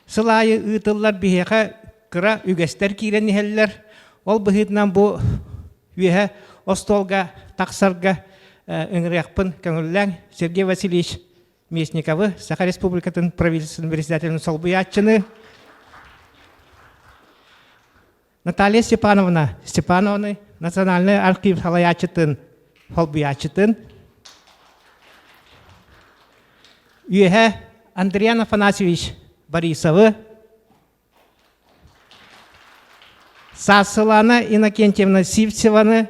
Сыл аайы ыытыллар биһиэхэ кыра үгэстэр киирэн иһэллэр. Ол быһыытынан бу үөһэ остуолга тахсарга ыҥырыахпын көҥүллээҥ. Сергей Васильевич Местниковы, Саха Республикатын правительствотын председателин солбуйааччыны, Наталья Степановна Степанованы, Национальнай архив салайааччытын солбуйааччытын, Үөһэ Андриан Афанасьевич Борисовы, Саасылана Иннокентьевна Сивцеваны,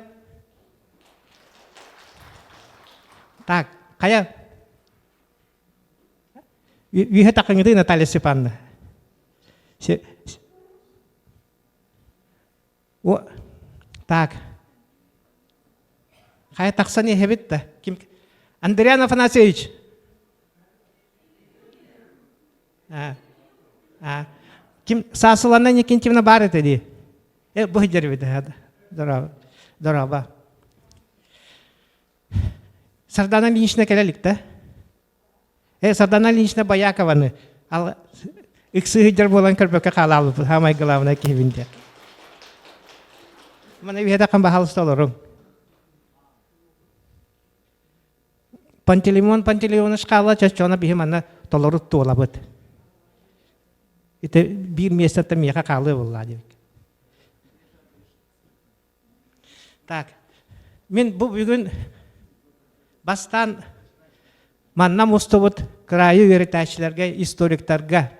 Так, хайа Үөһэ таххыҥытый Наталья Степановна? О, так. Хайа тахсан иһэбит да? Ким? Андриан Афанасьевич. А, а. Ким Саасылана Никитьевна баар этэ дии. Э, бу сылдьар эбит. Здорово. Здорово. Сардана Ильинична кэлэ илик да? Э, Сардана Ильинична Боякованы ал ыксыы сылдьар буолан көрбөккө хаалаабыппыт. Самай главное киһибин диэн. Мана үһэтэххин баһаалыста олоруҥ. Пантелеймон Пантелеймонович хаала чоччоно биһи манна толору туолабыт. Ити биир миэстэттэн миэхэ хаалыа буоллаа диэбит. Так, мин бу бүгүн бастаан манна мустубут кыраайы үөрэтээччилэргэ, историктарга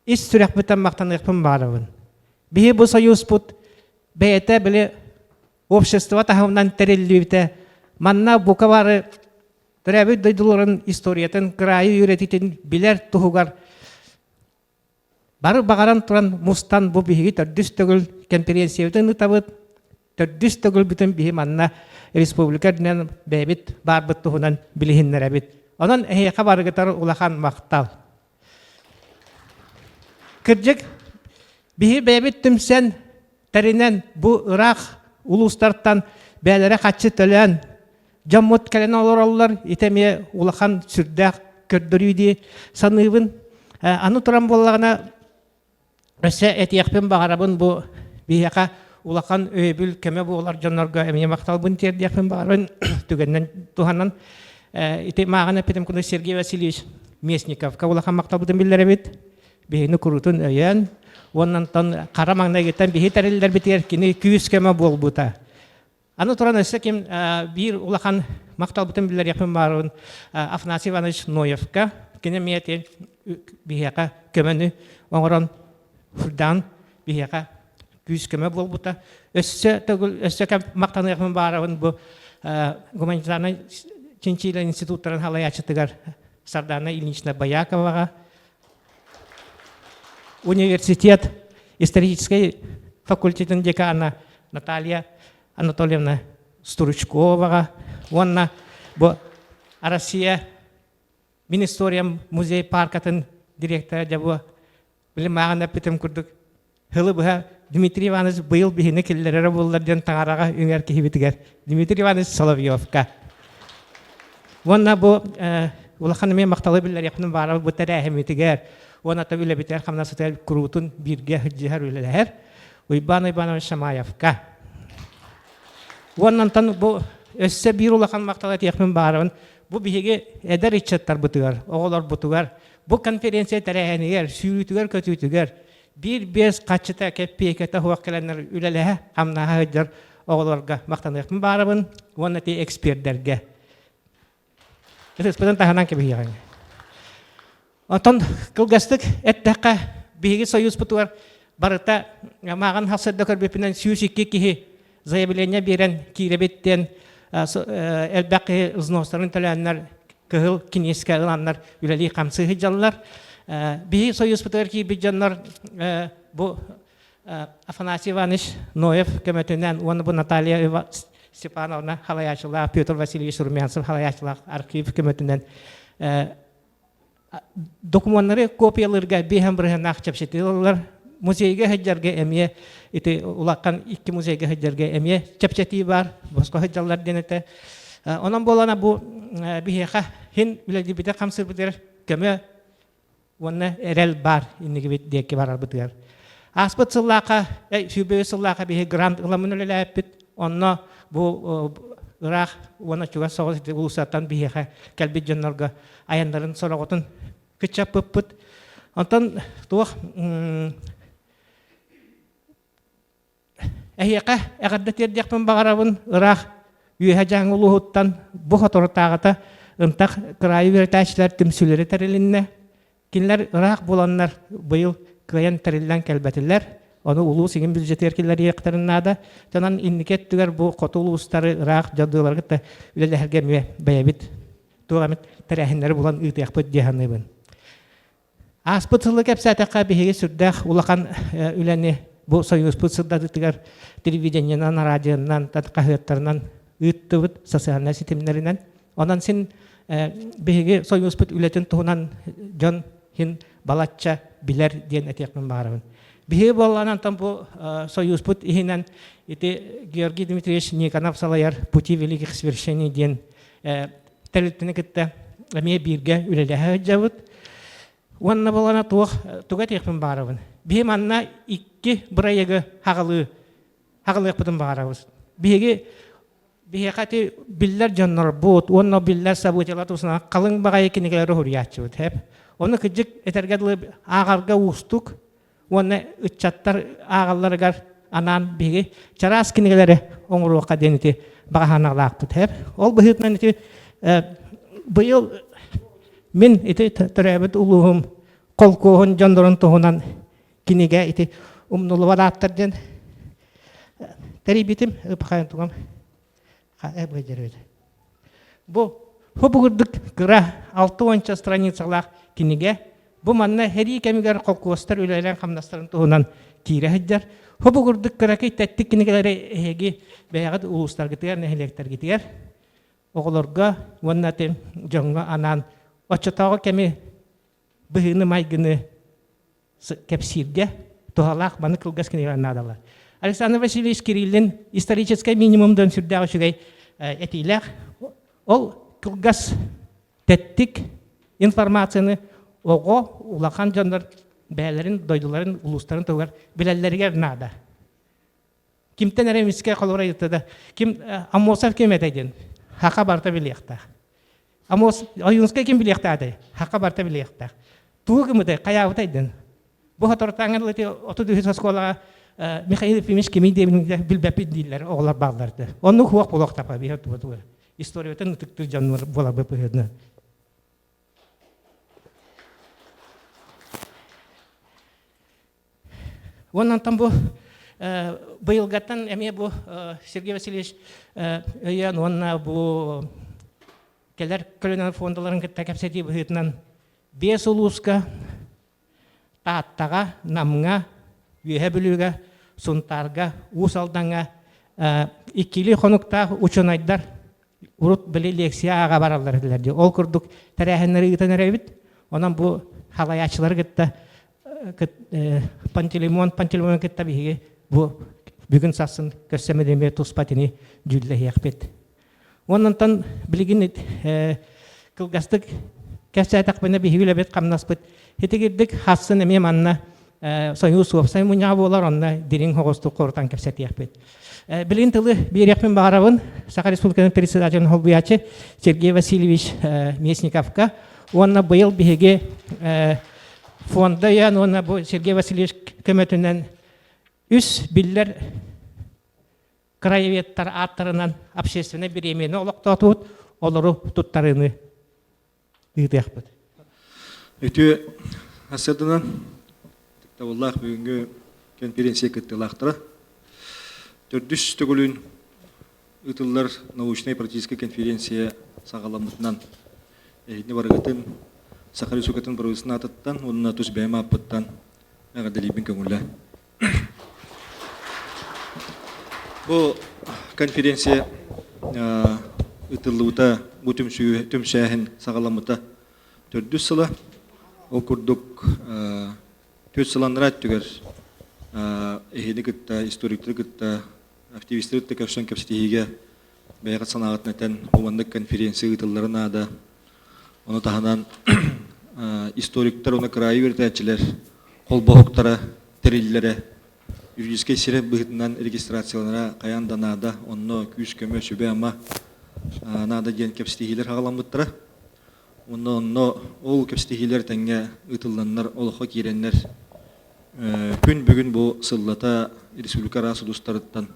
ис сүрэхпиттэн махтаныахпын баҕарабын. Биһи бу союзпут бэйэтэ били общество таһымынан тэриллибитэ. Манна бука бары төрөөбүт дойдуларын историятын, кыраайы үөрэтиитин билэр туһугар Бары баҕаран туран мустан бу биһиги төрдүс төгүл кэмпириэнсийэбитин ыытабыт. Төрдүс төгүлбүтүн биһи манна республика үрдүнэн бэйэбит баарбыт туһунан билиһиннэрэбит. Онон эһиэхэ барыгытар улахан махтал. Кырдьык, биһи бэйэбит түмсэн, тэринэн бу ыраах улуустартан бэйэлэрэ хаччы төлөөн дьоммут кэлэн олороллор. Ити эмиэ улахан сүрдээх көрдөрүү дии саныыбын. Аны туран буоллаҕына, өссө этиэхпин баҕарабын бу биһиэхэ улахан өйөбүл көмө буолар дьоннорго эмиэ махталбын тиэрдиэхпин баҕарабын түгэнинэн туһанан ити мааҕын эппитим курдук Сергей Васильевич Местниковка улахан махталбытын биллэрэбит. Биһини куруутун өйөөн, уонна онтон хара маҥнайгыттан биһи тэриллэрбитигэр кини күүс-көмө буолбута. Аны туран өссө ким биир улахан махталбытын биллэриэхпин баарыбын Афанасий Иванович Ноевка. Кини эмиэ биһиэхэ көмөнү оҥорон фурдаан биһиэхэ күүс-көмө буолбута. Өссө төгүл өссө кэм махтаныахпын баарабын бу гуманитарнай чинчиилэр институттарын салайааччытыгар Сардана Ильинична Бояковаҕа университет историческай факультетын декана Наталья Анатольевна Стручковаҕа уонна бу Россия Мин историям музей паркатын директора дьэ бу били мааҕын эппитим курдук Һылы быһа Дмитрий Иванович быйыл биһини киллэрэрэ буоллар диэн таҥараҕа үҥэр киһибитигэр Дмитрий Иванович Соловьевка. Уонна бу улахан эмиэ махталы биллэриэхпин баара бу тэрээһиммитигэр уонна та үлэбитигэр хамнасытыгар куруутун бииргэ сылдьыһар үлэлэһэр Уйбаан Уйбанович Шамаевка. Уонна онтон бу өссө биир улахан махтал этиэхпин баарабын бу биһиги эдэр ыччаттарбытыгар, оҕолорбутугар бу конференция тэрээһинигэр, сүүрүүтүгэр-көтүүтүгэр биир-биэс хаччыта кэппиэйкэтэ суох кэлэннэр үлэлэһэ, хамнаһа сылдьар оҕолорго махтаныахпын баарабын уонна ти экспердэргэ. Ытыспытын таһынан кэбиһиэҕиҥ. Оттон кылгастык эттэххэ, биһиги союзпутугар барыта мааҕын хасырда көрбүппүнэн 102 киһи заявление биэрэн киирэбит диэн элбэх киһи взностарын төлөөннөр кыһыл киниискэ ыланнар үлэлии-хамсыы сылдьаллар. Биһи союзпутугар киирбит дьоннор бу Афанасий Иванович Ноев көмөтүнэн уонна бу Наталья Степановна халайааччылаах, Петр Васильевич Румянцев халайааччылаах архив көмөтүнэн докумуоннары копиялыырга биэһэн бырыһыаннаах чэпчэтии ылаллар. Музейга сылдьарга эмиэ ити улахан икки музейга сылдьарга эмиэ чэпчэтии баар, босхо сылдьаллар диэн этэ. Онон буолана бу биһиэхэ хин үлэлиирбитэ хамсыырбытыгар көмө. Уонна эрэл баар иннигибит диэки барарбытыгар. Ааспыт сыллаахха, 23 сыллаахха биһи грант ыламмын үлэлээппит. Онно бу ыраах уонна чугас соҕус улуустартан биһиэхэ кэлбит дьоннорго айаннарын сороҕотун кыччаппыппыт. Онтон туох Эһиэхэ эҕэрдэ тиэрдиэхпин баҕарабын ыраах Үөһэ Дьааҥы улууһуттан бу соторутааҕыта ынтах кыраайы үөрэтээччилэр түмсүүлэрэ тэрилиннэ. Кинилэр ыраах буоланнар быйыл кыайан тэриллэн кэлбэтилэр. Ону улуус иҥин бюджетыгар киллэриэхтэрин наада. Онон инники өттүгэр бу хоту улуустары ыраах дьадыылары кытта үлэлэһэргэ эмиэ бэйэбит туох эмит тэрээһиннэри булан ыытыахпыт дии саныыбын. Ааспыт сылы кэпсээтэххэ, биһиги сүрдээх улахан үлэни бу Союзпут сырдатыытыгар телевидениенан, радионан, хаһыаттарынан ыыттыбыт, социальнай ситимнэринэн. Онон син биһиги Союзпут үлэтин туһунан дьон хин балачча билэр диэн этиэхпин баҕарабын. Биһиги буоллаан антон бу Союзпут иһинэн ити Георгий Дмитриевич Никонов салайар «Пути великих свершений» диэн тэрилтэни кытта эмиэ бииргэ үлэлэһэ сылдьабыт. Уонна буолана туох туга этиэхпин баҕарабын. Биһи манна икки бырайыагы хаҕалыы хаҕалыахпытын баҕарабыз. Биһиги биһиэхэ ити биллэр дьоннорбут уонна биллэр событиелар тусунан халыҥ баҕайы кинигэлэри уһуруйааччыбыт. Ону кырдьык этэргэ дылы ааҕарга уустук уонна ыччаттар ааҕалларыгар анаан биһиги чараас кинигэлэри оҥоруохха диэн ити баҕа санаалаахпыт. Ол быһыытынан ити быйыл мин ити төрөөбүт улууһум холкуоһун дьоннорун туһунан кинигэ ити умнулубат ааттар диэн тэрийбитим ыпхайын тугам Бу бу курдук кыра 60 страницалаах кинигэ бу манна сэрии кэмигэр холкуостар үлэлээн хамнастарын туһунан киирэ сылдьар. Бу курдук кыракый тэттик кинигэлэри эһиги бэйэҕит улуустаргытыгар, нэһилиэктэргитигэр оҕолорго уонна дьоҥҥо анаан оччотооҕу кэми быһыыны-майгыны кэпсииргэ туһалаах маны кылгас кинигэлэр наадалар. Александр Васильевич Кириллин историческай минимум дөн сүрдээх үчүгэй этиилээх. Ол кылгас тэттик информацияны оҕо улахан дьоннор бэйэлэрин дойдуларын улуустарын туһугар билэллэригэр наада. Кимтэн эрэ эмискэ холобура ыйытта да ким Аммосов ким этэй диэн хака барыта билиэхтээх. Амос Ойуунскай ким билиэхтээтэй? Хака барыта билиэхтээх. Тугу гыммытай, хайаабытай диэн. Бу соторутааҥҥа дылы ити 33 оскуолаҕа Михаил Ефимович кимий диэбин билбэппит дииллэр оҕолор бааллар да. Оннук хуох буолуох тапа биһи туга историятын ытыктыыр дьоннор буоларбыт быһыытынан. Уонна онтон бу быйылгаттан эмиэ бу Сергей Васильевич өйөөн уонна бу кэлэр көлүөнэ фондаларын кытта кэпсэтии быһыытынан биэс улууска Тааттаҕа, Намҥа, Үөһэ Бүлүүгэ, Сунтаарга, Уус Алдаҥҥа иккилии хонуктаах учуонайдар урут били лекция ааҕа бараллар этилэр дии. Ол курдук тэрээһиннэри ыытан эрэбит. Онон бу халайааччылары кытта Пантелеймон Пантелеймон кытта биһиги бу бүгүн сарсын көрсө эмиэ туспа итини дьүүллэһиэхпит. Онон билигин кылгастык кэпсээтэхпинэ биһиги үлэбит хамнаспыт итигирдик хассын эмиэ манна Союз уопсай мунньаҕа буолар, онно дириҥ соҕустук хорутан кэпсэтиэхпит. Билигин тылы биэриэхпин баҕарабын Саха Республикатын председателин холбуйааччы Сергей Васильевич Местниковка уонна быйыл биһиги фонда өйөөн уонна бу Сергей Васильевич көмөтүнэн үс биллэр краеведтар ааттарынан общественнай бириэмийэни олохтоотубут, олору туттарыыны ыытыахпыт. Үтүө сарсыарданан ытыктабыллаах бүгүҥҥү конференция кыттыылаахтара. Төрдүс төгүлүн ыытыллар научнай-практическай конференция саҕаламмытынан эһигини барыгытын Саха Республикатын правительствотын аатыттан уонна тус бэйэм ааппыттан эҕэрдэлиибин көҥүллээ. Бу конференция ыытыллыбыта, бу түмсүү, түмсээһин саҕаламмыта төрдүс сыла. Ол курдук түөрт сыл анараа өттүгэр эһини кытта, историктары кытта, активистары кытта көрсөн кэпсэтиһиигэ бэйэҕит санааҕытын этэн, бу маннык конференция ыытыллара наада. Ону таһынан историктар уонна кыраайы үөрэтээччилэр холбоһуктара тэриллэрэ юридическай сирэ быһыытынан регистрацияланара хайаан да наада, онно күүс-көмө, сүбэ-ама наада диэн кэпсэтиһиилэр хаҕаламмыттара. Онно онно ол кэпсэтиһиилэр тэҥҥэ ыытылланнар, олоххо киирэннэр күн бүгүн бу сыллата республика араас улуустарыттан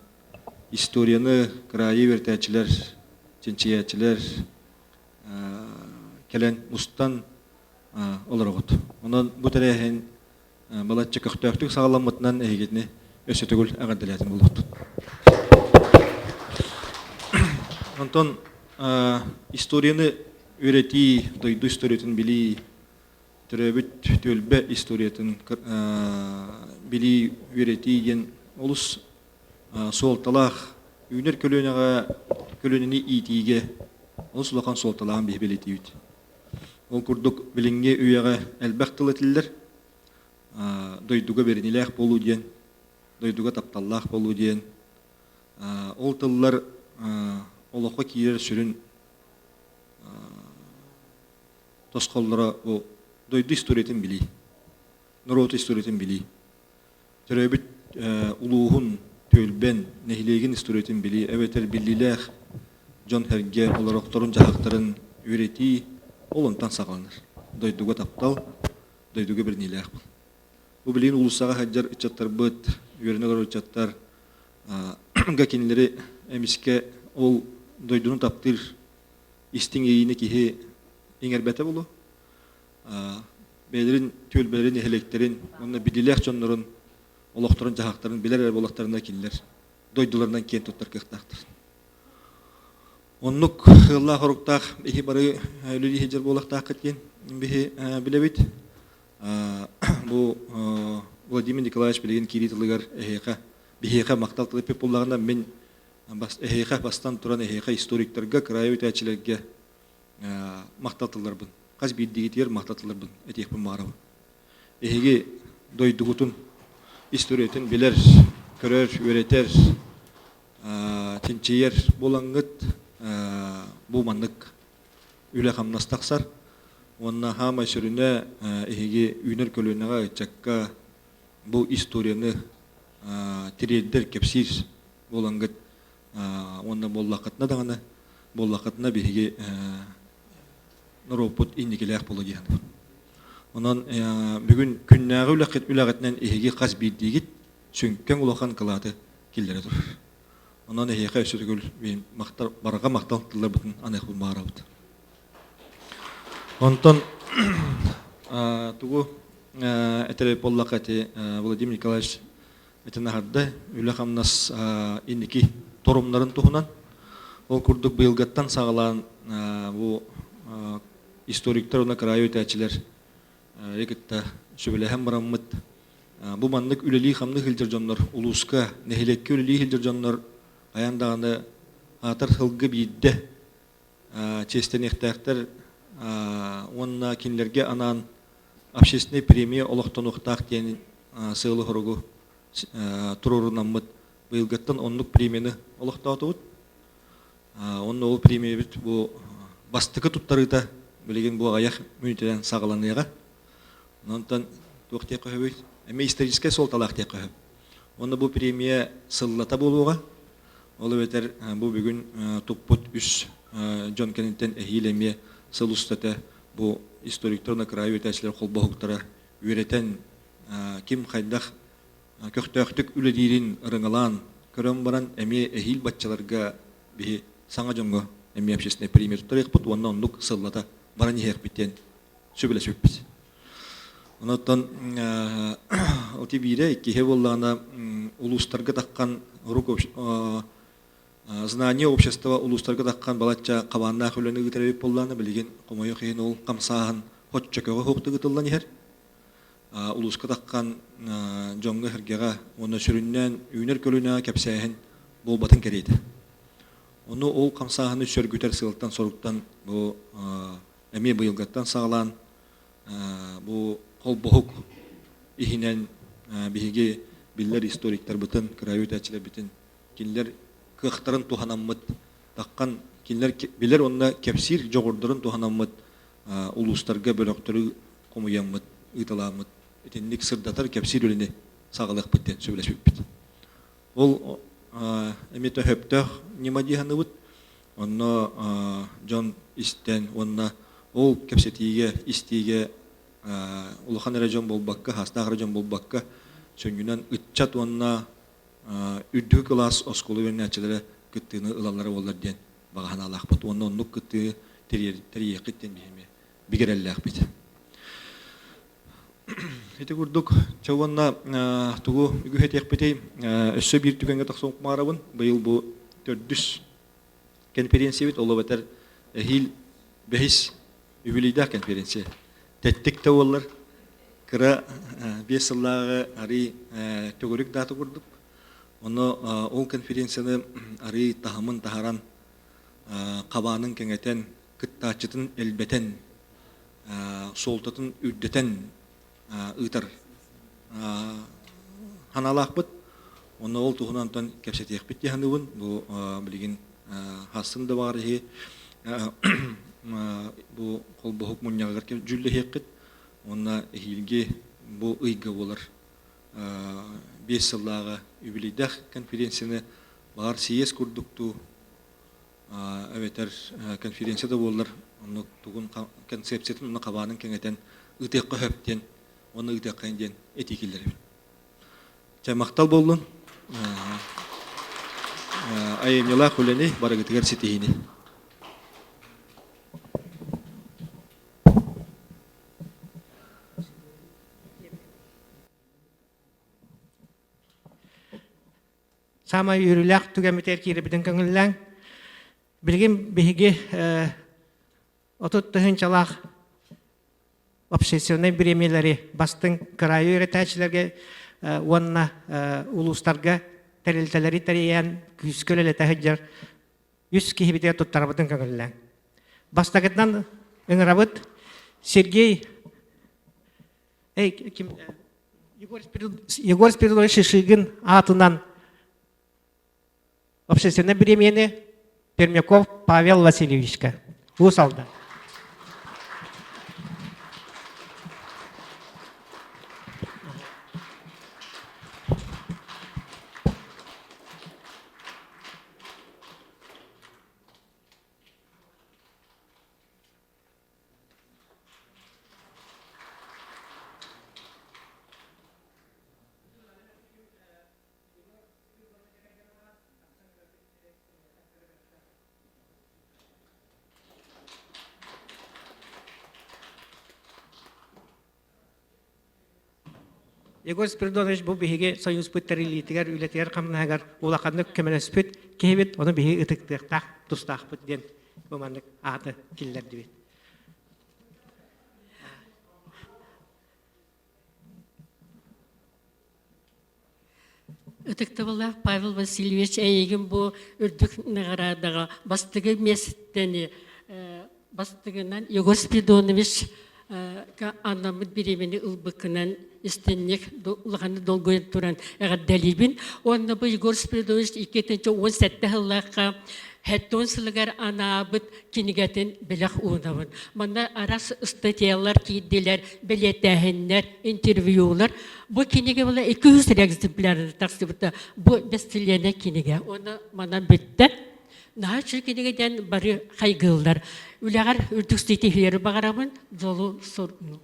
историяны кыраайы үөрэтээччилэр, чинчийээччилэр кэлэн мустан олороҕут. Онон бу тэрээһин балачча көхтөөхтүк саҕаламмытынан эһигини өссө төгүл эҕэрдэлээтим буолуохтун. Онтон историяны үөрэтии, дойду историятын билии, төрөөбүт түөлбэ историятын билии, үөрэтии диэн олус суолталаах үүнэр көлүөнэҕэ көлүөнэни иитиигэ олус улахан суолталааҕын биһи бэлиэтиибит. Ол курдук билиҥҥи үйэҕэ элбэх тыл этиллэр. Дойдуга бэриниилээх буолуу диэн, дойдуга тапталлаах буолуу диэн. Ол тыллар олоххо киирэр сүрүн тосхоллоро бу дойду историятын билии, норуот историятын билии. Төрөөбүт улууһун, түөлбэн, нэһилиэгин историятын билии эбэтэр биллиилээх дьон-сэргэ олорохторун-дьаһахтарын үөрэтии ол онтон саҕаланар. Дойдуга таптал, дойдуга бэриниилээх буол. Бу билигин уулуссаҕа сылдьар ыччаттарбыт, үөрэнэ олорор ыччаттар га кинилэри эмискэ ол дойдуну таптыыр истиҥ иэйиини киһи иҥэрбэтэ буолуо. Бэйэлэрин түөлбэлэрин, нэһилиэктэрин уонна биллиилээх дьоннорун олохторун-дьаһахтарын билэр эрэ буоллахтарына кинилэр дойдуларынан киэн туттар кыахтаахтар. Оннук ыаллаах-оруктаах иһи бары үлэлии сылдьар буолуохтааххыт диэн биһи билэбит. Бу Владимир Николаевич билигин киирии тылыгар эһиэхэ биһиэхэ махтал тыл эппит буоллаҕына мин эһиэхэ бастан туран эһиэхэ историктарга, кыраайы үтээччилэргэ махтал тылларбын хас биирдиигитигэр махтал тылларбын этиэхпин баҕарабын. Эһиги дойдугутун историятын билэр, көрөр, үөрэтэр, чинчийэр буолаҥҥыт бу маннык үлэ-хамнас тахсар. Уонна хаамай сүрүнэ эһиги үүнэр көлүөнэҕэ ыччакка бу историяны тириэрдэр, кэпсиир буолаҥҥыт уонна буоллаххытына даҕаны буоллаххытына биһиги норуоппут инникилээх буолуо диэн. Онон бүгүн күннээҕи үлэххит үлэҕитинэн эһиги хас биирдиигит сүҥкэн улахан кылааты киллэрэ турар. Онон эһиэхэ өссө төгүл махтал, барҕа махтал тылларбытын аныахпын баҕарабыт. Онтон тугу этэр буоллахха ити Владимир Николаевич этэн аһарда үлэ-хамнас инники торумнарын туһунан. Ол курдук быйылгаттан саҕалаан бу историктар уонна кыраайы үтээччилэр кытта сүбэлэһэн бараммыт бу маннык үлэлии-хамныы сылдьар дьоннор улууска, нэһилиэккэ үлэлии сылдьар дьоннор хайаан даҕаны аатар сылгы биирдэ чиэстэниэхтээхтэр уонна кинилэргэ анаан общественнай премия олохтонуохтаах диэн сыалы-соругу туруорунаммыт быйылгыттан оннук премияны олохтоотубут. Онно ол премиябит бу бастакы туттарыыта билигин бу аҕыйах мүнүүтэнэн саҕаланыаҕа. Онтон туох диэххэ сөбүй? Эмиэ историческай суолталаах диэххэ сөп. Уонна бу премия сыллата буолуоҕа. Ол эбэтэр бу бүгүн туппут үс дьон кэнниттэн эһиил эмиэ сыл устата бу историктар уонна кыраайы үөрэтээччилэр холбоһуктара үөрэтэн ким хайдах көхтөөхтүк үлэлиирин ырыҥалаан көрөн баран эмиэ эһиил баччаларга биһи саҥа дьоҥҥо эмиэ общественнай премия туттарыахпыт уонна оннук сыллата баран иһиэхпит диэн сөбүлэспиппит. Онон оти биирэ иккиһэ буоллаҕына улуустарга таххан рук знание общества улуустарга таххан балачча хабааннаах үлэни ыытар эбит буоллаҕына билигин хомойуох иһин ол хамсааһын хоччокөҕө суохтук ытыллан иһэр. Улууска таххан дьоҥҥо-сэргэҕэ уонна сүрүннээн үүнэр көлүөнэҕэ кэпсээһин буолбатын кэриэтэ. Ону ол хамсааһыны сөргүтэр сыалтан-соруктан бу эмиэ быйылгаттан саҕалаан бу холбоһук иһинэн биһиги биллэр историктарбытын, кыраайы үтээччилэрбитин кинилэр кыахтарын туһанаммыт, таххан кинилэр билэр уонна кэпсиир дьоҕурдарын туһанаммыт улуустарга бөлөхтөрү хомуйаммыт, ыыталааммыт итинник сырдатар, кэпсиир үлэни саҕалыахпыт диэн сөбүлэспиппит. Ол эмиэ төһөптөөх ньыма дии саныыбыт. Онно дьон истэн уонна ол кэпсэтиигэ, истиигэ улахан эрэ дьон буолбакка, хаастаах эрэ дьон буолбакка, сүнньүнэн ыччат уонна үрдүкү кылаас оскуола үөрэнээччилэрэ кыттыыны ылаллара буоллар диэн баҕа санаалаахпыт уонна оннук кыттыы тэрийиэххит диэн биһиги эмиэ бигэрэллээхпит. Ити курдук, чэ уонна тугу үгүс этиэхпитий, өссө биир түгэҥҥэ тахсан укмаарабын. Быйыл бу төрдүс конференциябит, ол эбэтэр эһиил бэһис үбүлүйдээх конференция. Тэттик да буоллар, кыра 5 сыллааҕы арый төгүрүк даата курдук. Ону ол конференцияны арый таһымын таһаран, хабаанын кэҥэтэн, кыттааччытын элбэтэн, суолтатын үрдэтэн ыытар санаалаахпыт. Онно ол туһунан онтон кэпсэтиэхпит дии саныыбын. Бу билигин хассын да баҕар иһи бу холбоһук мунньаҕыгар дьүүллэһиэххит. Уонна эһиилги бу ыйга буолар 5 сыллааҕы юбилейдаах конференцияны баҕар сийиэс курдуктуу эбэтэр конференция да буоллар оннук тугун концепциятын уонна хабаанын кэҥэтэн ыытыахха сөп диэн уонна ыытыахха диэн этии киллэрэбин. Чэ, махтал буоллун. Айымньылаах үлэни барыгытыгар ситиһиини. Саамай үөрүүлээх түгэммитигэр киирбитин көҥүллээҥ. Билигин биһиги 30 тыһыынчалаах общественнай бириэмийэлэри бастыҥ кыраайы үөрэтээччилэргэ уонна улуустарга тэрилтэлэри тэрийэн күүскэ үлэлэтэ сылдьар үс киһибитигэр туттарабытын көҥүллээҥ. Бастакытынан ыҥырабыт Сергей Эй, ким Егор Спиридонович Шишигин аатынан общественнай бириэмийэни Пермяков Павел Васильевичка. Уус Алдан. Егор Спиридонович бу биһиги союзпут тэриллиитигэр, үлэтигэр-хамнаһыгар улаханнык көмөлөспүт киһибит, ону биһиги ытыктыахтаах тустаахпыт диэн бу маннык ааты киллэрдибит. Ытыктабыллаах Павел Васильевич, эйигин бу үрдүк наҕараадаҕа бастакы миэстэни бастыгынан Егор Спиридонович анаммыт бириэмэни ылбыккынан истинник улаханнык долгуйан туран эҕэрдэлиибин. Уонна бу Егор Спиридонович 2017 сыллаахха 70 сылыгар анаабыт кинигэтин бэлэх уунабын. Манна араас ыстатыйалар киирдилэр, бэлиэтээһиннэр, интервьюлар. Бу кинигэ була 200 экземпляры тахсыбыта. Бу бестселлернэй кинигэ. Уонна манан бүттэ. Наһаа үчүгэй кинигэ диэн бары хайгыыллар. Үлэҕэр үрдүк ситиһиилэри баҕарабын, дьолу соргуну.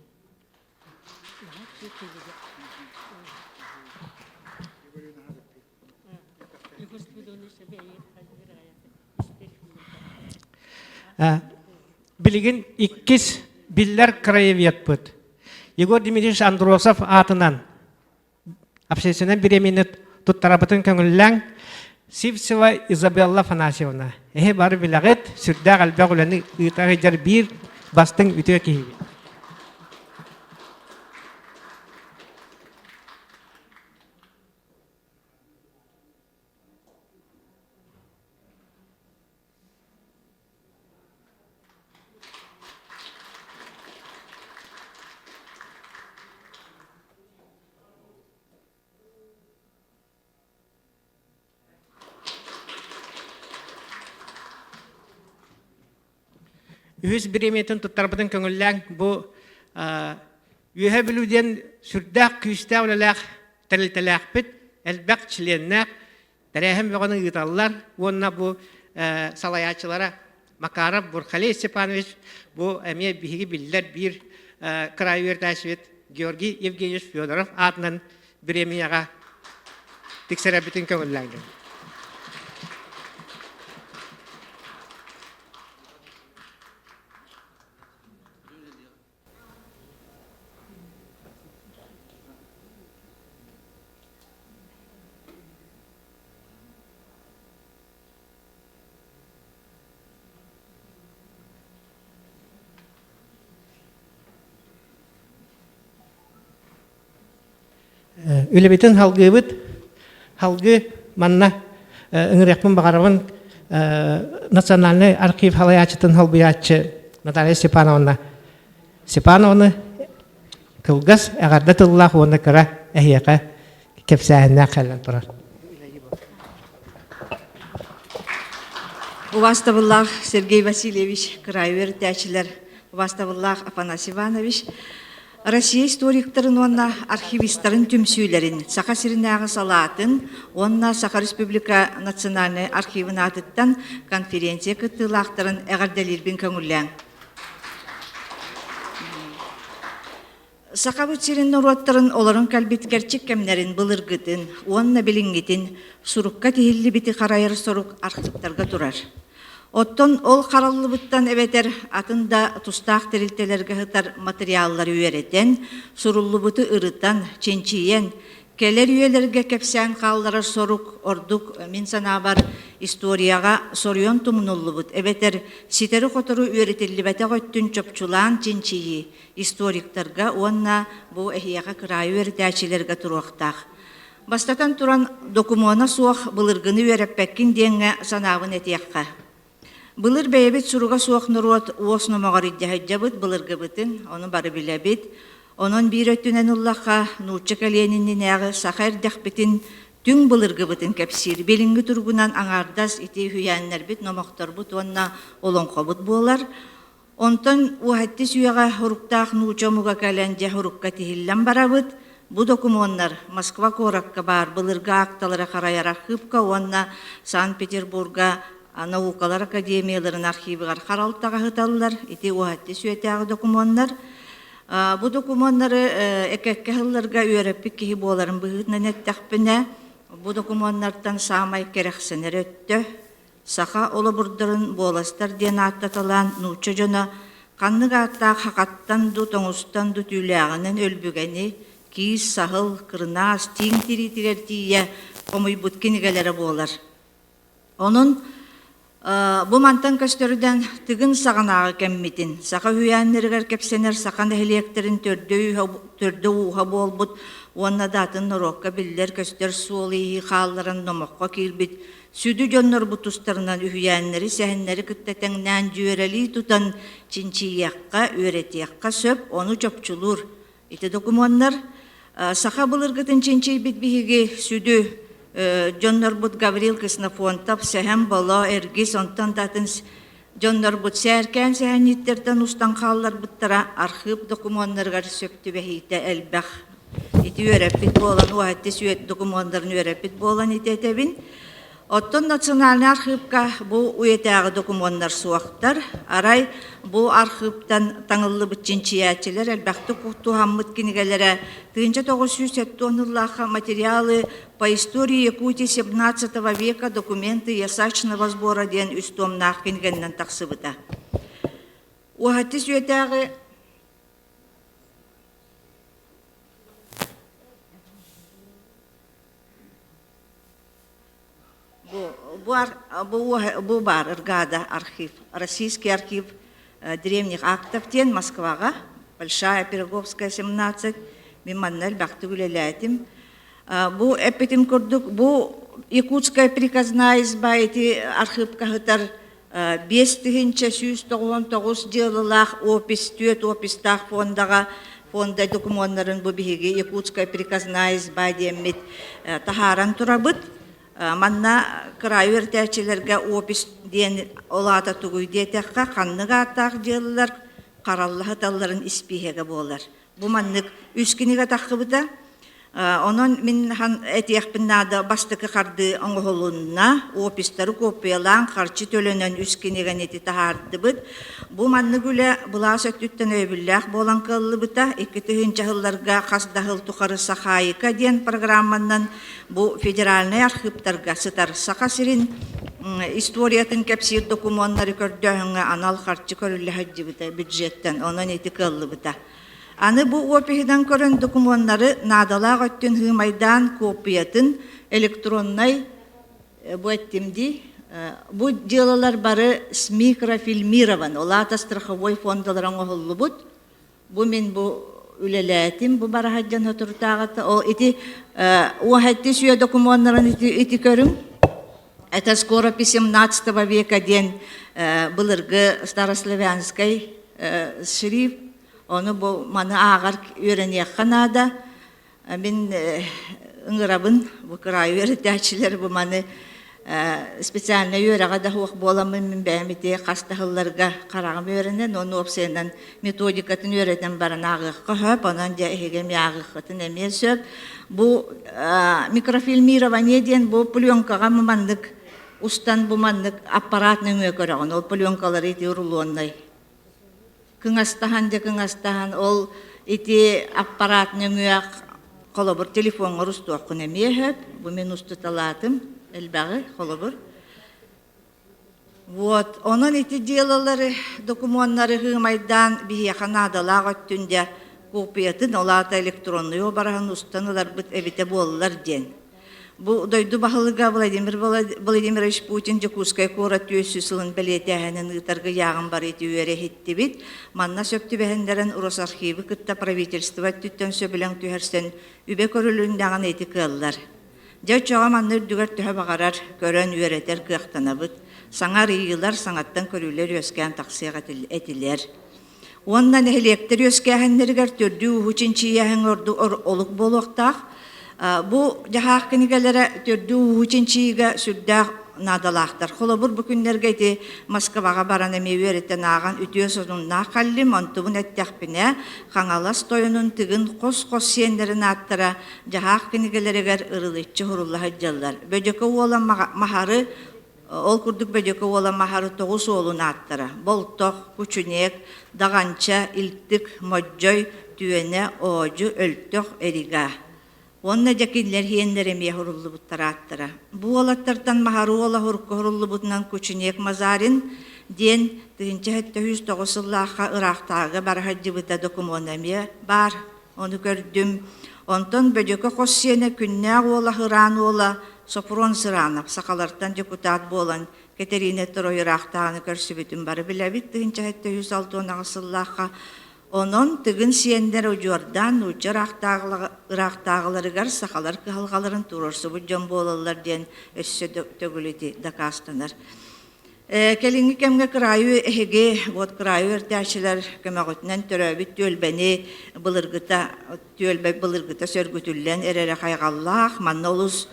Билигин иккис биллэр краеведпыт Егор Дмитриевич Андросов аатынан общественнай бириэмийэни туттарабытын көҥүллээҥ Сивцева Изабелла Афанасьевна. Эһи бары билэҕит, сүрдээх элбэх үлэни ыыта сылдьар биир бастыҥ үтүө киһибит. Үһүс бириэмийэтин туттарбытын көҥүллээҥ. Бу. Үөһэ Бүлүү диэн сүрдээх күүстээх үлэлээх тэрилтэлээхпит, элбэх чилиэннээх, тэрээһин бөҕөнү ыыталлар уонна бу салайааччылара Макаров Бурхалей Степанович бу эмиэ биһиги биллэр биир кыраайы үөрэтээччибит Георгий Евгеньевич Федоров аатынан бириэмийэҕэ тиксэрэрбитин көҥүллээҥҥин. Үлэбитин халгыыбыт. Халгыы манна ыҥырыахпын баҕарабын Национальнай архив халайааччытын холбуйааччы Наталья Степановна Степановны кылгас эҕэрдэ тыллаах уонна кыра эһиэхэ кэпсээһиннээх кэлэн турар. Убаастабыллаах Сергей Васильевич, кыраайы үөрэтээччилэр, убаастабыллаах Афанасий Иванович, Россия историктарын уонна архивистарын түмсүүлэрин Саха сиринээҕи салаатын уонна Саха Республика Национальнай архивын аатыттан конференция кыттыылаахтарын эҕэрдэлиирбин көҥүллээҥ. Сахабыт сирин норуоттарын олорон кэлбит кэрчик кэмнэрин былыргытын уонна билиҥҥитин сурукка тиһиллибити харайар сорук архыыптарга турар. Оттон ол хараллыбыттан эбэтэр атын да тустаах тэрилтэлэргэ сытар матырыйааллары үөрэтэн, суруллубуту ырытан, чинчийэн, Кэлэр үйэлэргэ кэпсээн хаалларар сорук ордук, мин санаабар, историяҕа соруйан тумнуллубут эбэтэр ситэри-хотору үөрэтиллибэтэх өттүн чопчулаан чинчийии историктарга уонна бу эһиэхэ кыраайы үөрэтээччилэргэ туруохтаах. Бастатан туран, докумуона суох былыргыны үөрэппэккин диэҥҥэ санаабын этиэххэ. Былыр бэйэбит суруга суох норуот уос номоҕор илдьэ сылдьабыт былыргыбытын, ону бары билэбит. Онон биир өттүнэн ыллахха, нуучча кэлиэн иннинээҕи саха эрдэхпитин түҥ былыргыбытын кэпсиир билиҥҥи туругунан аҥаардас ити үһүйээннэрбит, номохторбут уонна олоҥхобут буолар. Онтон уһаттис үйэҕэ уруктаах нуучча омуга кэлэн дьэ урукка тиһиллэн барабыт. Бу докумуоннар Москва куоракка баар былыргы аакталары харайар архыыпка уонна Санкт-Петербурга наукалар академияларын архивыгар харалтаҕа сыталлар. Ити уһаттис үйэтээҕи докумуоннар. Бу докумуоннары экэккэ сылларга үөрэппит киһи буоларын быһыытынан эттэхпинэ, бу докумуоннартан саамай кэрэхсэнэр өттө Саха олобурдарын буоластар диэн ааттаталаан нуучча дьоно ханнык ааттаах хахаттан дуу, тоҥустан дуу түүлээҕинэн өлбүгэни, киис, саһыл, кырынаас, тииҥ тириитигэр тиийэ хомуйбут кинигэлэрэ буолар. Онон бу мантан көстөрүнэн Тыгын саҕанааҕы кэммитин, саха үһүйээннэригэр кэпсэнэр саха нэһилиэктэрин төрдө-ууһа буолбут уонна да атын норуокка биллэр-көстөр суол-ииһи хаалларан номоххо киирбит Сүдү дьоннорбут тустарынан үһүйээннэри, сэһэннэри кытта тэҥнээн дьүөрэлии тутан чинчийиэххэ, үөрэтиэххэ сөп, ону чопчулуур. Ити докумуоннар саха былыргытын чинчийбит биһиги сүдү дьоннорбут Гаврил Ксенофонтов, Сэһэн Боло, Эргис, онтон да атын дьоннорбут сээркээн сэһэнньиттэртэн устан хаалларбыттара архыып докумуоннарыгар сөп түбэһиитэ элбэх. Ити үөрэппит буолан, уһатты сүөт докумуоннарын үөрэппит буолан ити этэбин. Оттон национальнай архыыпка бу үйэтээҕи докумуоннар суохтар. Арай бу архыыптан таҥыллыбыт чинчийээччилэр элбэхтик туһаммыт кинигэлэрэ 1970 сыллаахха материалы По истории Якутии XVII века документы ясачного сбора диэн үс туомнаах кинигэннэн тахсыбыта. Уһаты сүөтээҕи бу, бу, бу, бу баар РГАДА архив, Российский архив древних актов диэн Москваҕа Большая Пироговская 17 мин манна элбэхтик үлэлээтим. Бу эппитим курдук, бу Якутская приказная изба ити архыыпка сытар 5199 дьыалалаах опись, түөрт опистаах фондаҕа фонда докумуоннарын бу биһиги Якутская приказная изба диэммит таһааран турабыт. Манна кыраайы үөрэтээччилэргэ опись диэн ол аата тугуй диэтэххэ, ханнык ааттаах дьыалалар харалла сыталларын испииһэгэ буолар. Бу маннык үс кинигэ таххыбыта. Онон мин этиэхпин наада бастакы хардыы оҥоһулунна, опистары куоппуйалаан харчы төлөнөн үс кинигэни ити таһаардыбыт. Бу маннык үлэ былаас өттүттэн өйөбүллээх буолан кыаллыбыта. 2000 сылларга хас да сыл тухары Сахаайыка диэн программанан бу федеральнай архыыптарга сытар Саха сирин историятын кэпсиир докумуоннары көрдөөһүҥҥэ анал харчы көрүллэ сылдьыбыта бюджеттэн, онон ити кыаллыбыта. Аны бу опиһынан көрөн докумуоннары наадалаах өттүн сыымайдаан куоппуйатын электроннай бу эттим дии бу дьыалалар бары смикрофильмирован, ол аата страховой фондалара оҥоһуллубут. Бу мин бу үлэлээтим бу бара сылдьан соторутааҕыта ол ити уоһэтти сүө докумуоннарын ити, ити көрүҥ. Это скоропись 17 века диэн былыргы старославянскай шрифт Ону бу маны ааҕар үөрэниэххэ наада. Мин ыҥырабын бу кыраайы үөрэтээччилэр бу маны специальнай үөрэҕэ да суох буоламмын мин бэйэм ити хас да сылларга хараҕым үөрэнэн уонна уопсайынан методикатын үөрэтэн баран ааҕыахха сөп онон дьэ эһиги эмиэ ааҕыаххытын эмиэ сөп бу микрофильмирование диэн бу пленкаҕа маннык устан бу маннык аппарат нөҥүө көрөҕүн ол пленкалары ити рулоннай Кыҥастаһан дьэ кыҥастаһан ол ити аппараат нөҥүө холобур телефоҥҥар устуоххун эмиэ сөп. Бу мин устуталаатым элбэҕи холобур. Вот онон ити дьыалалары докумуоннары сыымайдаан биһиэхэ наадалаах өттүн дьэ куоппуйатын ол аата электроннай уобараһын устан ыларбыт эбитэ буоллар диэн. Бу дойду баһылыга Владимир Владимирович Путин Дьокуускай куорат 400 сылын бэлиэтээһинин ыытарга ыйааҕын бары ити үөрэ иһиттибит. Манна сөп түбэһиннэрэн Росархивы кытта правительство өттүттэн сөбүлэҥ түһэрсэн үбэ көрүлүннэҕинэ ити кыаллар. Дьэ оччоҕо манна үрдүгэр төһө баҕарар көрөн үөрэтэр кыахтанабыт. Саҥа арыйыылар, саҥаттан көрүүлэр үөскээн тахсыах этилэр. Уонна нэһилиэктэр үөскээһиннэригэр төрдүү-ууһу чинчийээһиҥ ордук олук буолуохтаах. Бу дьаһаах кинигэлэрэ төрдүү-ууһу чинчийиигэ сүрдээх наадалаахтар. Холобур, бу күннэргэ ити Москваҕа баран эмиэ үөрэтэн ааҕан үтүө сонуннаах кэллим. Онтубун эттэхпинэ, Хаҥалас тойонун Тыгын хос-хос сиэннэрин ааттара дьаһаах кинигэлэригэр ырылыччы сурулла сылдьаллар. Бөдьөкө уола Маһары Ол курдук Бөдьөкө уола Маһары тоҕус уолун ааттара Болтох, Кучунек, Даҕанча, Илтик, Моддьой, Түөнэ, Оодьу, Өлтөх, Эрига. Уонна дьэ кинилэр иһиэннэр эмиэ суруллубуттар ааттара. Бу уолаттартан Маһары уола сурукка суруллубутунан Кучунек Мазарин диэн 1709 сыллаахха ыраахтааҕыга бара сылдьыбыта докумуона эмиэ баар. Ону көрдүм. Онтон Бөдьөкө хос сиэнэ күннээх уола Хыраан уола Сопрун Сыранов сахалартан дьокутаат буолан Кэтэриинэ Трой ыраахтааҕыны көрсүбүтүн бары билэбит 1768 сыллаахха. Онон Тыгын сиэннэр удьуордаан нуучча ыраахтааҕыларыгар сахалар кыһалҕаларын туруорсубут дьон буолаллар диэн өссө төгүл ити дакаастанар. Кэлиҥҥи кэмҥэ кыраайы эһиги вот кыраайы үөрэтээччилэр көмөҕүтүнэн төрөөбүт түөлбэни былыргыта түөлбэ былыргыта сөргүтүллэн эрэрэ хайҕаллаах. Манна олус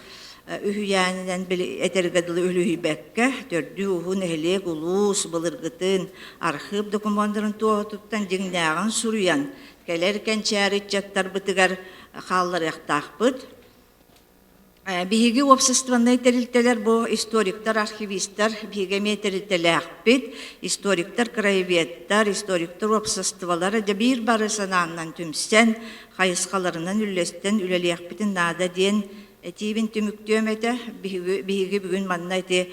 үһүйээнинэн этэргэ дылы үлүһүйбэккэ, төрдүү-ууһу нэһилиэк улуус былыргытын архыып докумуоннарын туоһутуттан дьиҥнээҕин суруйан, кэлэр кэнчээри ыччаттарбытыгар хаалларыахтаахпыт. Биһиги уопсастыбаннай тэрилтэлэр бу историктар, архивистар, биһиги эмиэ тэрилтэлээхпит. Историктар, краеведтар, историктар уопсастыбалара дьэ биир бары санааннан түмсэн, хайысхаларынан үллэстэн үлэлиэхпитин наада диэн этиибин түмүктүөм этэ. Биһиги, биһиги бүгүн манна ити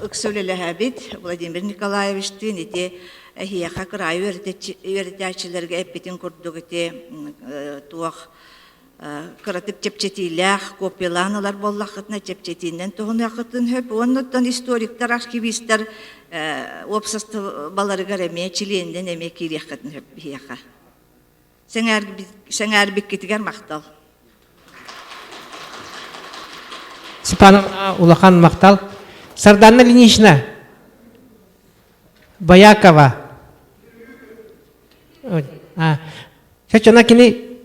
ыкса үлэлэһэбит. Владимир Николаевичтыын ити эһиэхэ кыраайы үөрэтээччилэргэ эппитин курдук ити туох кыратык чэпчэтиилээх копиялаан ылар буоллаххытына чэпчэтиинэн туһаныаххытын сөп уонна оттон историктар архивистар уопсастыбаларыгар эмиэ чилиэнинэн эмиэ киириэххитин сөп биһиэхэ сэҥээрбиккитигэр махтал Степановна улахан махтал. Сарданна Ильинична Боякова. Чочуна кини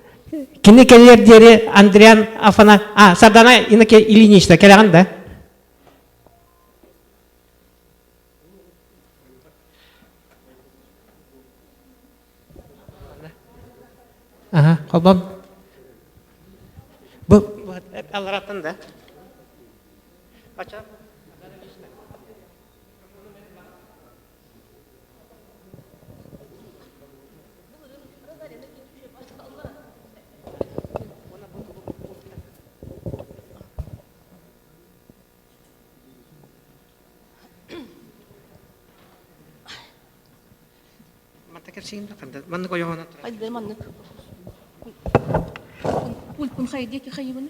кини кэлиэр диэри Андриан Афана а Сардана Иноке Ильинична кэлэҕин да? Аха, холбом. Бу аллараттан да. Ача. Манта кэпсиин да ханда маннык ойоҕонон турар. Хайда маннык. Пульпун хай диэки хайыбыны.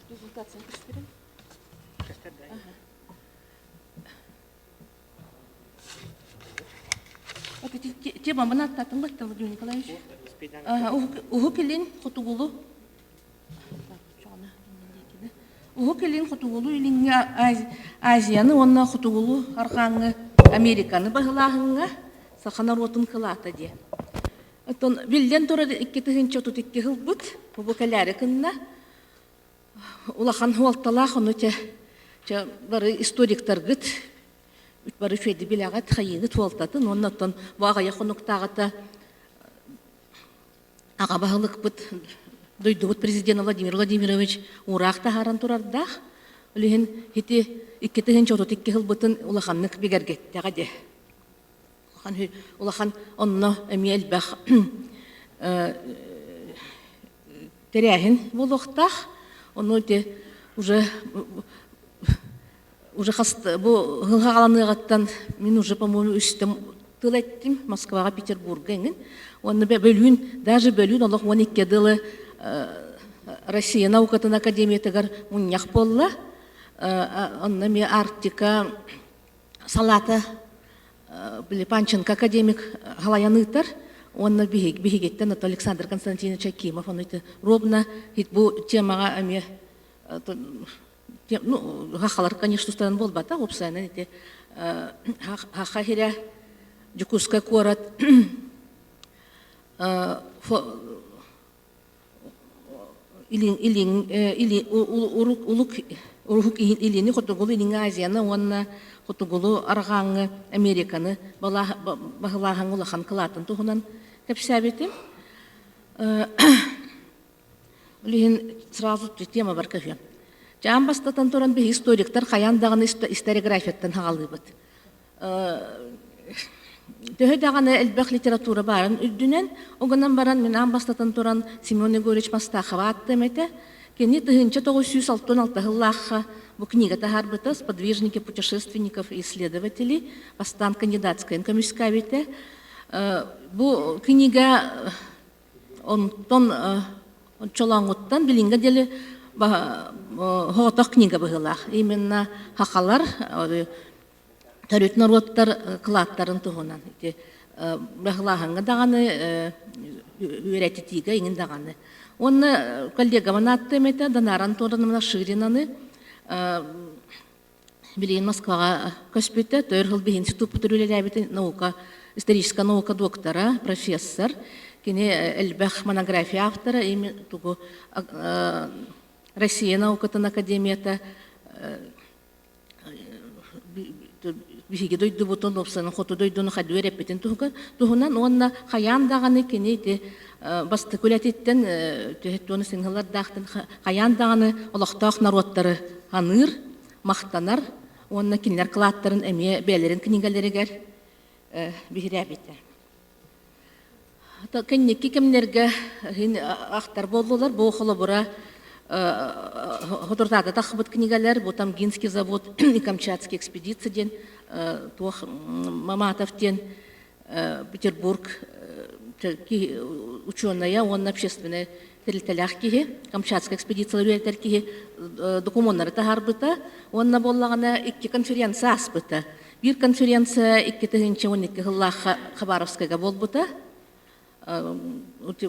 Презентация көстөрүн. Көстөр да. Тема аттатын баттан Владимир Николаевич. Уһук Илин хотугулу Уһук Илин хотугулуу Илиҥҥи Азияны уонна хотугулуу Арҕааҥҥы Американы баһылааһыҥҥа саха норуотун кылаата диэн. Оттон биллэн турар 2032 ылбыт бу кэлээри кынна улахан суолталаах ону чэ чэ бары историктаргыт бары үчүгэйдик билэҕит хайыыгыт суолтатын уонна оттон бу аҕыйах хонуктааҕыта аҕа баһылыкпыт дойдубут президена Владимир Владимирович уураах таһааран турардаах ол иһин ити 2032 сылбытын улаханнык бигэргэттэҕэ дии улахан улахан онно эмиэ элбэх тэрээһин буолуохтаах. Ону ити уже уже хас бу саҕаланыаҕыттан мин уже по-моему үстэ тыл эттим Москваҕа Петербурга эҥин. Уонна бөлүүн даже бөлүүн олох 12 дылы Россия наукатын академиятыгар мунньах буолла. Онно эмиэ Арктика салаата били Панченко академик халайан ыытар уонна биһигиттэн Александр Константинович Акимов ону ити ровно бу темаҕа эмиэ ну хахалар конечно тустаран буолбата уопсайынан ити хаха хирэ Дьокуускай куорат Илин, илин, или, улук, уруһук илини хотугулу Илиҥҥи Азияны уонна хотугулу Арҕааҥҥы Американы баһылааһыҥҥа улахан кылаатын туһунан кэпсээбитим. Ол иһин сразу тема бар көһүөм. Дьаам бастатан туран биһиги историктар хайаан даҕаны историографияттан хаҕалыыбыт. Төһө даҕаны элбэх литература баарын үрдүнэн, ол гынан баран мин аан бастатан туран Семен Егорович Мастахова ааттыам этэ. Кини 1966 сыллаахха бу книга таһаарбыта «Сподвижники путешественников и исследователей» бастаан кандидатскайын көмүскээбитэ. Бу книга онтон чолооҥҥуттан билиҥҥэ диэри соҕотох книга быһыылаах. Именно хахалар төрүт норуоттар кылааттарын туһунан ити баһылааһыҥҥа даҕаны үөрэтитиигэ иҥин даҕаны. Уонна коллегабын ааттыам этэ Донара Антоновна Ширинаны билигин Москваҕа көспүтэ, төр сыл биһи институппутугар үлэлээбитэ наука, историческая наука доктора, профессор. Кини элбэх монография автора, именно тугу Россия наукатын академията биһиги дойдубутун, уопсайынан хоту дойдуну хайдыы үөрэппитин туһунан уонна хайаан даҕаны кини ити бастакы үлэтиттэн түһэт сыҥһылардаахтан хайаан даҕаны олохтоох норуоттары аныыр, махтанар уонна кинилэр кылааттарын эмиэ бэйэлэрин кинигэлэригэр биһирээбитэ. Кэнники кэмнэргэ ахтар буоллулар. Бу холобура Хотуртаата тахсыбыт книгалар, бу Тамгинский завод и Камчатский экспедиция диэн туох Маматов диэн Петербург ученая уонна общественнай тэрилтэлээх киһи, Камчатскай экспедициялар үөрэтэр киһи докумуоннары таһаарбыта уонна буоллаҕына икки конференция ааспыта. Биир конференция 2012 сыллаахха Хабаровскайга буолбута.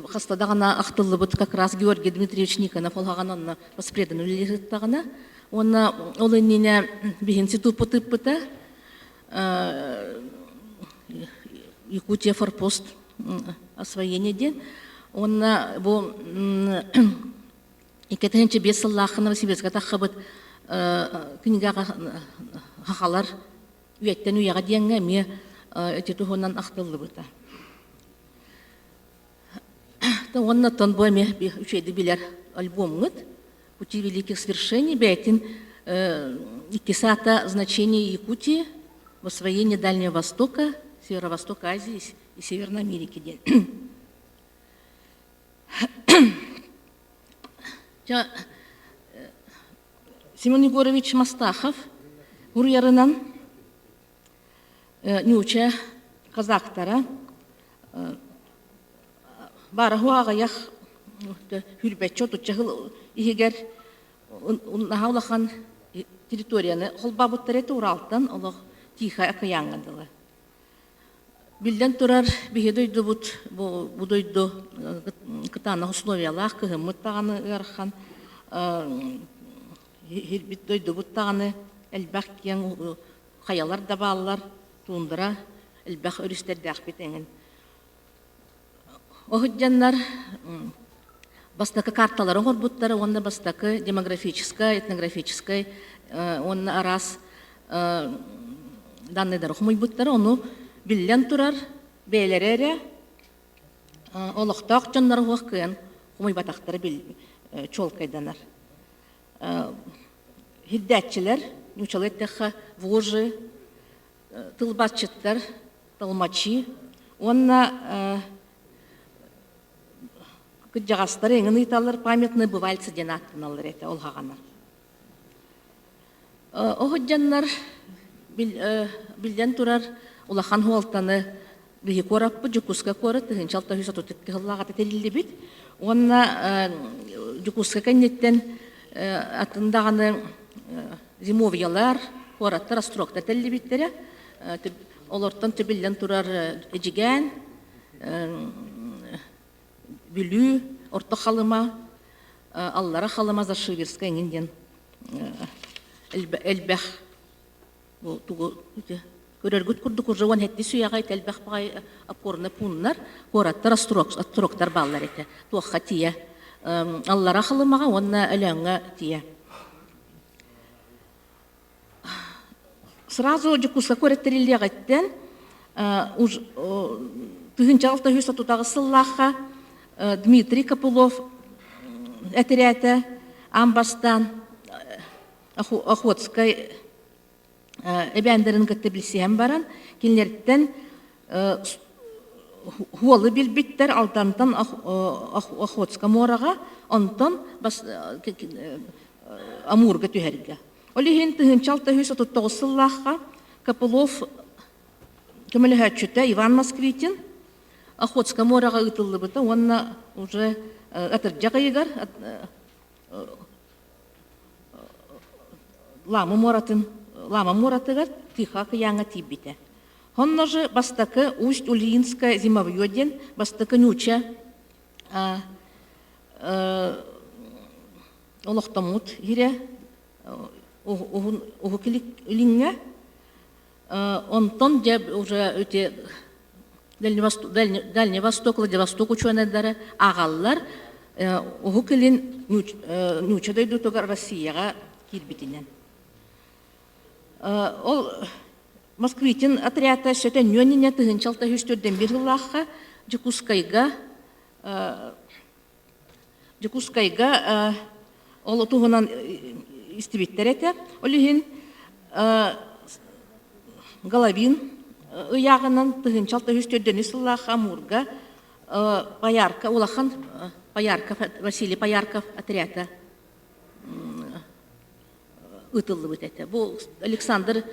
Хаста даҕаны ахтыллыбыт как раз Георгий Дмитриевич Никонов олаҕан онно воспредан үлэлиир Уонна ол иннинэ биһи институппут ыыппыта Якутия форпост освоение диэн. Уонна бу 2005 сыллаахха Новосибирска таххыбыт кинигэҕэ хахалар үйэттэн үйэҕэ диэҥҥэ эмиэ ити туһунан ахтыллыбыта. Уонна оттон бу эмиэ үчүгэйдик билэр альбомҥут «Пути великих свершений» бэйэтин иккис аата «Значение Якутии в освоении Дальнего Востока, Северо-Востока Азии и Северной Америки» диэн. Семен Егорович Мастахов уруйарынан ньууча казактара баараһу аҕыйах хүрбэччэ отучча сыл иһигэр наһаа улахан территорияны холбообуттар этэ Уралтан олох Тихай акыйааҥҥа дылы. Биллэн турар, биһи дойдубут бу, бу дойду кытаанах условиялаах кыһыммыт даҕаны ыарахан, иһирбит дойдубут даҕаны элбэх киэҥ хайалар да бааллар, туундара элбэх өрүстэрдээхпит эҥин. Оһуддьаннар бастакы карталары оҥорбуттара уонна бастакы демографическай, этнографическай уонна араас данныйдары хомуйбуттара. Ону биллэн турар, бэйэлэрэ эрэ олохтоох дьоннор уһуох кыайан хомуйбатахтара чуолкайданар. Хирдээччилэр, нуучалыы эттэххэ, вожи, тылбаасчыттар, толмачи уонна кырдьаҕастары эҥин ыыталлар памятные бывальцы диэн ааттаналлар этэ ол хаҕана. Оһуддьаннар биллэн турар улахан хуолтаны биһи куораппыт Дьокуускай куорат 1632 сыллааҕыта тэриллибит уонна Дьокуускай кэнниттэн атын даҕаны зимовьялар, куораттар, островтар тэриллибиттэрэ. Олортон түбүллэн турар Эдьигээн, Бүлүү, Орто Халыма, Аллара Халыма, Зашиверскай эҥин диэн элбэх тугу көрөргүт курдук уже уон сэттис үйэҕэ элбэх баҕайы опорный пууннар, куораттар, островтар бааллар этэ. Туохха тиийэ Аллара Халымаҕа уонна Өлөөҥҥө тиийэ. Сразу Дьокуускай куорат тэриллиэҕиттэн 1638 сыллаахха Дмитрий Копылов этэрээтэ аан бастаан Охотскай эбээндэрин кытта билсиһэн баран, кинилэртэн Хуолу билбиттэр Алдантан Охотска муораҕа, онтон Амурга түһэргэ. Ол иһин 1639 сыллаахха Копылов көмөлөһөөччүтэ Иван Москвитин Охотска муораҕа ыытыллыбыта уонна уже атырдьах ыйыгар Лама муоратын Лама муоратыгар Тихо океаҥҥа тиийбитэ. Онно же бастакы Усть-Ульинское зимовье диэн бастакы нууча олохтоммут сирэ Уһук Илиҥҥэ. Онтон дьэ уже эти Дальний Восток, Владивосток учуонайдара аҕаллар Уһук Илин нууча дойдутугар Россияҕа киирбитинэн. Ол Москвитин отряда сөтөннүөн инньэ 1631 сыллаахха Дьокуускайга Дьокуускайга ол туһунан истибиттэр этэ. Ол иһин Головин ыйааҕынан 1634 сыллаах Амурга Поярка улахан Поярков Василий Поярков отряда ыытыллыбыт этэ. Бу Александр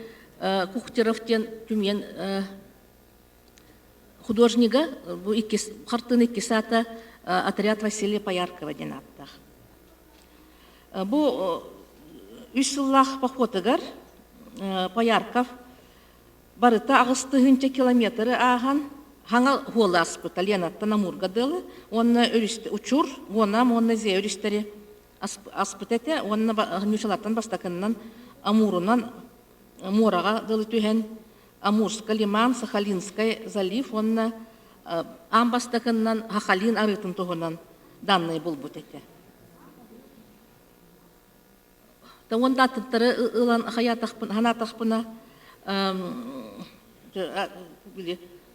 Кухтеров диэн түмэн художнига бу иккис хартыына иккис аата отряд Василия Пояркова диэн ааттаах. Бу үс сыллаах похуотугар Поярков барыта 8000 километры ааһан хаҥа хуола аспыта Ленаттан Амурга дылы уонна өрүс Учур, Гонам уонна Зея өрүстэри аспыт этэ уонна ньучалартан бастакыннан Амурунан муораҕа дылы түһэн Амурскай лиман, Сахалинскай залив уонна аан бастакыннан Сахалин арыытын туһунан данные булбут этэ. Уонна аттыттары ылан ханаатахпына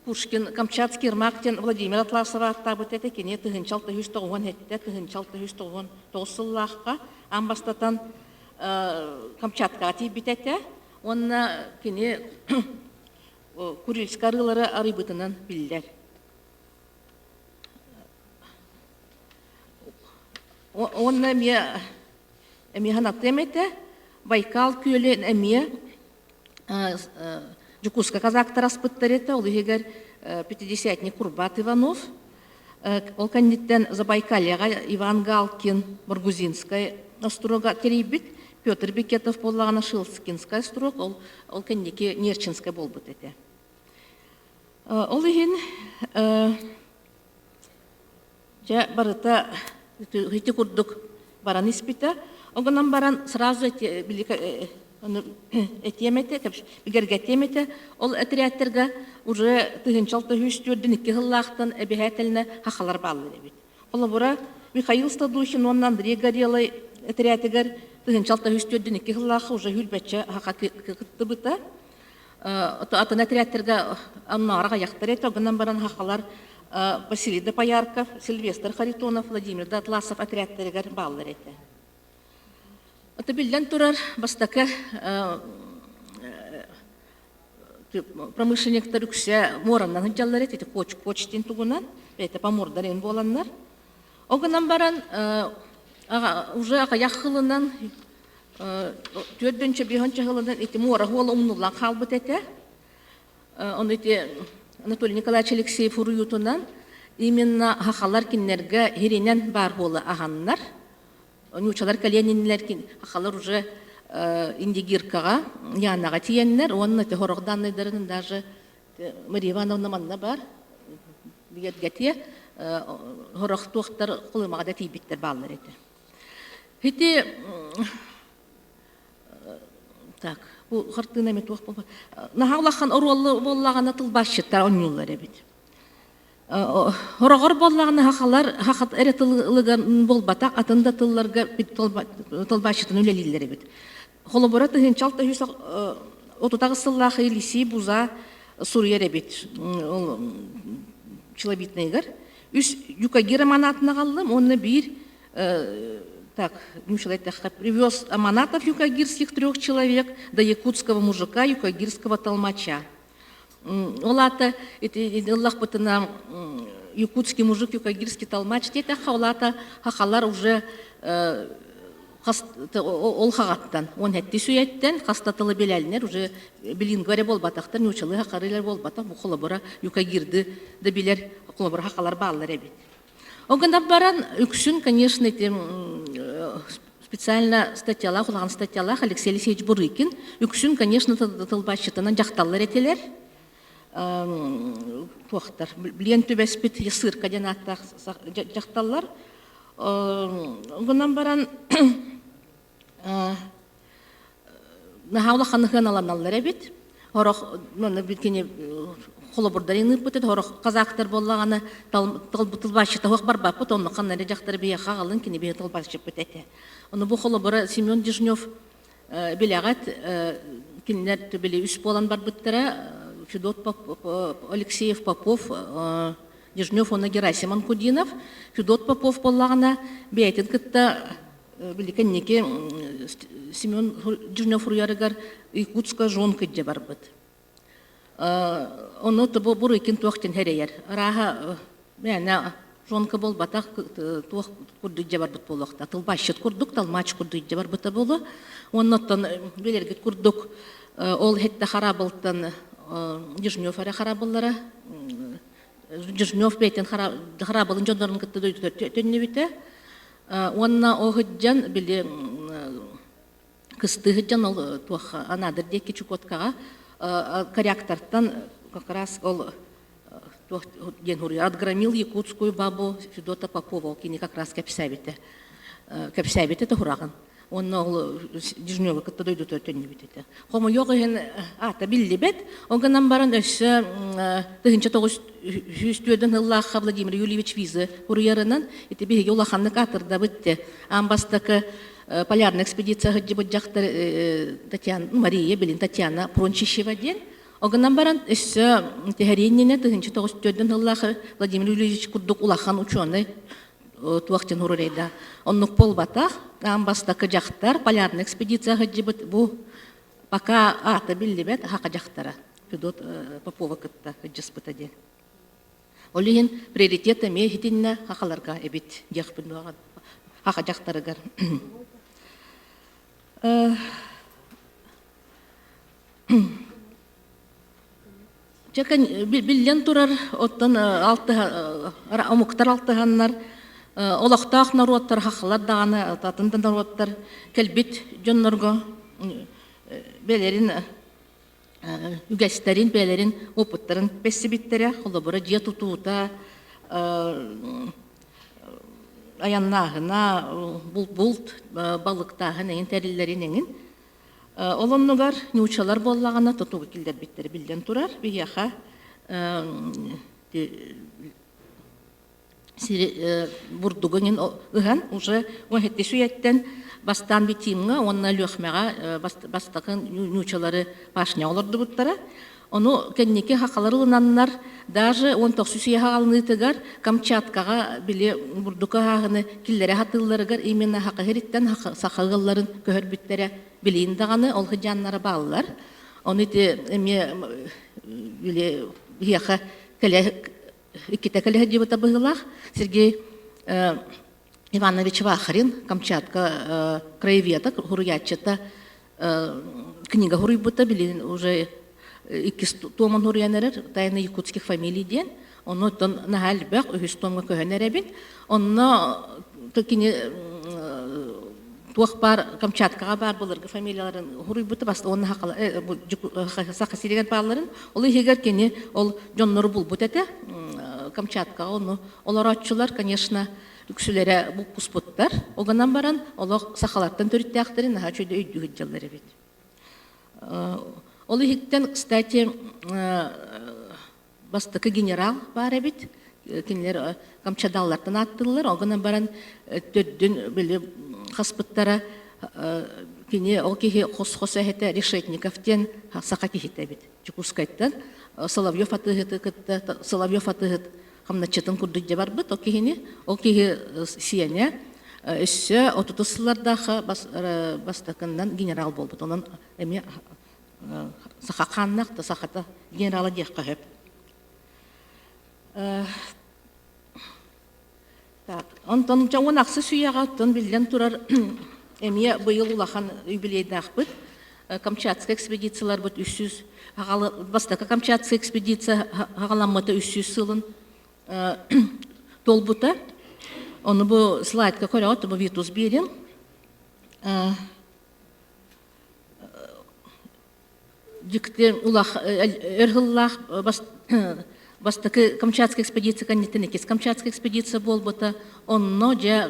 Пушкин Камчатский Ермак диэн Владимир Атласов ааттаабыт этэ. Кини 1697 1699 сыллаахха аан бастатан Камчаткаҕа тиийбит этэ. Уонна кини Курильскай арыылары арыйбытынан биллэр. Уонна эмиэ эмиэ санатыам этэ, Байкал күөлүн эмиэ Дьокуускай казактар аспыттар этэ, ол иһигэр пятидесятник Курбат Иванов, ол кэнниттэн Забайкальеҕа Иван Галкин Баргузинскай острога тэрийбит, Петр Бекетов буоллаҕына Шилскинскай острог, ол, ол кэнники Нерчинскай буолбут этэ. Ол иһин дьэ барыта ити курдук баран испитэ. Ол гынан баран сразу этиэм этэ, бигэргэтиэм этэ, ол этэрээттэргэ уже 1604 икки сыллаахтан эбэһээтэлинэ хахалар бааллар эбит. Холобура, Михаил Стадухин уонна Андрей Горелый этэрээтигэр 1604 икки сыллаахха уже хүрбэччэ хаха кыттыбыта. Атын отрядтарга оннооҕор аҕыйахтар этэ, гынан баран хахалар Василий Допоярков, Сильвестр Харитонов, Владимир Датласов отрядтарыгар бааллар этэ. Это биллэн турар бастакы промышленниктар үксэ муораннан сылдьаллар этэ, ити коч коч диэн тугунан, бэйэтэ помордар эн буоланнар. Ол гынан баран уже аҕыйах сылынан Түөрдүнчэ биэһүнчэ сылынан ити муора уола умнуллан хаалбыт этэ. Ону ити Анатолий Николаевич Алексеев уруйуутунан именно хахалар кинилэргэ хиринэн баар буола аһаннар. Нуучалар кэлиэниннилэр хахалар уже Индигиркаҕа, Янаҕа тиийэннэр уонна ити сорох данныйдарын даже Мария Ивановна манна бар бигэргэтиэ сорох туохтар Колымаҕа да тиийбиттэр бааллар этэ. Ити так бу хартыына эми туох буолба наһаа улахан оруоллу буоллаҕына тылбаасчыттар оонньууллар эбит. Хороҕор буоллаҕына хахалар хахат эрэ тылыгар буолбатах атын да тылларга тылбаасчытын үлэлииллэр эбит. Холобура 1638 сыллаах Елисей Буза суруйар эбит ол челобитныйгар. Үс юкагир аманатын аҕаллым уонна биир так, привез аманатов юкагирских трех человек до якутского мужика юкагирского толмача. Ол аата ыллахпытына якутский мужик юкагирский толмач диэтэххэ ол аата хахалар уже ол хаҕаттан он хэтти сүйэттэн хаста тылы билэлнэр уже билингва эрэ буолбатахтар нуучалыы хахарыылар буолбатах бу холобура юкагирды да билэр холобура хахалар бааллар эбит Ол гынан баран үксүн, конечно, ити специально статьялаах, улахан статьялаах Алексей Алексеевич Бурыкин үксүн, конечно, тылбаасчытынан дьахталлар этилэр. Туохтар, билиэн түбэспит Ясырка диэн ааттаах дьахталлар. Гынан баран наһаа улахан ыһыаналаналлар эбит. Сорох кини холобурдарын ыыппыт этэ, сорох казахтар буоллаҕына тылбаасчыта суох барбаппыт, онно ханна эрэ дьахтар биһиэхэ аҕалын, кини биһи тылбаасчыппыт этэ. Ону бу холобура Семен Дежнев билэҕит, кинилэр били үс буолан барбыттара, Федот Алексеев Попов, Дежнев уонна Герасим Анкудинов. Федот Попов буоллаҕына бэйэтин кытта Биликэнники Семен Дюрнев суруйарыгар Якутская жонка дьэ барбыт. Ону бу Бурыкин туох диэн хэрэйэр. Арааһа мээнэ жонка буолбатах туох курдук дьэ барбыт буолуохта. Тылбаасчыт курдук, талмач курдук дьэ барбыта буолуо. Уонна оттон билэргит курдук ол хетте харабылтан Дежнев эрэ харабыллара Дежнев бэйтэн харабылын дьоннорун кытта дойдутугар төннүбүтэ. Уонна ол сылдьан били кыстыы сылдьан ол туох Анадырь диэки Чукоткаҕа коряктартан как раз ол туох диэн суруйар отгромил якутскую бабу Федота Попова ол кини как раз кэпсээбитэ кэпсээбитэ туһураҕын Уонна ол Дежневы кытта дойдутугар төннүбүт этэ. Хомойуох иһин аата биллибэт. Ол гынан баран өссө 1904 сыллаахха Владимир Юльевич Виза суруйарынан ити биһиги улаханнык аатырдабыт те. Аан бастакы Полярная экспедиция сылдьыбыт дьахтар Татьяна Мария, билин Татьяна Прончищева диэн. Ол гынан баран өссө тэһэрииннинэ 1904 сыллаах Владимир Юрьевич курдук улахан учуонай туох диэн уруурайда. Оннук буолбатах. Аан бастакы дьахтар полярная экспедиция сылдьыбыт бу пока аата биллибэт саха дьахтара Федот Попова кытта сылдьыспыта диэн. Ол иһин приоритет эмиэ иһитиннэ хахаларга эбит диэхпин хаха дьахтарыгар. Биллэн турар, оттон омуктар алтыһаннар, олохтоох норуоттар, хахалар даҕаны, атын да норуоттар кэлбит дьоннорго бэлэрин үгэстэрин, бэйэлэрин опыттарын бэссибиттэрэ, холобура дьиэ тутуута, айаннааһына, булт, балыктааһын эҥин тэриллэрин эҥин. Ол оннугар нууччалар буоллаҕына тутууга киллэрбиттэрэ биллэн турар. Биһиэхэ сири бурдугу иҥин ыһан уже 17 үйэттэн бастаан Витимҥа уонна Лүөхмэҕэ бастакы нуучалары башня олордубуттара. Ону кэнники хахалар ылынаннар даже 19 үйэ хаалыныытыгар Камчаткаҕа били бурдук аһааһыны киллэрэ сатыылларыгар именно хаха сириттэн саха ыалларын көһөрбүттэрэ билиин даҕаны ол сыдьааннара бааллар. Ону ити эмиэ били биһиэхэ кэлэ иккитэ кэлэ сылдьыбыта быһыылаах. Сергей Иванович Вахрин, Камчатка краеведа, хуруйааччыта книга хуруйбута, билин уже иккис туомун хуруйан эрэр «Тайны якутских фамилий» диэн. Ону оттон наһаа элбэх үһүс туомҥа көһөн эрэбин. Онно кини туох баар Камчаткаҕа баар былыргы фамилияларын хуруйбута уонна Саха сиригэр баалларын ол иһигэр кини ол дьоннору булбут этэ Камчаткаҕа ону олорооччулар конечно үксүлэрэ булкуспуттар ол гынан баран олох сахалартан төрүттээхтэрин наһаа үчүгэй өйдүү сылдьаллар эбит ол иһиттэн кстати бастакы генерал баар эбит. Кинилэр Камчадаллартан ааттыыллар. Ол гынан баран төрдүн били хаспыттара кини ол киһи хос-хос эһэтэ Решетников диэн саха киһитэ эбит. Дьокуускайтан Соловьев атыыһыты кытта Соловьев атыыһыт хамначчытын курдук дьэ барбыт ол киһини. Ол киһи сиэнэ өссө отутус сыллардаахха бастакыннан генерал буолбут. Онон эмиэ саха хааннаах да сахата генерала диэххэ сөп. Так, онтон уон ахсыс үйэҕэ оттон биллэн турар эмиэ быйыл улахан юбилейдаахпыт. Камчатскай экспедицияларбыт 300 бастакы Камчатскай экспедиция хаҕаламмыта 300 сылын туолбута. Ону бу слайдка көрөҕүт, бу Витус Беринг. Дьикти улах өр сыллаах бастакы Камчатская экспедиция кэнниттэн иккис Камчатская экспедиция буолбута. Онно дьэ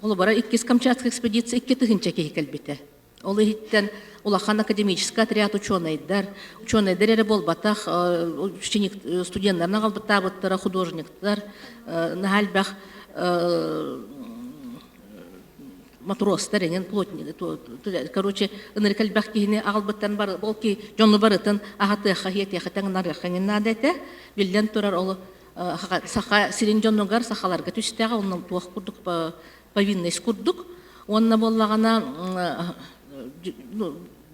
холобура иккис Камчатская экспедиция 2000 киһи кэлбитэ. Ол иһиттэн улахан академический отряд учуонайдар, учуонайдар эрэ буолбатах, ученик студеннарын аҕалбыттаабыттара, художниктар, наһаа элбэх матростар эҥин плотник короче ынырык элбэх киһини аҕалбыттан бар ол ки дьону барытын аһатыахха иэтиэхэ таҥнарыахха эҥин наада этэ биллэн турар ол саха сирин дьонугар сахаларга түстэҕэ онно туох курдук повинность курдук уонна буоллаҕына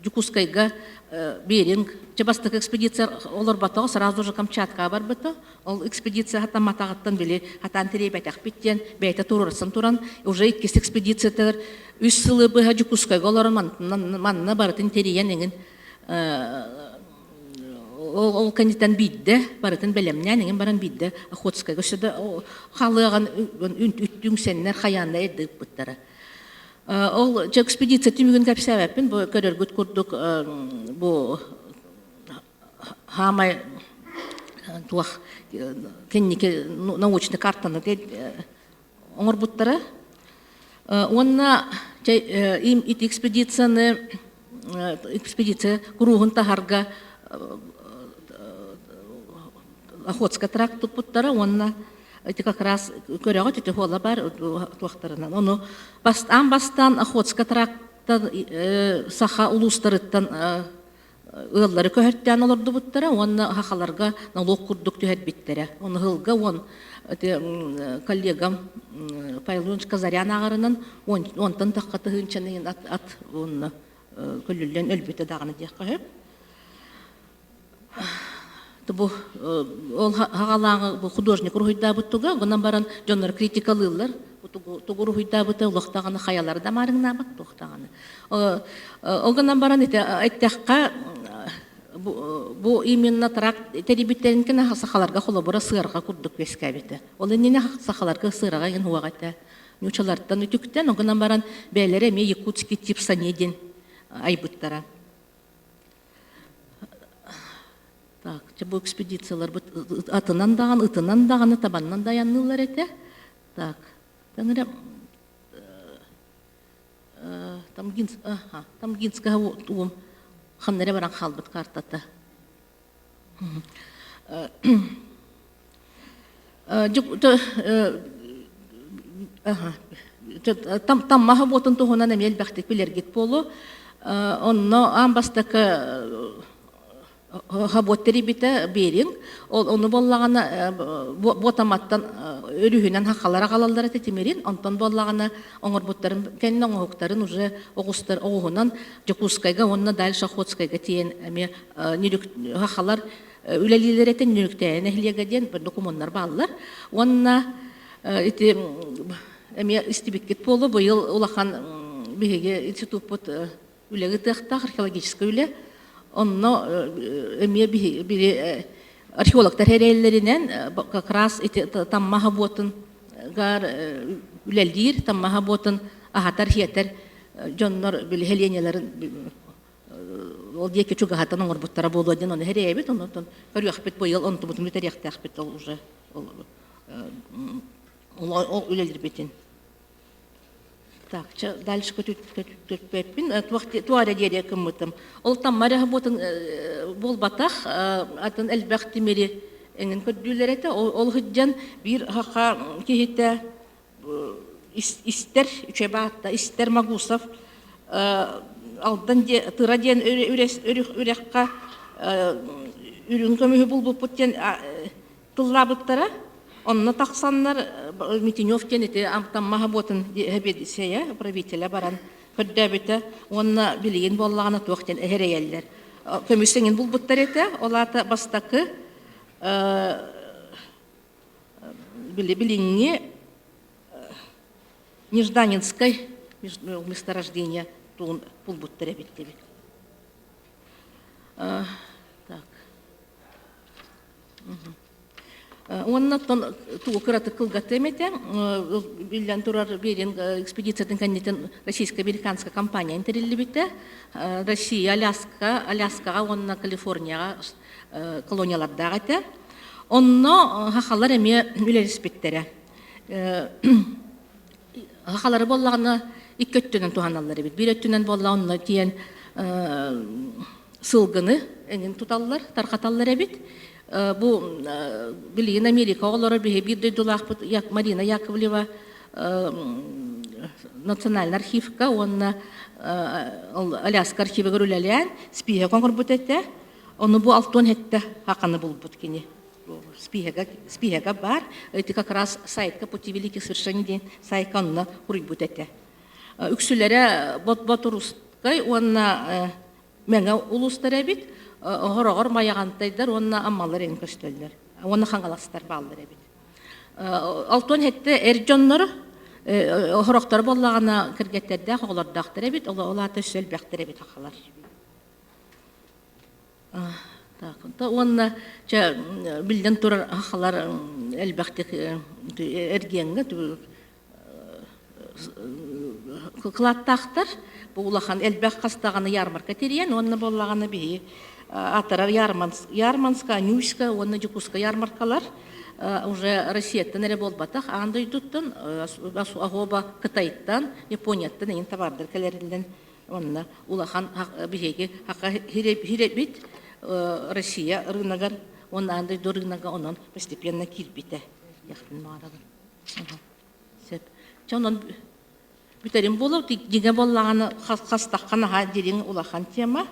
Дьокуускайга Беринг чэ бастакы экспедиция олорботоҕо сразу же Камчаткаҕа барбыта ол экспедиция хатамматаҕыттан били хатаан тириэйбэтэхпит диэн бэйэтэ туруорсан туран уже иккис экспедициятыгар үс сылы быһа Дьокуускайга олорон манна барытын тэрийэн эҥин ол кэнниттэн биирдэ барытын бэлэмнээн эҥин баран биирдэ Охотскайга өссө да халыаҕын үттүҥсэннэр хайаанна эрдэ ыыппыттара Ол экспедиция түмүгүн кэпсээбэппин, бу көрөргүт курдук бу хаамай туох кэнники научный картаны оҥорбуттара. Уонна ити экспедицияны экспедиция куруһун таһарга Охотска тракт туппуттара уонна. Ити как раз көрөҕүт ити хуола бар туохтарынан. Ону бастаан бастаан Охотска трактан саха улуустарыттан ыаллары көһөртөөн олордубуттара уонна сахаларга налог курдук түһэрбиттэрэ. Ону ыһылга уон коллегам Павел Иванович Казарян ааҕарынан онтон тахха тыһыынчаны ат ат уонна көлүллэн өлбүтэ даҕаны диэххэ сөп. Бу ол хаҕалааҕы бу художник уруһуйдаабыт туга, гынан баран дьоннор критикалыыллар. Тугу уруһуйдаабыта олох даҕаны хайалары да маарыҥнаабат туох даҕаны. Ол гынан баран ити эттэххэ бу именно тракт тэрийбиттэрин кэнэ сахаларга холобура сыарҕа курдук үөскээбитэ. Ол иннинэ сахаларга сыараҕа иһин уоҕа этэ. Нуучалартан үтүктэн, ол гынан баран бэйэлэрэ эмиэ якутский тип сани диэн айбыттара. Так, чэ бу экспедицияларбыт атынан даҕаны, ытынан даҕаны, табаннан да айанныыллар этэ. Так, таҥара Тамгинс, аха, Тамгинская уум ханна эрэ баран хаалбыт картата. Таммаһа буотун туһунан эмиэ элбэхтик билэргит буолуо. Онно аан бастакы хабуот тэрийбитэ Беринг. Ол ону буоллаҕына Буотаматтан өрүһүнэн хаххалара аҕалаллар этэ тимирин. Онтон буоллаҕына оҥорбуттарын кэннэ оҥоһуктарын уже оҕустар оҕуһунан Дьокуускайга уонна дальше Охотскайга тиийэн эмиэ хаххалар үлэлииллэр этэ Нүрүктээйи нэһилиэгэ диэн докумуоннар бааллар. Уонна ити эмиэ истибиккит буолуо быйыл улахан биһиги институппут үлэ ыытыахтаах археологическай үлэ. Онно эмиэ биһиги археологтар эрээллэринэн как раз ити Таммаха буотун гар үлэлиир Таммаха буотун аһатар-хиэтэр дьоннор били һэлиэнньэлэрин ол диэки чугаһатан оҥорбуттара буолуо диэн ону эрэйэбит онтон көрүөхпүт быйыл онтубутун бүтэриэхтээхпит ол уже ол үлэлирбитин так дальше көтүппэппин туох эрэ диэри гыммытым ол тамма эрэ буотун буолбатах атын элбэх тимири эҥин көрдүүлэр этэ ол сылдьан биир хаха киһитэ истэр үчэбаатта истэр Магусов Алдан Тыра диэн үрэххэ үрүҥ көмүһү булбуппут диэн тыллаабыттара. Онно тахсаннар Митинев диэн ити Таммаха буотун сэбиэдиссэйэ правителя баран көрдөөбүтэ уонна билигин буоллаҕына туох диэн эһэрэйэллэр. Көмүс эҥин булбуттар этэ. Ол аата бастакы билиҥҥи Нежданинскай месторождение тугун булбуттар эбит диэбит. Так. Уонна оттон тугу кыратык кылгатыам этэ. Биллэн турар Беринг экспедициятын кэнниттэн российско-американская компания тэриллибитэ. Россия Аляска, Аляскаҕа уонна Калифорнияҕа колониялардаах этэ. Онно хахалар эмиэ үлэлэспиттэрэ. Хахалары буоллаҕына икки өттүнэн туһаналлар эбит. Биир өттүнэн буолла онно тиийэн сылгыны эҥин туталлар, тарҕаталлар эбит. Бу билигин Америка оҕолоро биһи биир дойдулаахпыт Марина Яковлева национальный архивка уонна Аляска архивыгар үлэлээн спиһэк оҥорбут этэ. Ону бу алтуон хэттэ хаканы булбут кини. Спиһэгэ бар. Ити как раз сайтка Пути великих свершений диэн сайтка онно хуруйбут этэ. Үксүлэрэ Ботурускай уонна Мэҥэ улуустара эбит. Хороҕор Майаҕантайдар уонна Аммалар эҥин көстөллөр. Уонна Хаҥаластар бааллар эбит. Алтуон хэттэ эр дьоннор хорохторо буоллаҕына кэргэттэрдээх оҕолордоохтор эбит. Ол аата өссө элбэхтэр эбит хахалар. Так, уонна чэ биллэн турар хахалар элбэхтик эргиэҥҥэ кылааттаахтар. Бу улахан элбэх хас даҕаны ярмарка тэрийэн уонна буоллаҕына биһи атарар Ярманска, Анюйска уонна Дьокуускай ярмаркалар уже Россияттан эрэ буолбатах, аан дойдуттан, оһуоба Кытайтан, Японияттан эҥин табаардар кэлэринэн Онно улахан биһиги һирэбит Россия рыногар уонна аан дойду рынога онон постепенно киирбитэ. диэхпин баҕарабын. Сөп. Чэ онон бүтэрим буолуо дьиҥэ буоллаҕына хастахха наһаа дириҥ улахан тема.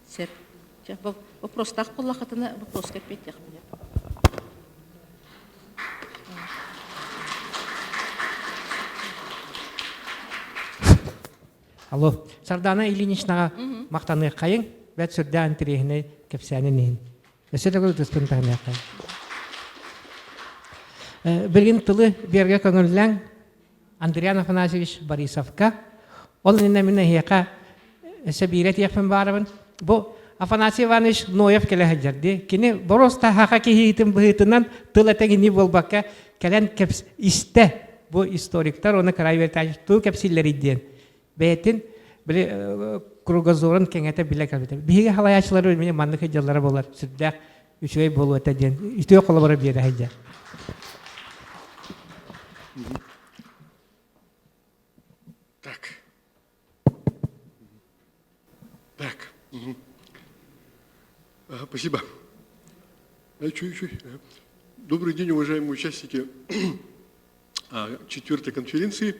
Сөп. Чэ вопростаах буоллаххытына вопроска эппиэттиэхпин. Алло, Сардана Ильиничнаҕа махтаныаххайыҥ, бэрт сүрдээх интэриэһинэй кэпсээнин иһин. Өссө төгүл ытыспын таһыныаххайыҥ. Билигин тылы биэргэ көҥүллэҥ Андриан Афанасьевич Борисовка. Ол иннинэ мин эһиэхэ өссө биирэ этиэхпин баарабын. Бу Афанасий Иванович Ноев кэлэ сылдьар дии. Кини боруоста саха киһитин быһыытынан тыл этэҥинии буолбакка кэлэн кэпс истэ бу историктар уонна кыраай үөрэтээччи тугу кэпсииллэрий диэн бэйэтин били кругозорун кэҥэтэ билэ кэлбитэ. Биһиги халайааччылары эмиэ маннык сылдьаллара буолар сүрдээх үчүгэй буолуо этэ диэн үтүө холобура биэрэ сылдьар. Так. Так. Угу. Ага, спасибо. Добрый день, уважаемые участники четвертой конференции.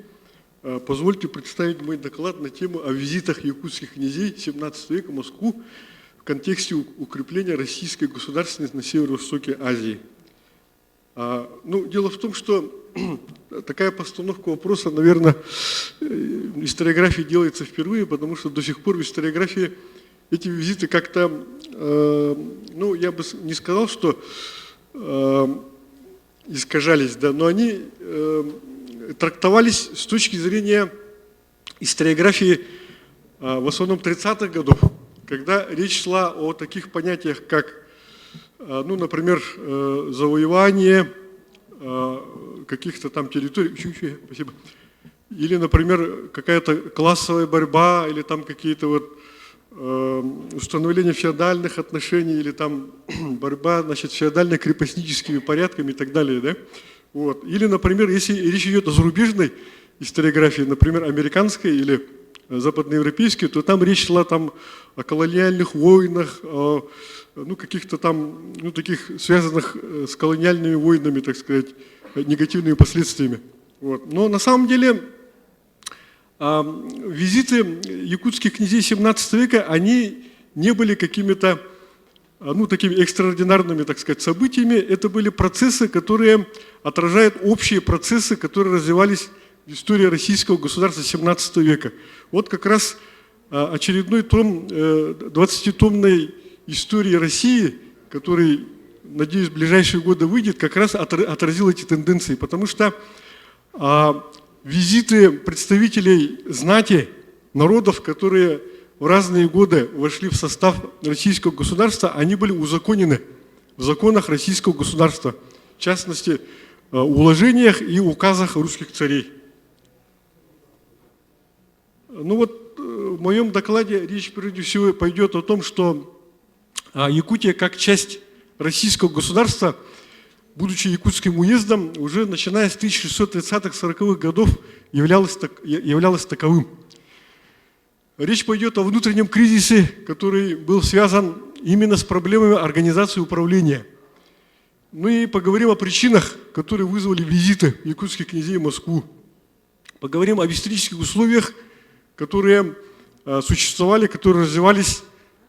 Позвольте представить мой доклад на тему о визитах якутских князей XVII века в Москву в контексте укрепления российской государственности на северо-востоке Азии. Ну, дело в том, что такая постановка вопроса, наверное, в историографии делается впервые, потому что до сих пор в историографии эти визиты как-то, ну, я бы не сказал, что искажались, да, но они трактовались с точки зрения историографии в основном 30-х годов, когда речь шла о таких понятиях, как, ну, например, завоевание каких-то там территорий, спасибо, или, например, какая-то классовая борьба, или там какие-то вот установление феодальных отношений, или там борьба, значит, с феодально-крепостническими порядками и так далее, да? Вот. Или, например, если речь идет о зарубежной историографии, например, американской или западноевропейской, то там речь шла там о колониальных войнах, о ну, каких-то там, ну, таких связанных с колониальными войнами, так сказать, негативными последствиями. Вот. Но на самом деле визиты якутских князей 17 века, они не были какими-то ну, такими экстраординарными, так сказать, событиями. Это были процессы, которые отражают общие процессы, которые развивались в истории российского государства 17 века. Вот как раз очередной том 20-томной истории России, который, надеюсь, в ближайшие годы выйдет, как раз отразил эти тенденции, потому что визиты представителей знати народов, которые в разные годы вошли в состав российского государства, они были узаконены в законах российского государства, в частности, уложениях и указах русских царей. Ну вот в моем докладе речь прежде всего пойдет о том, что Якутия как часть российского государства, будучи якутским уездом, уже начиная с 1630-40-х годов являлась, являлась таковым. Речь пойдет о внутреннем кризисе, который был связан именно с проблемами организации управления. Ну и поговорим о причинах, которые вызвали визиты якутских князей в Москву. Поговорим об исторических условиях, которые существовали, которые развивались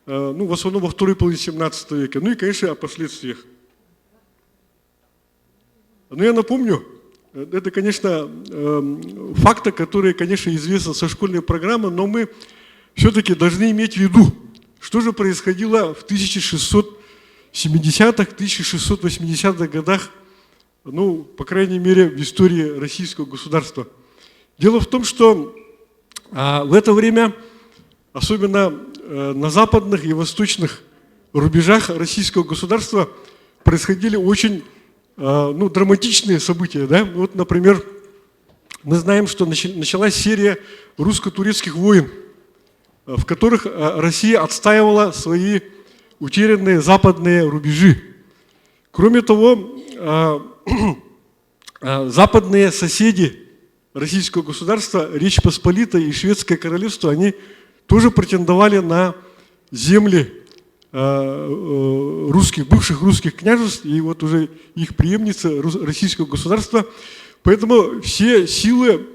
ну, в основном во второй половине 17 века. Ну и, конечно, о последствиях. Но я напомню, это, конечно, факты, которые, конечно, известны со школьной программы, но мы все-таки должны иметь в виду, что же происходило в 1670-х, 1680-х годах, ну, по крайней мере, в истории российского государства. Дело в том, что в это время, особенно на западных и восточных рубежах российского государства, происходили очень ну, драматичные события. Да? Вот, например, мы знаем, что началась серия русско-турецких войн, в которых Россия отстаивала свои утерянные западные рубежи. Кроме того, западные соседи российского государства, Речь Посполитая и Шведское королевство, они тоже претендовали на земли. русских, бывших русских княжеств и вот уже их преемница российского государства. Поэтому все силы,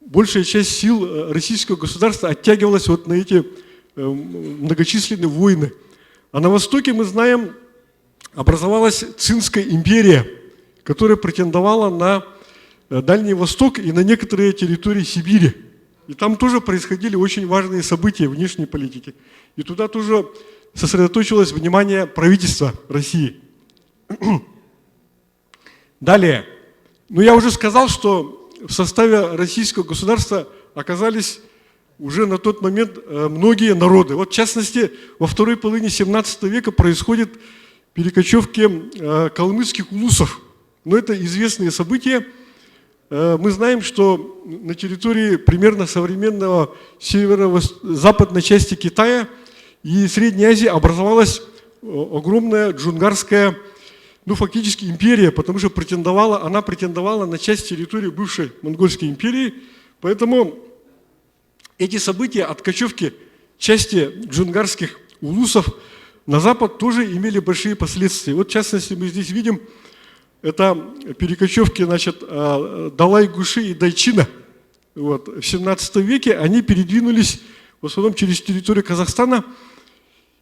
большая часть сил российского государства оттягивалась вот на эти многочисленные войны. А на Востоке, мы знаем, образовалась Цинская империя, которая претендовала на Дальний Восток и на некоторые территории Сибири. И там тоже происходили очень важные события внешней политики. И туда тоже сосредоточилось внимание правительства России. Далее. Ну, я уже сказал, что в составе российского государства оказались уже на тот момент многие народы. Вот, в частности, во второй половине 17 века происходит перекочевки калмыцких улусов. Но это известные события. Мы знаем, что на территории примерно современного северо-западной части Китая и Средней Азии образовалась огромная джунгарская, ну, фактически империя, потому что она претендовала на часть территории бывшей Монгольской империи. Поэтому эти события откочевки части джунгарских улусов на запад тоже имели большие последствия. Вот, в частности, мы здесь видим, это перекочевки, значит, Далай-Гуши и Дайчина. Вот. В 17 веке они передвинулись в основном через территорию Казахстана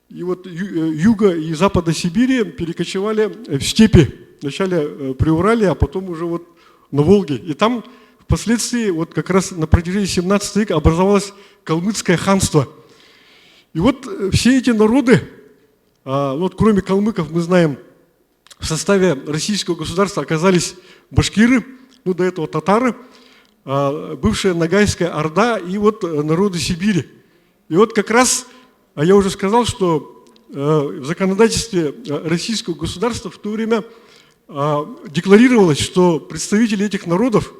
и вот юга и запада Сибири перекочевали в степи. Вначале при Урале, а потом уже вот на Волге. И там впоследствии, вот как раз на протяжении 17 века образовалось калмыцкое ханство. И вот все эти народы, вот кроме калмыков, мы знаем, в составе российского государства оказались башкиры, ну до этого татары, бывшая Ногайская Орда и вот народы Сибири. И вот как раз, а я уже сказал, что в законодательстве российского государства в то время декларировалось, что представители этих народов,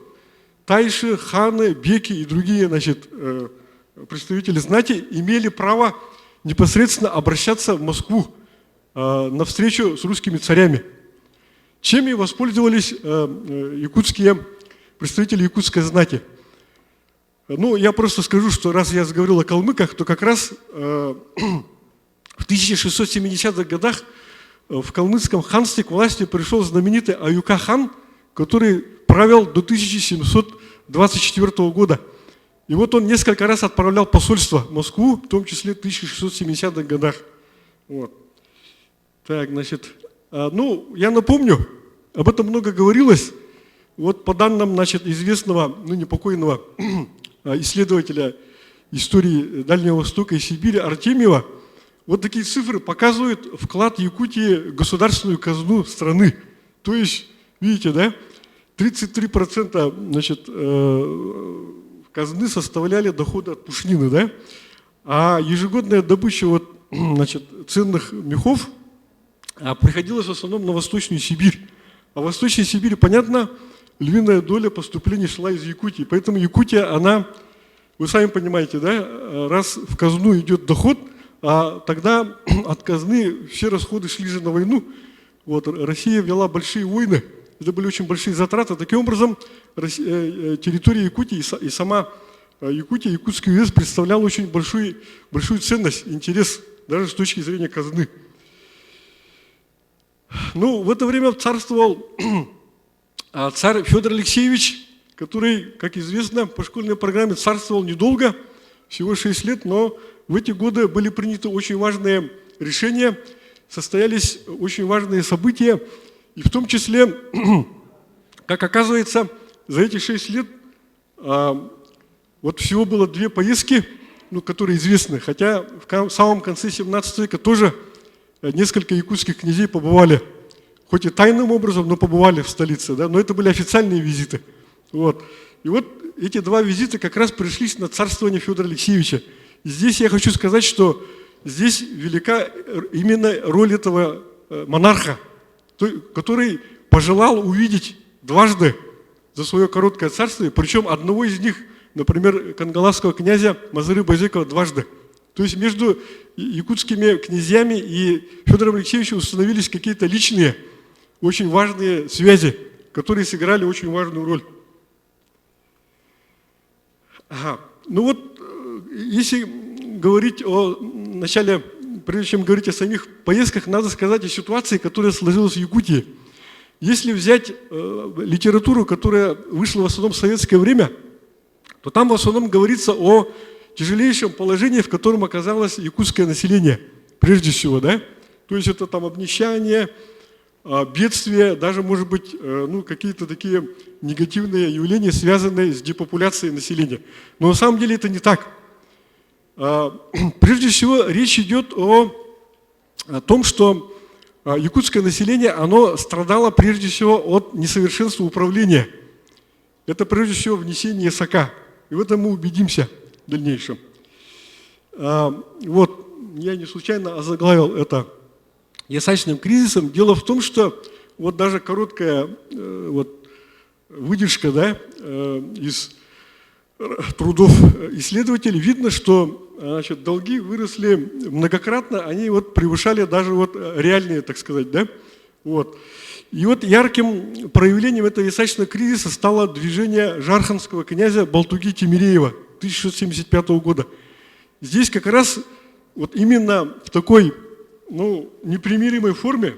тайши, ханы, беки и другие, значит, представители знати имели право непосредственно обращаться в Москву на встречу с русскими царями. Чем и воспользовались якутские, представители якутской знати. Ну, я просто скажу, что раз я заговорил о калмыках, то как раз в 1670-х годах в калмыцком ханстве к власти пришел знаменитый Аюка-хан, который правил до 1724 года. И вот он несколько раз отправлял посольство в Москву, в том числе в 1670-х годах. Вот. Так, значит, ну, я напомню, об этом много говорилось. Вот по данным, значит, известного, ну, непокойного исследователя истории Дальнего Востока и Сибири Артемьева, вот такие цифры показывают вклад Якутии в государственную казну страны. То есть, видите, да, 33% значит, казны составляли доходы от пушнины, да? А ежегодная добыча вот, значит, ценных мехов приходилась в основном на Восточную Сибирь. А в Восточной Сибири, понятно, львиная доля поступлений шла из Якутии. Поэтому Якутия, она, вы сами понимаете, да, раз в казну идет доход, а тогда от казны все расходы шли же на войну. Вот, Россия вела большие войны, это были очень большие затраты. Таким образом, территория Якутии и сама Якутия, Якутский уезд представлял очень большую, большую ценность, интерес, даже с точки зрения казны. Ну, в это время царствовал царь Федор Алексеевич, который, как известно, по школьной программе царствовал недолго, всего 6 лет, но в эти годы были приняты очень важные решения, состоялись очень важные события, и в том числе, как оказывается, за эти 6 лет вот всего было две поездки, ну, которые известны, хотя в самом конце 17 века тоже несколько якутских князей побывали, хоть и тайным образом, но побывали в столице, да, но это были официальные визиты. Вот. И вот эти два визита как раз пришлись на царствование Федора Алексеевича. И здесь я хочу сказать, что здесь велика именно роль этого монарха, который пожелал увидеть дважды за свое короткое царствие, причем одного из них, например, кангаласского князя Мазыры Бозекова дважды. То есть между якутскими князьями и Федором Алексеевичем установились какие-то личные, очень важные связи, которые сыграли очень важную роль. Ага. Ну вот, если говорить о начале прежде чем говорить о самих поездках, надо сказать о ситуации, которая сложилась в Якутии. Если взять литературу, которая вышла в основном в советское время, то там в основном говорится о тяжелейшем положении, в котором оказалось якутское население, прежде всего, да? То есть это там обнищание, бедствия, даже, может быть, ну, какие-то такие негативные явления, связанные с депопуляцией населения. Но на самом деле это не так. Прежде всего, речь идет о том, что якутское население, оно страдало прежде всего от несовершенства управления. Это прежде всего внесение ясака. И в этом мы убедимся в дальнейшем. Вот, я не случайно озаглавил это ясачным кризисом. Дело в том, что вот даже короткая вот, выдержка, да, из трудов исследователей, видно, что, значит, долги выросли многократно, они вот превышали даже вот реальные, так сказать, да? Вот. И вот ярким проявлением этого ясачного кризиса стало движение жарханского князя Балтуги Тимиреева 1675 года. Здесь как раз вот именно в такой, ну, непримиримой форме,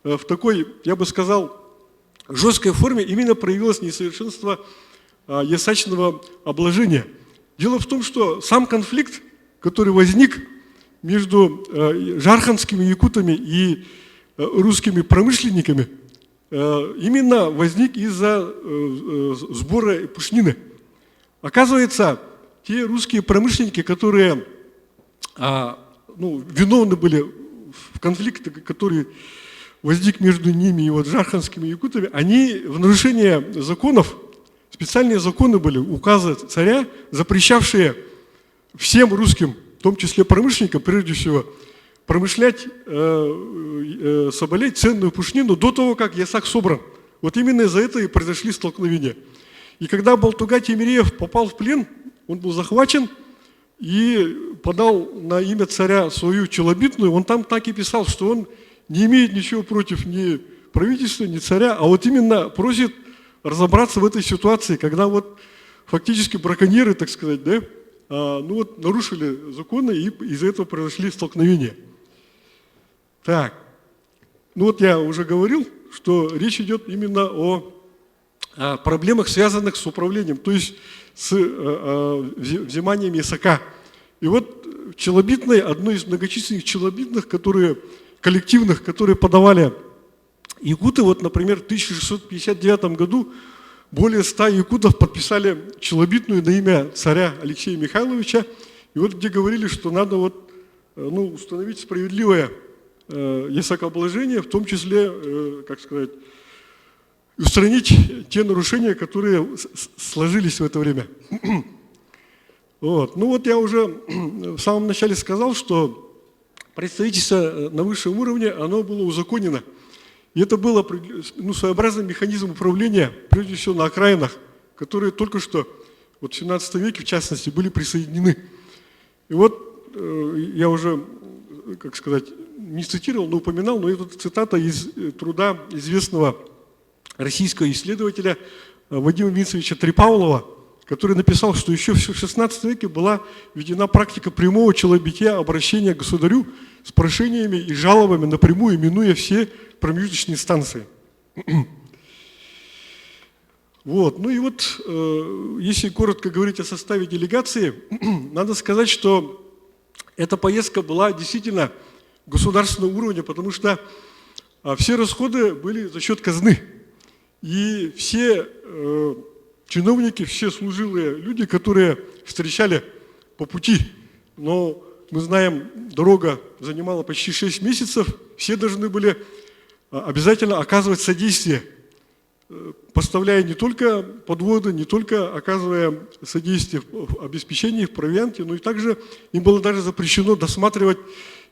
в такой, я бы сказал, жесткой форме именно проявилось несовершенство ясачного обложения. Дело в том, что сам конфликт, который возник между жарханскими якутами и русскими промышленниками, именно возник из-за сбора пушнины. Оказывается, те русские промышленники, которые ну, виновны были в конфликте, который возник между ними и вот жарханскими якутами, они в нарушение законов, специальные законы были, указы царя, запрещавшие всем русским, в том числе промышленникам, прежде всего, промышлять соболей, ценную пушнину до того, как ясак собран. Вот именно из-за этого и произошли столкновения. И когда Балтуга Тимиреев попал в плен, он был захвачен и подал на имя царя свою челобитную, он там так и писал, что он не имеет ничего против ни правительства, ни царя, а вот именно просит разобраться в этой ситуации, когда вот фактически браконьеры, так сказать, да, ну вот нарушили законы и из-за этого произошли столкновения. Так, ну вот я уже говорил, что речь идет именно о проблемах, связанных с управлением, то есть с взиманием ясака. И вот челобитной, одной из многочисленных челобитных, которые, коллективных, которые подавали якуты, вот, например, в 1659 году более 100 якутов подписали челобитную на имя царя Алексея Михайловича, и вот где говорили, что надо вот, ну, установить справедливое ясакообложение, в том числе, как сказать, устранить те нарушения, которые сложились в это время. Вот. Ну вот я уже в самом начале сказал, что представительство на высшем уровне, оно было узаконено. И это был, ну, своеобразный механизм управления, прежде всего на окраинах, которые только что, вот в 17 веке в частности, были присоединены. И вот я уже, как сказать, не цитировал, но упоминал, но это цитата из труда известного российского исследователя Вадима Винцевича Трепаулова, который написал, что еще в XVI веке была введена практика прямого челобития обращения к государю с прошениями и жалобами напрямую, минуя все промежуточные инстанции. Вот. Ну и вот, если коротко говорить о составе делегации, надо сказать, что эта поездка была действительно государственного уровня, потому что все расходы были за счет казны. И все чиновники, все служилые люди, которые встречали по пути, но мы знаем, дорога занимала почти 6 месяцев, все должны были обязательно оказывать содействие, поставляя не только подводы, не только оказывая содействие в обеспечении, в провианте, но и также им было даже запрещено досматривать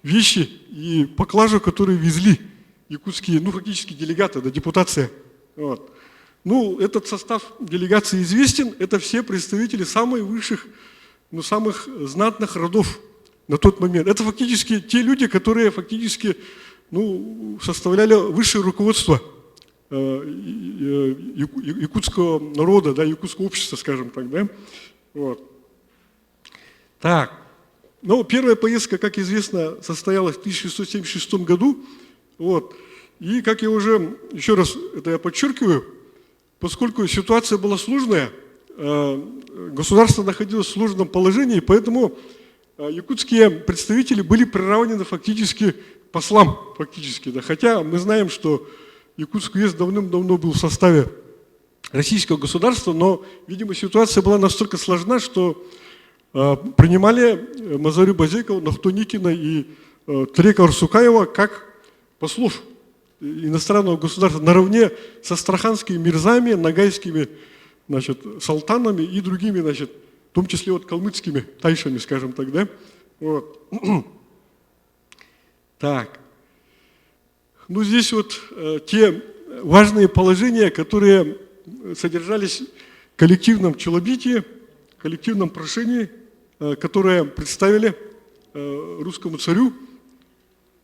вещи и поклажу, которые везли якутские, ну, фактически делегаты, да, депутация. Вот. Ну, этот состав делегации известен, это все представители самых высших, ну, самых знатных родов на тот момент. Это фактически те люди, которые фактически, ну, составляли высшее руководство якутского народа, да, якутского общества, скажем так, да. Вот. Так. Но первая поездка, как известно, состоялась в 1676 году. Вот. И, как я уже, еще раз это я подчеркиваю, поскольку ситуация была сложная, государство находилось в сложном положении, поэтому якутские представители были приравнены фактически к послам, фактически, да. Хотя мы знаем, что Якутский уезд давным-давно был в составе российского государства, но, видимо, ситуация была настолько сложна, что принимали Мазарю Бозекова, Нохтоникина и Трека Арсукаева как послов иностранного государства наравне с астраханскими мирзами, ногайскими, значит, салтанами и другими, значит, в том числе вот калмыцкими тайшами, скажем так, да? Вот. Так. Ну, здесь вот те важные положения, которые содержались в коллективном челобитии, коллективном прошении, которое представили русскому царю.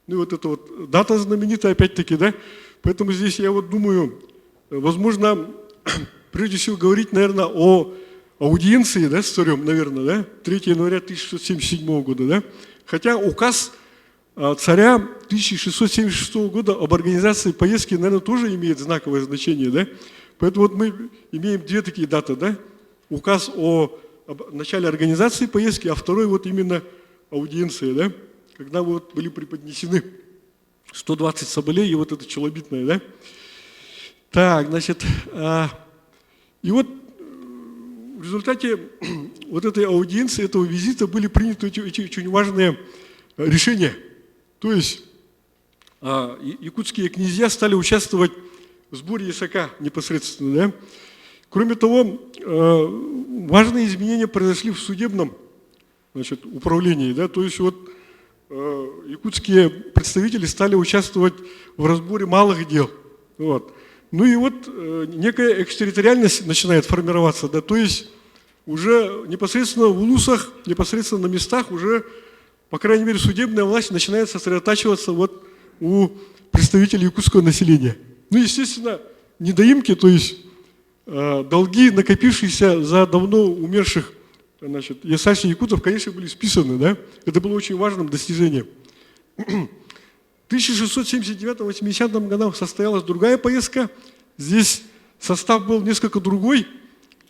Ну и вот эта вот дата знаменитая, опять-таки, да? Поэтому здесь я вот думаю, возможно, прежде всего говорить, наверное, о аудиенции, да, с царем, наверное, да, 3 января 1677 года, да? Хотя указ царя 1676 года об организации поездки, наверное, тоже имеет знаковое значение, да? Поэтому вот мы имеем две такие даты, да? Указ об начале организации поездки, а второй вот именно аудиенция, да? Когда вот были преподнесены 120 соболей и вот это челобитное, да? Так, значит, и вот в результате вот этой аудиенции, этого визита были приняты эти очень важные решения. То есть якутские князья стали участвовать в сборе ясака непосредственно. Да? Кроме того, важные изменения произошли в судебном, значит, управлении. Да? То есть вот якутские представители стали участвовать в разборе малых дел. Вот. Ну и вот некая экстерриториальность начинает формироваться, да, то есть уже непосредственно в улусах, непосредственно на местах уже, по крайней мере, судебная власть начинает сосредотачиваться вот у представителей якутского населения. Ну, естественно, недоимки, то есть долги, накопившиеся за давно умерших, значит, ясачных якутов, конечно, были списаны, да? Это было очень важным достижением. В 1679-80 годах состоялась другая поездка. Здесь состав был несколько другой.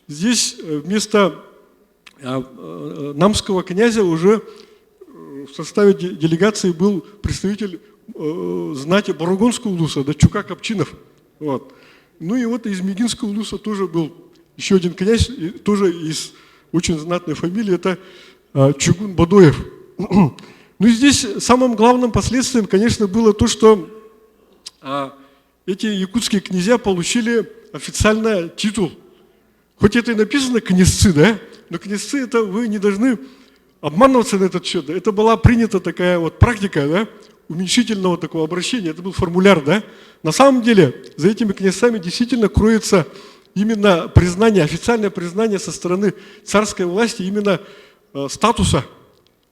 Здесь вместо намского князя уже в составе делегации был представитель знати Борогонского улуса, да, Чука Копчинов. Вот. Ну и вот из Мегинского улуса тоже был еще один князь, тоже из очень знатной фамилии, это Чугун Бадоев. Ну и здесь самым главным последствием, конечно, было то, что эти якутские князья получили официально титул. Хоть это и написано князцы, да, но князцы это вы не должны обманываться на этот счет. Это была принята такая вот практика, да, уменьшительного такого обращения, это был формуляр, да. На самом деле за этими князцами действительно кроется именно признание, официальное признание со стороны царской власти именно статуса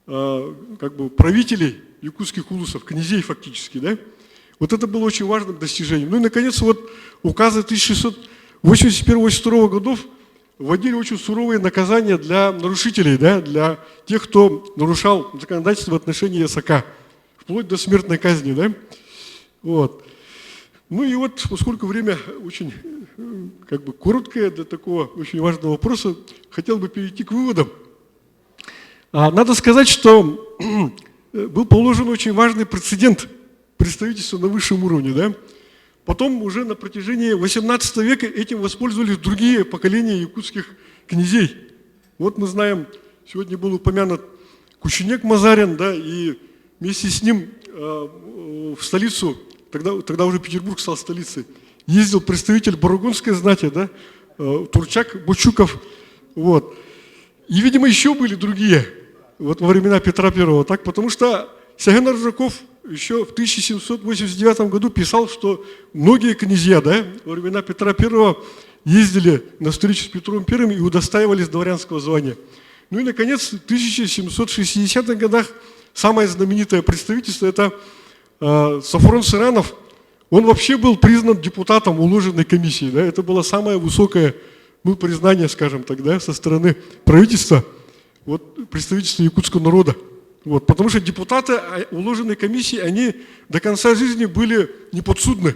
как бы правителей якутских улусов, князей фактически, да. Вот это было очень важным достижением. Ну и, наконец, вот указы 1681-82 годов вводили очень суровые наказания для нарушителей, да, для тех, кто нарушал законодательство в отношении ясака, вплоть до смертной казни. Да? Вот. Ну и вот, поскольку время очень как бы короткое для такого очень важного вопроса, хотел бы перейти к выводам. Надо сказать, что был положен очень важный прецедент представительства на высшем уровне. Да? Потом уже на протяжении 18 века этим воспользовались другие поколения якутских князей. Вот мы знаем, сегодня был упомянут Кученек Мазарин, да, и вместе с ним в столицу, тогда уже Петербург стал столицей, ездил представитель Борогонской знати, да, Турчак Бучуков. Вот. И, видимо, еще были другие вот во времена Петра Первого, так, потому что Сэхэн Аржаков еще в 1789 году писал, что многие князья, да, во времена Петра Первого ездили на встречу с Петром Первым и удостаивались дворянского звания. Ну и, наконец, в 1760-х годах самое знаменитое представительство – это Софрон Сыранов. Он вообще был признан депутатом уложенной комиссии. Да? Это было самое высокое, ну, признание, скажем так, да, со стороны правительства, вот, представительства якутского народа. Вот, потому что депутаты а, уложенной комиссии, они до конца жизни были неподсудны.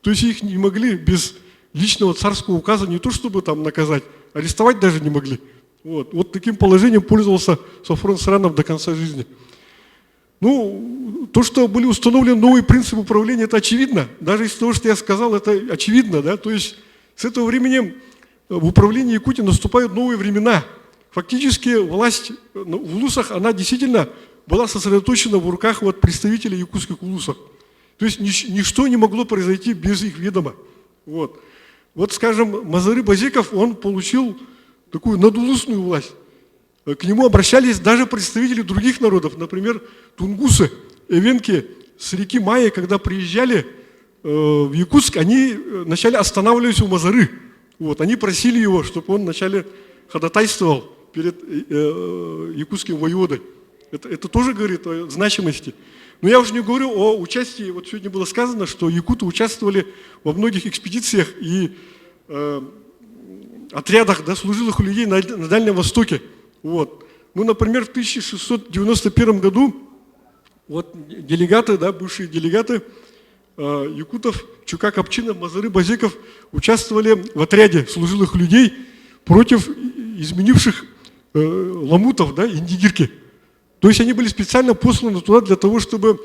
То есть их не могли без личного царского указа не то чтобы там наказать, арестовать даже не могли. Вот, вот таким положением пользовался Софрон Саранов до конца жизни. Ну, то, что были установлены новые принципы управления, это очевидно. Даже из того, что я сказал, это очевидно. Да? То есть с этого времени в управлении Якутии наступают новые времена. Фактически власть ну, в улусах, она действительно была сосредоточена в руках вот представителей якутских улусов. То есть ничто не могло произойти без их ведома. Вот. Вот, скажем, Мазары Базеков, он получил такую надулусную власть. К нему обращались даже представители других народов, например, тунгусы, эвенки с реки Майи, когда приезжали в Якутск, они вначале останавливались у Мазары. Вот, они просили его, чтобы он вначале ходатайствовал перед якутским воеводой. Это, это тоже говорит о значимости. Но я уже не говорю о участии, вот сегодня было сказано, что якуты участвовали во многих экспедициях и э, отрядах да, служилых людей на, на Дальнем Востоке. Вот. Ну, например, в 1691 году вот делегаты, да, бывшие делегаты э, якутов Чукак Апчина, Мазары Базеков участвовали в отряде служилых людей против изменивших э, ламутов, да, индигирки. То есть они были специально посланы туда для того, чтобы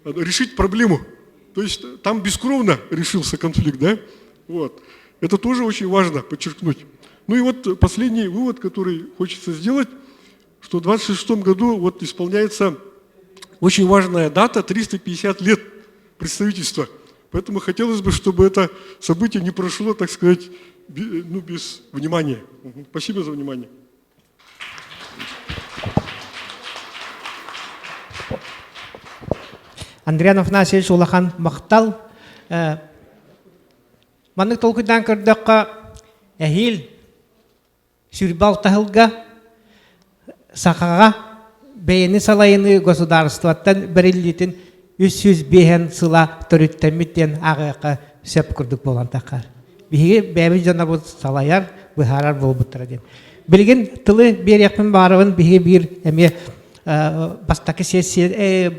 решить проблему. То есть там бескровно решился конфликт, да? Вот. Это тоже очень важно подчеркнуть. Ну и вот последний вывод, который хочется сделать, что в 26 году вот исполняется очень важная дата, 350 лет представительства. Поэтому хотелось бы, чтобы это событие не прошло, так сказать, ну, без внимания. Спасибо за внимание. Андриан Афанасьевич улахан махтал. Маннык толкуйдаан көрдөххө, эһиил сүүрбэ алта сылга сахаҕа бэйэни салайыныы государствоттан бэриллиитин 305 сыла төрүттэммит диэн ааҕыахха сөп курдук буолан таххар. Биһиги бэйэбит дьонобут салайар, быһаарар буолбуттара диэн. Билигин тылы биэриэхпин баҕарабын биһиги биир эмиэ бастакы сессия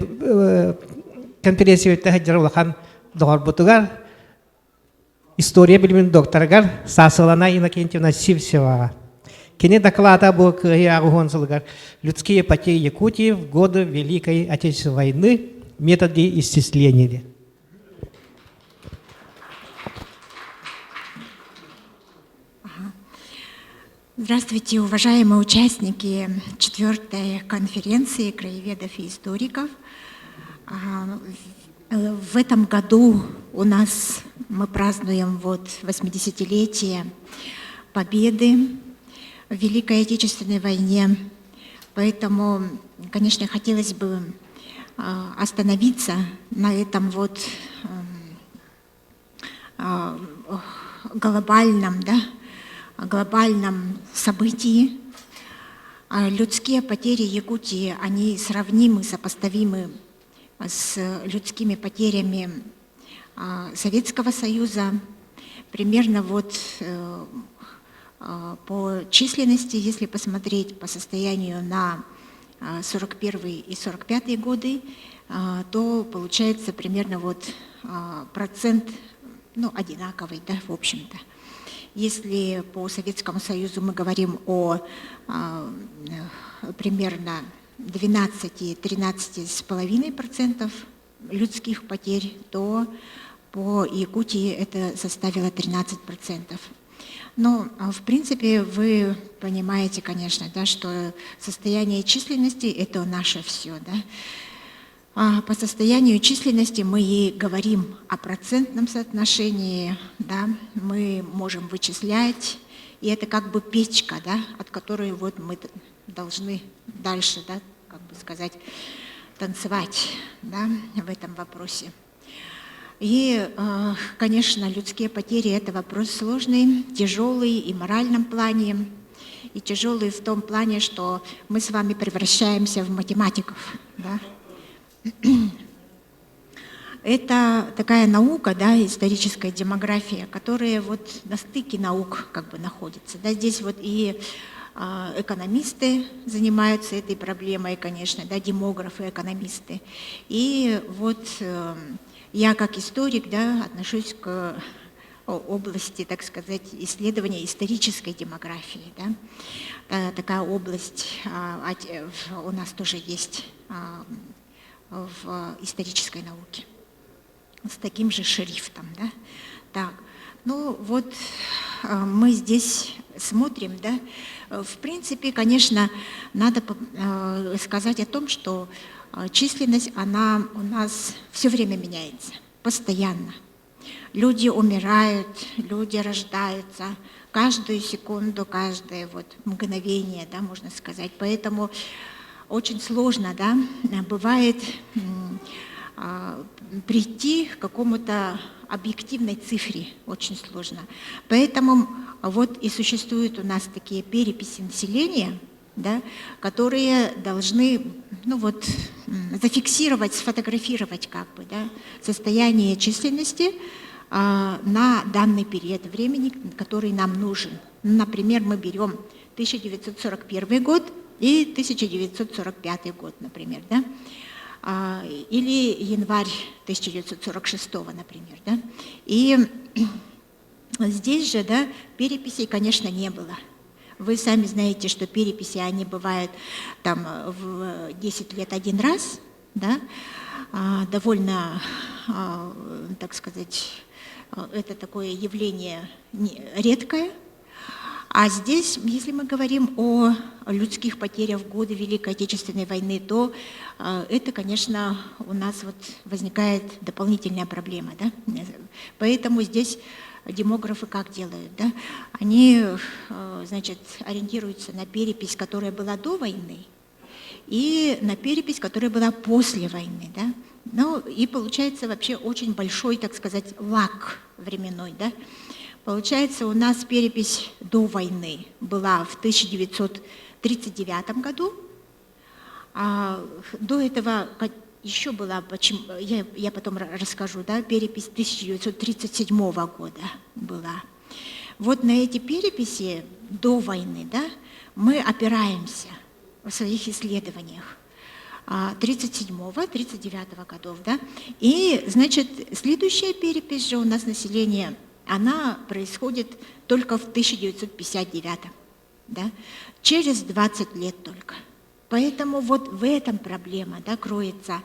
конференцияттан сылдьар улахан доҕорбутугар история билимин докторыгар Сасылана Иннокентьевна Сивцеваҕа. Кини доклада бу Кыайыы аҕыс сылыгар «Людские потери Якутии в годы Великой Отечественной войны. Методы исчисления». Здравствуйте, уважаемые участники четвертой конференции краеведов и историков. В этом году у нас мы празднуем вот 80-летие Победы в Великой Отечественной войне. Поэтому, конечно, хотелось бы остановиться на этом вот глобальном, да, глобальном событии. Людские потери Якутии, они сравнимы, сопоставимы с людскими потерями Советского Союза. Примерно вот э, по численности, если посмотреть по состоянию на 41 и 45 годы, то получается примерно вот процент, ну, одинаковый, да, в общем-то. Если по Советскому Союзу мы говорим о примерно 12-13,5% людских потерь, то по Якутии это составило 13%. Но, в принципе, вы понимаете, конечно, да, что состояние численности – это наше все. Да? А по состоянию численности мы и говорим о процентном соотношении, да, мы можем вычислять, и это как бы печка, да, от которой вот мы должны дальше, да, как бы сказать, танцевать да, в этом вопросе. И, конечно, людские потери – это вопрос сложный, тяжелый и в моральном плане, и тяжелый в том плане, что мы с вами превращаемся в математиков. Да? Это такая наука, да, историческая демография, которая вот на стыке наук как бы находится. Да, здесь вот и Экономисты занимаются этой проблемой, конечно, да, демографы, экономисты. И вот я как историк, да, отношусь к области, так сказать, исследования исторической демографии. Да. Такая область у нас тоже есть в исторической науке с таким же шрифтом. Да? Так, ну вот мы здесь смотрим, да, в принципе, конечно, надо сказать о том, что численность, она у нас все время меняется, постоянно. Люди умирают, люди рождаются, каждую секунду, каждое вот мгновение, да, можно сказать. Поэтому очень сложно, да, бывает прийти к какому-то объективной цифре, очень сложно. Поэтому вот и существуют у нас такие переписи населения, да, которые должны, ну вот, зафиксировать, сфотографировать как бы, да, состояние численности на данный период времени, который нам нужен. Например, мы берем 1941 год и 1945 год, например, да, или январь 1946, например. Да? И здесь же, да, переписей, конечно, не было. Вы сами знаете, что переписи, они бывают там в 10 лет один раз, да, довольно, так сказать, это такое явление редкое. А здесь, если мы говорим о людских потерях в годы Великой Отечественной войны, то это, конечно, у нас вот возникает дополнительная проблема. Да? Поэтому здесь демографы как делают? Да? Они, значит, ориентируются на перепись, которая была до войны, и на перепись, которая была после войны. Да? Ну, и получается вообще очень большой, так сказать, лаг временной. Да? Получается, у нас перепись до войны была в 1939 году, а до этого еще была, почему, я потом расскажу, да, перепись 1937 года была. Вот на эти переписи до войны, да, мы опираемся в своих исследованиях. 37-го, 39-го годов, да. И, значит, следующая перепись же у нас население, она происходит только в 1959-м, да, через 20 лет только. Поэтому вот в этом проблема, да, кроется.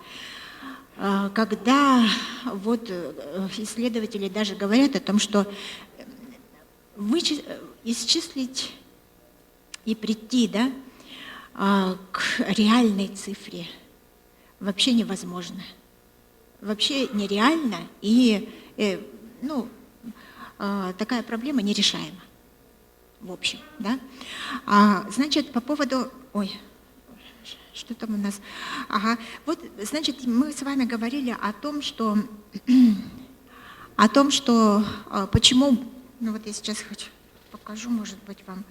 Когда вот исследователи даже говорят о том, что исчислить и прийти, да, к реальной цифре вообще невозможно. Вообще нереально, и ну, такая проблема нерешаема. В общем, да. Значит, по поводу... Ой, что там у нас? Ага, вот, значит, мы с вами говорили о том, что... о том, что... Почему... Ну вот я сейчас хочу покажу, может быть, вам,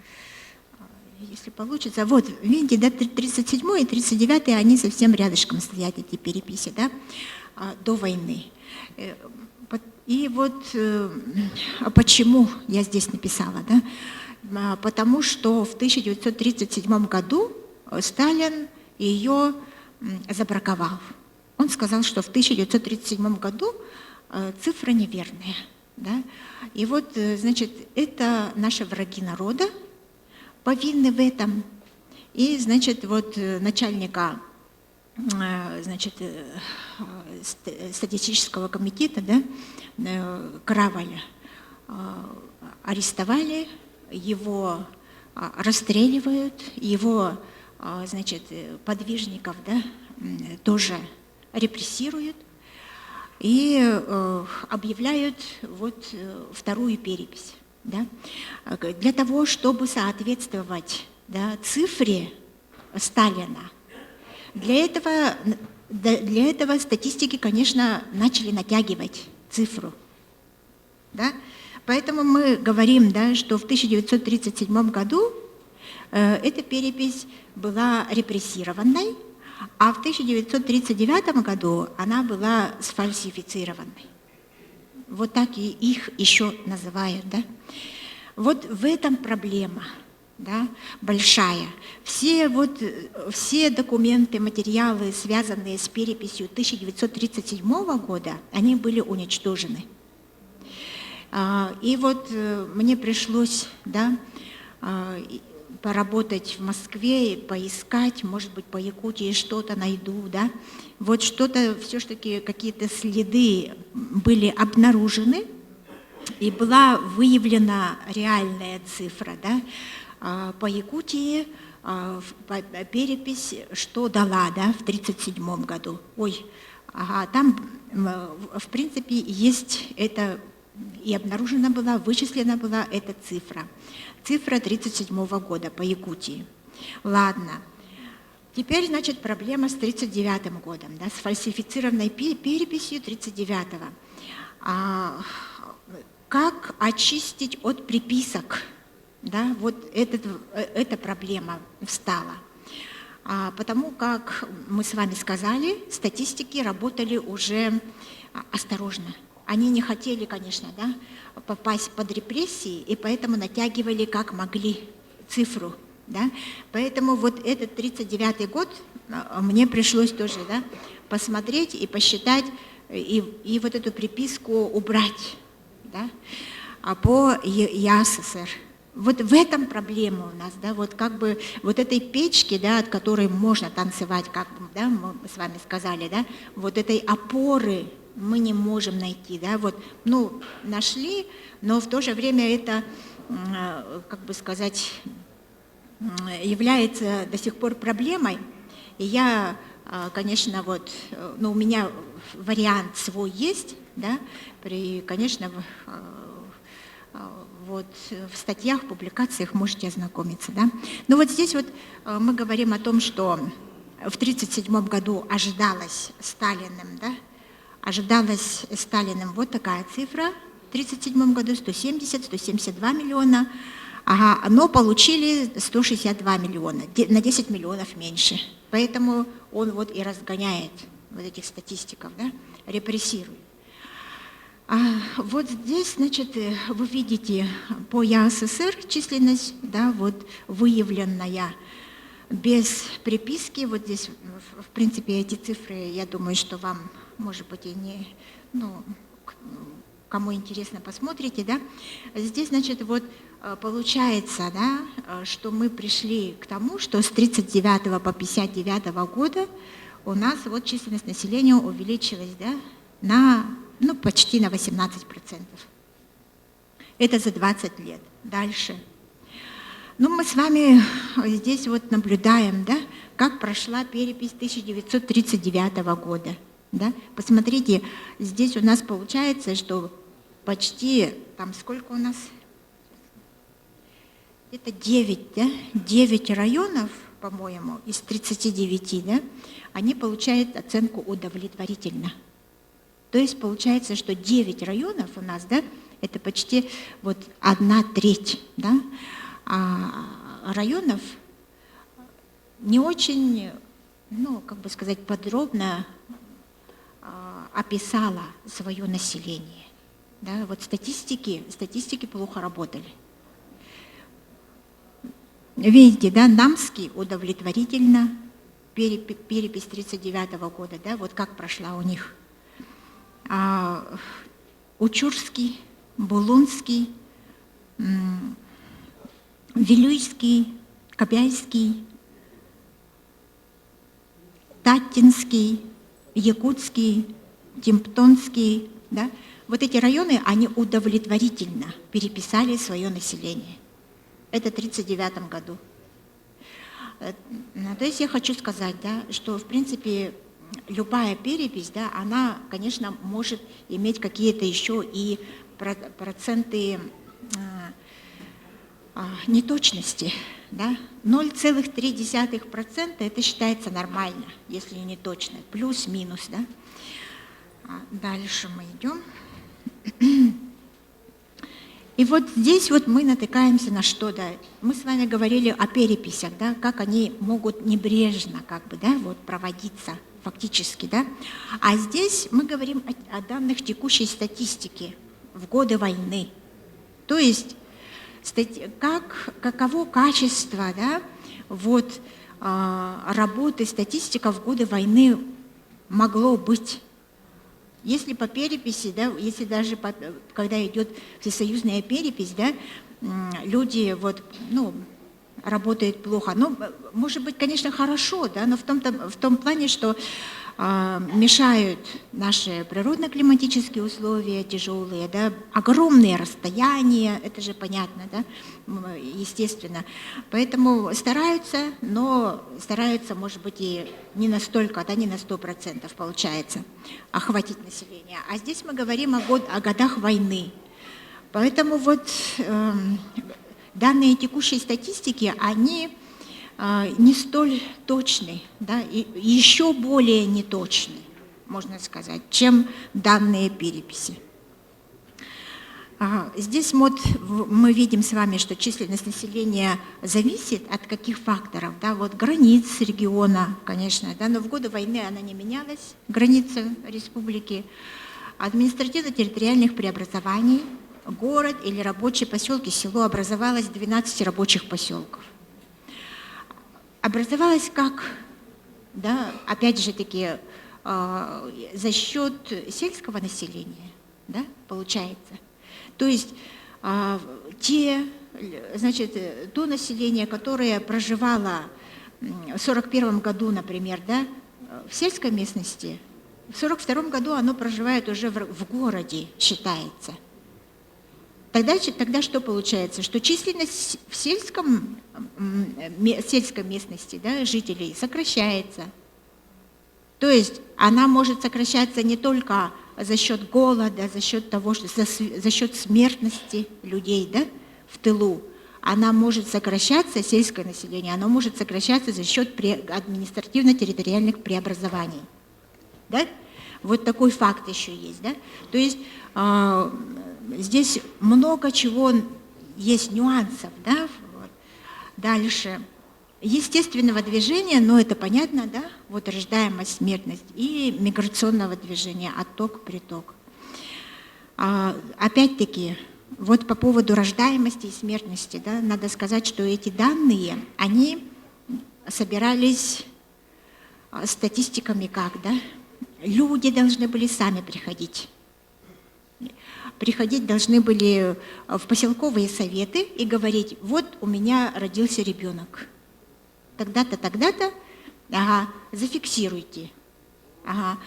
если получится. Вот, видите, да, 37 и 39 они совсем рядышком стоят, эти переписи, да, до войны. И вот почему я здесь написала, да? Потому что в 1937 году Сталин ее забраковал. Он сказал, что в 1937 году цифра неверная. Да? И вот, значит, это наши враги народа повинны в этом. И, значит, вот начальника, значит, статистического комитета, да, Краваля, арестовали, его расстреливают, его, значит, подвижников, да, тоже репрессируют и объявляют вот вторую перепись. Да, для того, чтобы соответствовать, да, цифре Сталина. Для этого статистики, конечно, начали натягивать цифру. Да? Поэтому мы говорим, да, что в 1937 году эта перепись была репрессированной, а в 1939 году она была сфальсифицированной. Вот так и их еще называют. Да? Вот в этом проблема. да, большая. Все, вот, все документы, материалы, связанные с переписью 1937 года, они были уничтожены. И вот мне пришлось да, поработать в Москве, поискать, может быть, по Якутии что-то найду, да. Вот что-то, все-таки какие-то следы были обнаружены, и была выявлена реальная цифра, да, по Якутии перепись, что дала, да, в 1937 году. Ой, ага, там, в принципе, есть это, и обнаружена была, вычислена была эта цифра. Цифра 1937 года по Якутии. Ладно. Теперь, значит, проблема с 1939 годом, да, с фальсифицированной переписью 1939-го. Как очистить от приписок? Да, вот этот, эта проблема встала. Потому как мы с вами сказали, статистики работали уже осторожно. Они не хотели, конечно, да, попасть под репрессии, и поэтому натягивали как могли цифру. Да? Поэтому вот этот 39-й год мне пришлось тоже, да, посмотреть и посчитать, и вот эту приписку убрать, да, по ЯССР. Вот в этом проблема у нас, да, вот как бы вот этой печки, да, от которой можно танцевать, как, да, мы с вами сказали, да, вот этой опоры мы не можем найти, да, вот, ну, нашли, но в то же время это, как бы сказать, является до сих пор проблемой. И я, конечно, вот, ну, у меня вариант свой есть, да, при, конечно, вот в статьях, публикациях можете ознакомиться, да. Но вот здесь вот мы говорим о том, что в 1937 году ожидалось Сталиным, да, ожидалось Сталиным вот такая цифра, в 1937 году 170, 172 миллиона, ага, но получили 162 миллиона, на 10 миллионов меньше. Поэтому он вот и разгоняет вот этих статистиков, да, репрессирует. А вот здесь, значит, вы видите по ЯССР численность, да, вот выявленная без приписки. Вот здесь, в принципе, эти цифры, я думаю, что вам, может быть, и не, ну, кому интересно, посмотрите, да. Здесь, значит, вот получается, да, что мы пришли к тому, что с 39 по 59 года у нас вот численность населения увеличилась, да, на, ну, почти на 18%. Это за 20 лет. Дальше. Ну, мы с вами здесь вот наблюдаем, да, как прошла перепись 1939 года. Да? Посмотрите, здесь у нас получается, что почти, там сколько у нас? Это 9, да? 9 районов, по-моему, из 39, да, они получают оценку удовлетворительно. То есть получается, что 9 районов у нас, да, это почти вот 1/3, да, а районов не очень, ну, как бы сказать, подробно описала свое население. Да, вот статистики плохо работали. Видите, да, Намский удовлетворительно, перепись 1939 года, да, вот как прошла у них. Учурский, Булунский, Вилюйский, Кобяйский, Таттинский, Якутский, Тимптонский, да? Вот эти районы, они удовлетворительно переписали свое население. Это в 1939 году. То есть я хочу сказать, да, что в принципе любая перепись, да, она, конечно, может иметь какие-то еще и проценты неточности. Да? 0,3% это считается нормально, если не точно, плюс-минус. Да? Дальше мы идем. И вот здесь вот мы натыкаемся на что, да? Мы с вами говорили о переписях, да, как они могут небрежно как бы, да, вот проводиться фактически, да. А здесь мы говорим о данных текущей статистики в годы войны. То есть Как, каково качество да, вот, работы статистиков в годы войны могло быть? Если по переписи, да, если даже по, когда идет всесоюзная перепись, да, люди вот, ну, работают плохо. Ну, может быть, конечно, хорошо, да, но в том, в том плане, что мешают наши природно-климатические условия тяжелые, да, огромные расстояния, это же понятно, да, естественно. Поэтому стараются, но стараются, может быть, и не настолько, да, не на 100% получается охватить население. А здесь мы говорим о, год, о годах войны. Поэтому вот э, данные текущей статистики, они не столь точны, да, и еще более неточны, можно сказать, чем данные переписи. Здесь вот мы видим с вами, что численность населения зависит от каких факторов, да, вот границ региона, конечно, да, но в годы войны она не менялась, граница республики, административно-территориальных преобразований, город или рабочие поселки, село образовалось 12 рабочих поселков. Образовалось как, да, опять же таки, за счет сельского населения, да, получается. То есть те, значит, то население, которое проживало в 1941 году, например, да, в сельской местности, в 1942 году оно проживает уже в городе, считается. Тогда, тогда что получается? Что численность в сельском, сельской местности, да, жителей сокращается. То есть она может сокращаться не только за счет голода, за счет того, что, за, за счет смертности людей, да, в тылу. Она может сокращаться, сельское население, оно может сокращаться за счет административно-территориальных преобразований. Да? Вот такой факт еще есть. Да? То есть э, здесь много чего есть нюансов. Да? Вот. Дальше. Естественного движения, но это понятно, да? Вот рождаемость, смертность и миграционного движения, отток, приток. Опять-таки, вот по поводу рождаемости и смертности, да, надо сказать, что эти данные, они собирались статистиками как, да? Люди должны были сами приходить. Приходить должны были в поселковые советы и говорить, вот у меня родился ребенок. Тогда-то, тогда-то, ага, зафиксируйте. Ага.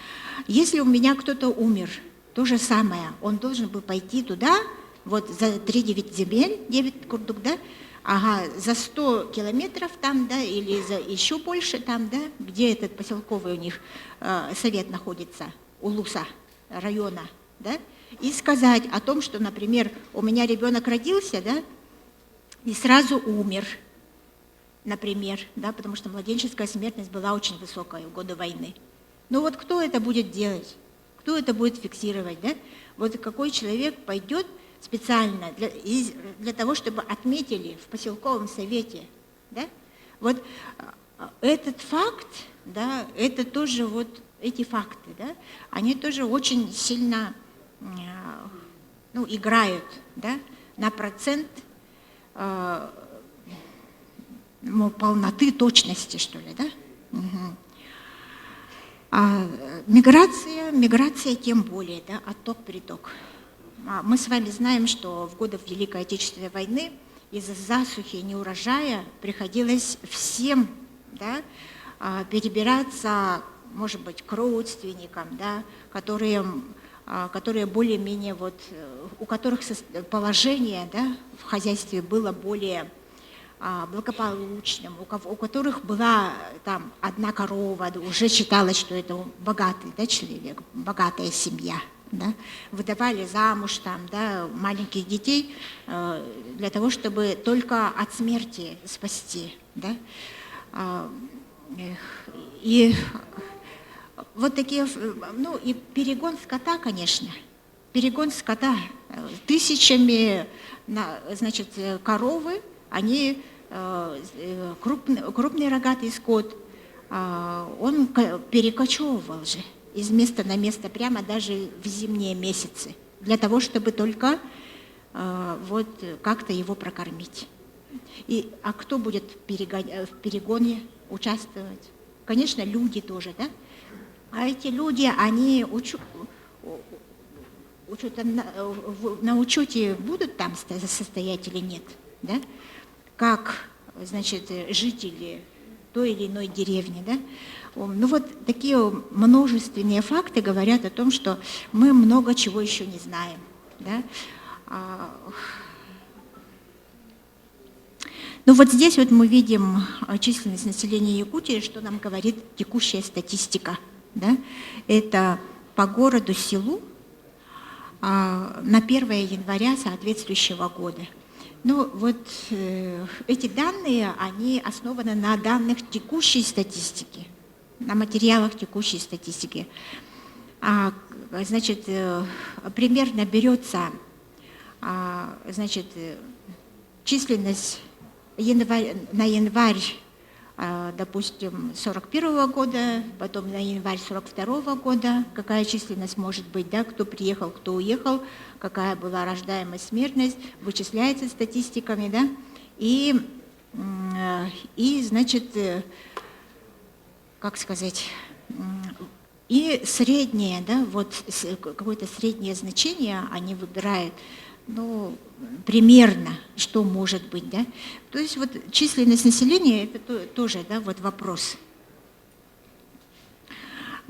Если у меня кто-то умер, то же самое, он должен был пойти туда, вот за 3-9 земель, 9 курдук, да, ага, за 100 километров там, да, или за еще больше там, да, где этот поселковый у них совет находится, улуса, района, да, и сказать о том, что, например, у меня ребенок родился, да, и сразу умер, например, да, потому что младенческая смертность была очень высокая в годы войны. Ну вот кто это будет делать? Кто это будет фиксировать, да? Вот какой человек пойдет специально для, для того, чтобы отметили в поселковом совете, да? Вот этот факт, да, это тоже вот эти факты, да, они тоже очень сильно, ну, играют, да, на процент ну, полноты, точности, что ли, да? Угу. А миграция, миграция тем более, да, отток-приток. Мы с вами знаем, что в годы Великой Отечественной войны из-за засухи и неурожая приходилось всем, да, перебираться, может быть, к родственникам, да, которые, которые более-менее, вот, у которых положение, да, в хозяйстве было более благополучным, у которых была там одна корова, уже считалось, что это богатый, да, человек, богатая семья. Да, выдавали замуж там, да, маленьких детей для того, чтобы только от смерти спасти. Да. И вот такие, ну и перегон скота, конечно, перегон скота тысячами, значит, коровы, они, крупный, крупный рогатый скот, он перекочевывал же из места на место, прямо даже в зимние месяцы, для того, чтобы только вот как-то его прокормить. И, а кто будет в перегоне участвовать? Конечно, люди тоже, да? А эти люди, они на, на учете будут там состоять или нет, да? Как, значит, жители той или иной деревни, да? Ну вот такие множественные факты говорят о том, что мы много чего еще не знаем, да? Ну вот здесь вот мы видим численность населения Якутии, что нам говорит текущая статистика. Да? Это по городу, селу на 1 января соответствующего года. Ну вот эти данные, они основаны на данных текущей статистики, на материалах текущей статистики. Значит, примерно берется, значит, численность на январь, допустим, 41 года, потом на январь 42 года, какая численность может быть, да, кто приехал, кто уехал, какая была рождаемость, смертность, вычисляется статистиками, да, и, значит, как сказать, и среднее, да, вот какое-то среднее значение они выбирают, ну, примерно, что может быть, да. То есть вот численность населения, это тоже, да, вот вопрос.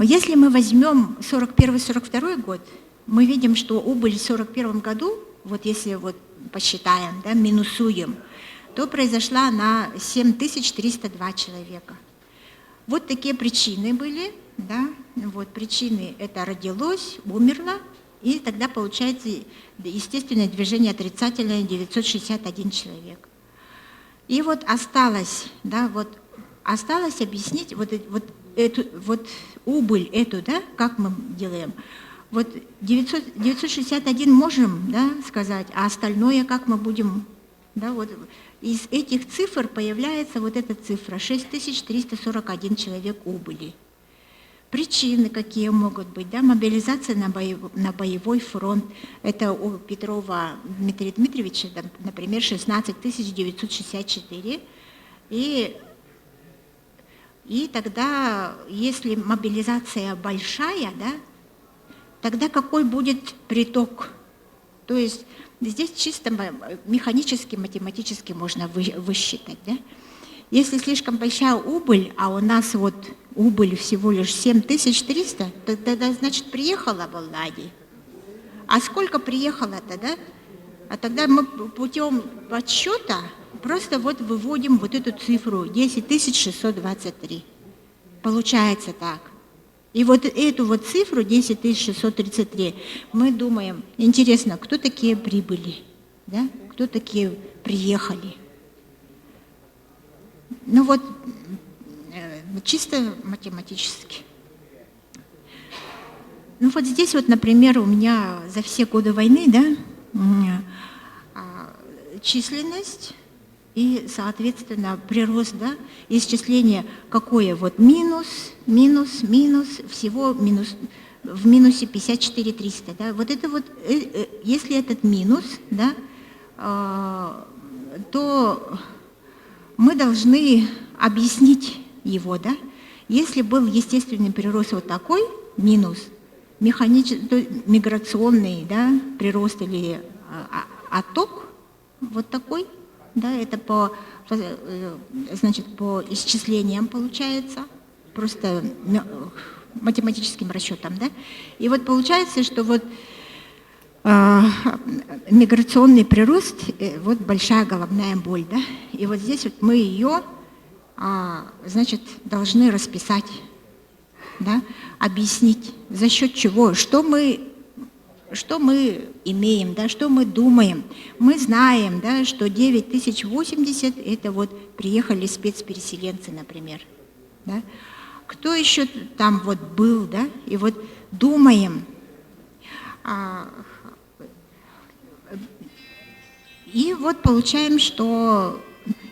Если мы возьмем 41-42 год, мы видим, что убыль в 41 году, вот если вот посчитаем, да, минусуем, то произошла на 7302 человека. Вот такие причины были, да, вот причины это родилось, умерло, и тогда получается естественное движение отрицательное 961 человек. И вот осталось, да, вот осталось объяснить вот, вот эту вот убыль эту, да, как мы делаем. Вот 961 можем, да, сказать, а остальное как мы будем, да, вот из этих цифр появляется вот эта цифра 6341 человек убыли. Причины какие могут быть, да, мобилизация на боевой фронт, это у Петрова Дмитрия Дмитриевича, например, 16 964, и тогда, если мобилизация большая, да, тогда какой будет приток? То есть здесь чисто механически, математически можно высчитать, да? Если слишком большая убыль, а у нас вот убыль всего лишь 7300, то тогда, значит, приехала в Аллади. А сколько приехало-то, да? А тогда мы путем подсчета просто вот выводим вот эту цифру 10623. Получается так. И вот эту вот цифру 10633 мы думаем, интересно, кто такие прибыли, да? Кто такие приехали? Ну вот, чисто математически. Ну вот здесь вот, например, у меня за все годы войны, да, численность и, соответственно, прирост, да, исчисление какое вот минус, минус, минус, всего минус, в минусе 54 300, да, вот это вот, если этот минус, да, то мы должны объяснить его, да? Если был естественный прирост вот такой, минус, механический, миграционный, да, прирост или отток, вот такой, да, это по, значит, по исчислениям получается, просто математическим расчетам, да? И вот получается, что вот миграционный прирост, вот большая головная боль, да, и вот здесь вот мы ее, значит, должны расписать, да, объяснить, за счет чего, что мы имеем, да, что мы думаем. Мы знаем, да, что 9080 это вот приехали спецпереселенцы, например, да. Кто еще там вот был, да, и вот думаем. И вот получаем, что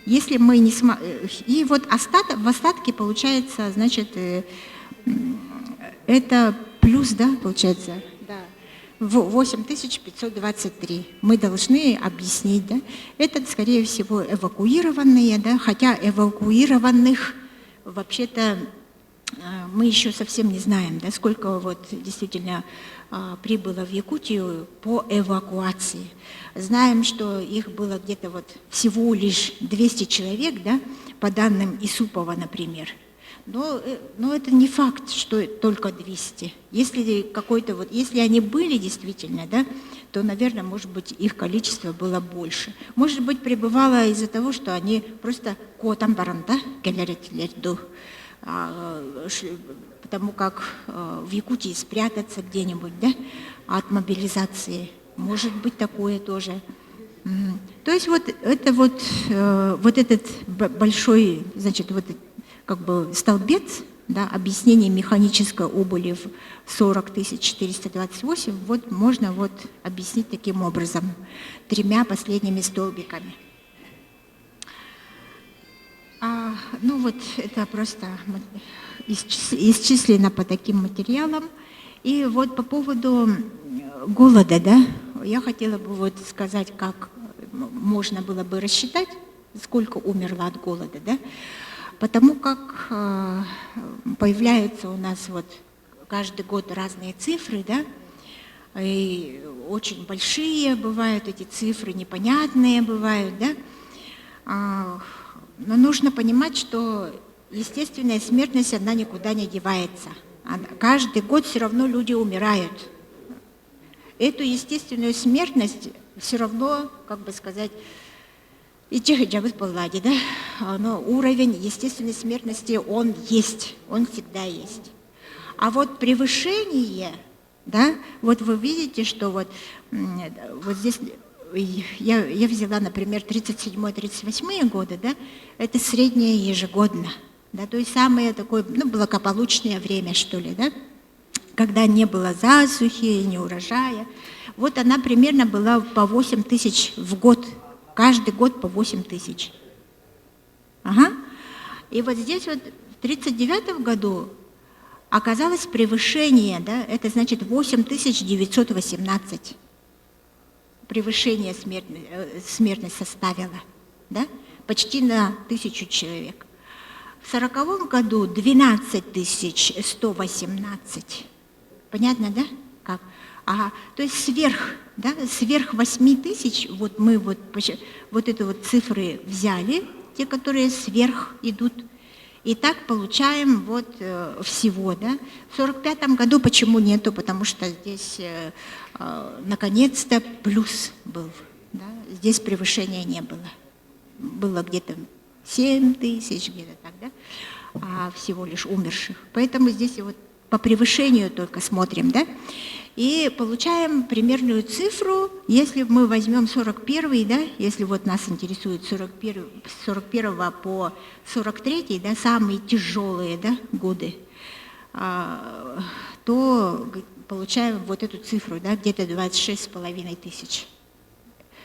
если мы не см... И вот в остатке получается, значит, это плюс, да, получается? Да. 8523. Мы должны объяснить, да? Это, скорее всего, эвакуированные, да? Хотя эвакуированных вообще-то мы еще совсем не знаем, да, сколько вот действительно прибыло в Якутию по эвакуации. Знаем, что их было где-то вот всего лишь 200 человек, да, по данным Исупова, например. Но, но это не факт, что только 200. Если, какой-то вот, если они были действительно, да, то, наверное, может быть, их количество было больше. Может быть, прибывало из-за того, что они просто куотан баран, да, потому как в Якутии спрятаться где-нибудь, да, от мобилизации. Может быть такое тоже. То есть вот это вот, вот этот большой, значит, вот как бы столбец, да, объяснение механической убыли в 40 428, вот можно вот объяснить таким образом, тремя последними столбиками. А, ну вот это просто исчислено по таким материалам. И вот по поводу голода, да, я хотела бы вот сказать, как можно было бы рассчитать, сколько умерло от голода, да, потому как появляются у нас вот каждый год разные цифры, да, и очень большие бывают эти цифры, непонятные бывают, да, но нужно понимать, что естественная смертность, она никуда не девается. Каждый год все равно люди умирают. Эту естественную смертность все равно, как бы сказать, и да? Но уровень естественной смертности, он есть, он всегда есть. А вот превышение, да, вот вы видите, что вот, вот здесь я взяла, например, 37-38 годы, да, это среднее ежегодно, да, то есть самое такое, ну, благополучное время, что ли, да, когда не было засухи, не урожая. Вот она примерно была по 8 тысяч в год, каждый год по 8 тысяч. Ага. И вот здесь вот в 1939 году оказалось превышение, да, это значит 8918. Превышение смертность составило, да, почти на 1000 человек. В 1940 году 12 118. Понятно, да? Как? Ага, то есть сверх, да, сверх 8 тысяч, вот мы вот, вот эту вот цифры взяли, те, которые сверх идут, и так получаем вот всего, да. В 45 году почему нету? Потому что здесь наконец-то плюс был, да? Здесь превышения не было. Было где-то 7 тысяч, где-то так, да, а всего лишь умерших. Поэтому здесь вот по превышению только смотрим, да, и получаем примерную цифру, если мы возьмем 41, да, если вот нас интересует 41, с 41 по 43, да, самые тяжелые, да, годы, то получаем вот эту цифру, да, где-то 26,5 тысяч.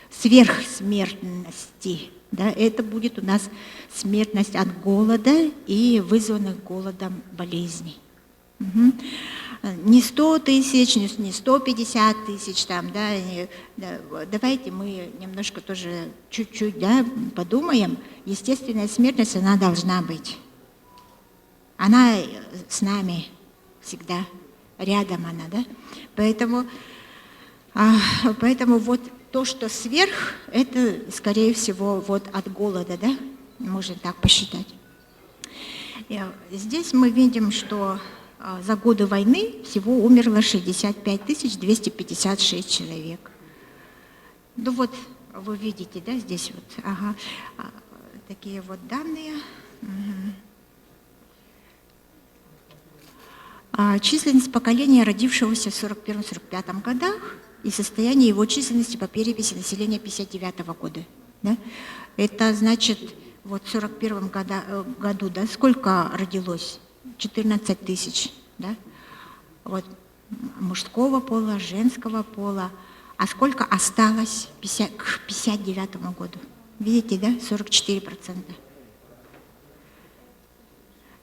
Сверхсмертности, да, это будет у нас смертность от голода и вызванных голодом болезней. Угу. Не 100 тысяч, не 150 тысяч, там, да, не, да, давайте мы немножко тоже чуть-чуть, да, подумаем. Естественная смертность, она должна быть. Она с нами всегда, рядом она, да. Поэтому, поэтому вот то, что сверх, это, скорее всего, вот от голода, да, можно так посчитать. Здесь мы видим, что за годы войны всего умерло 65 256 человек. Ну вот, вы видите, да, здесь вот, ага, такие вот данные. Угу. Численность поколения, родившегося в 1941-1945 годах, и состояние его численности по переписи населения 1959 года. Да? Это значит, вот в 1941 году, да, сколько родилось? 14 тысяч, да? Вот, мужского пола, женского пола. А сколько осталось к 1959 году? Видите, да, 44%.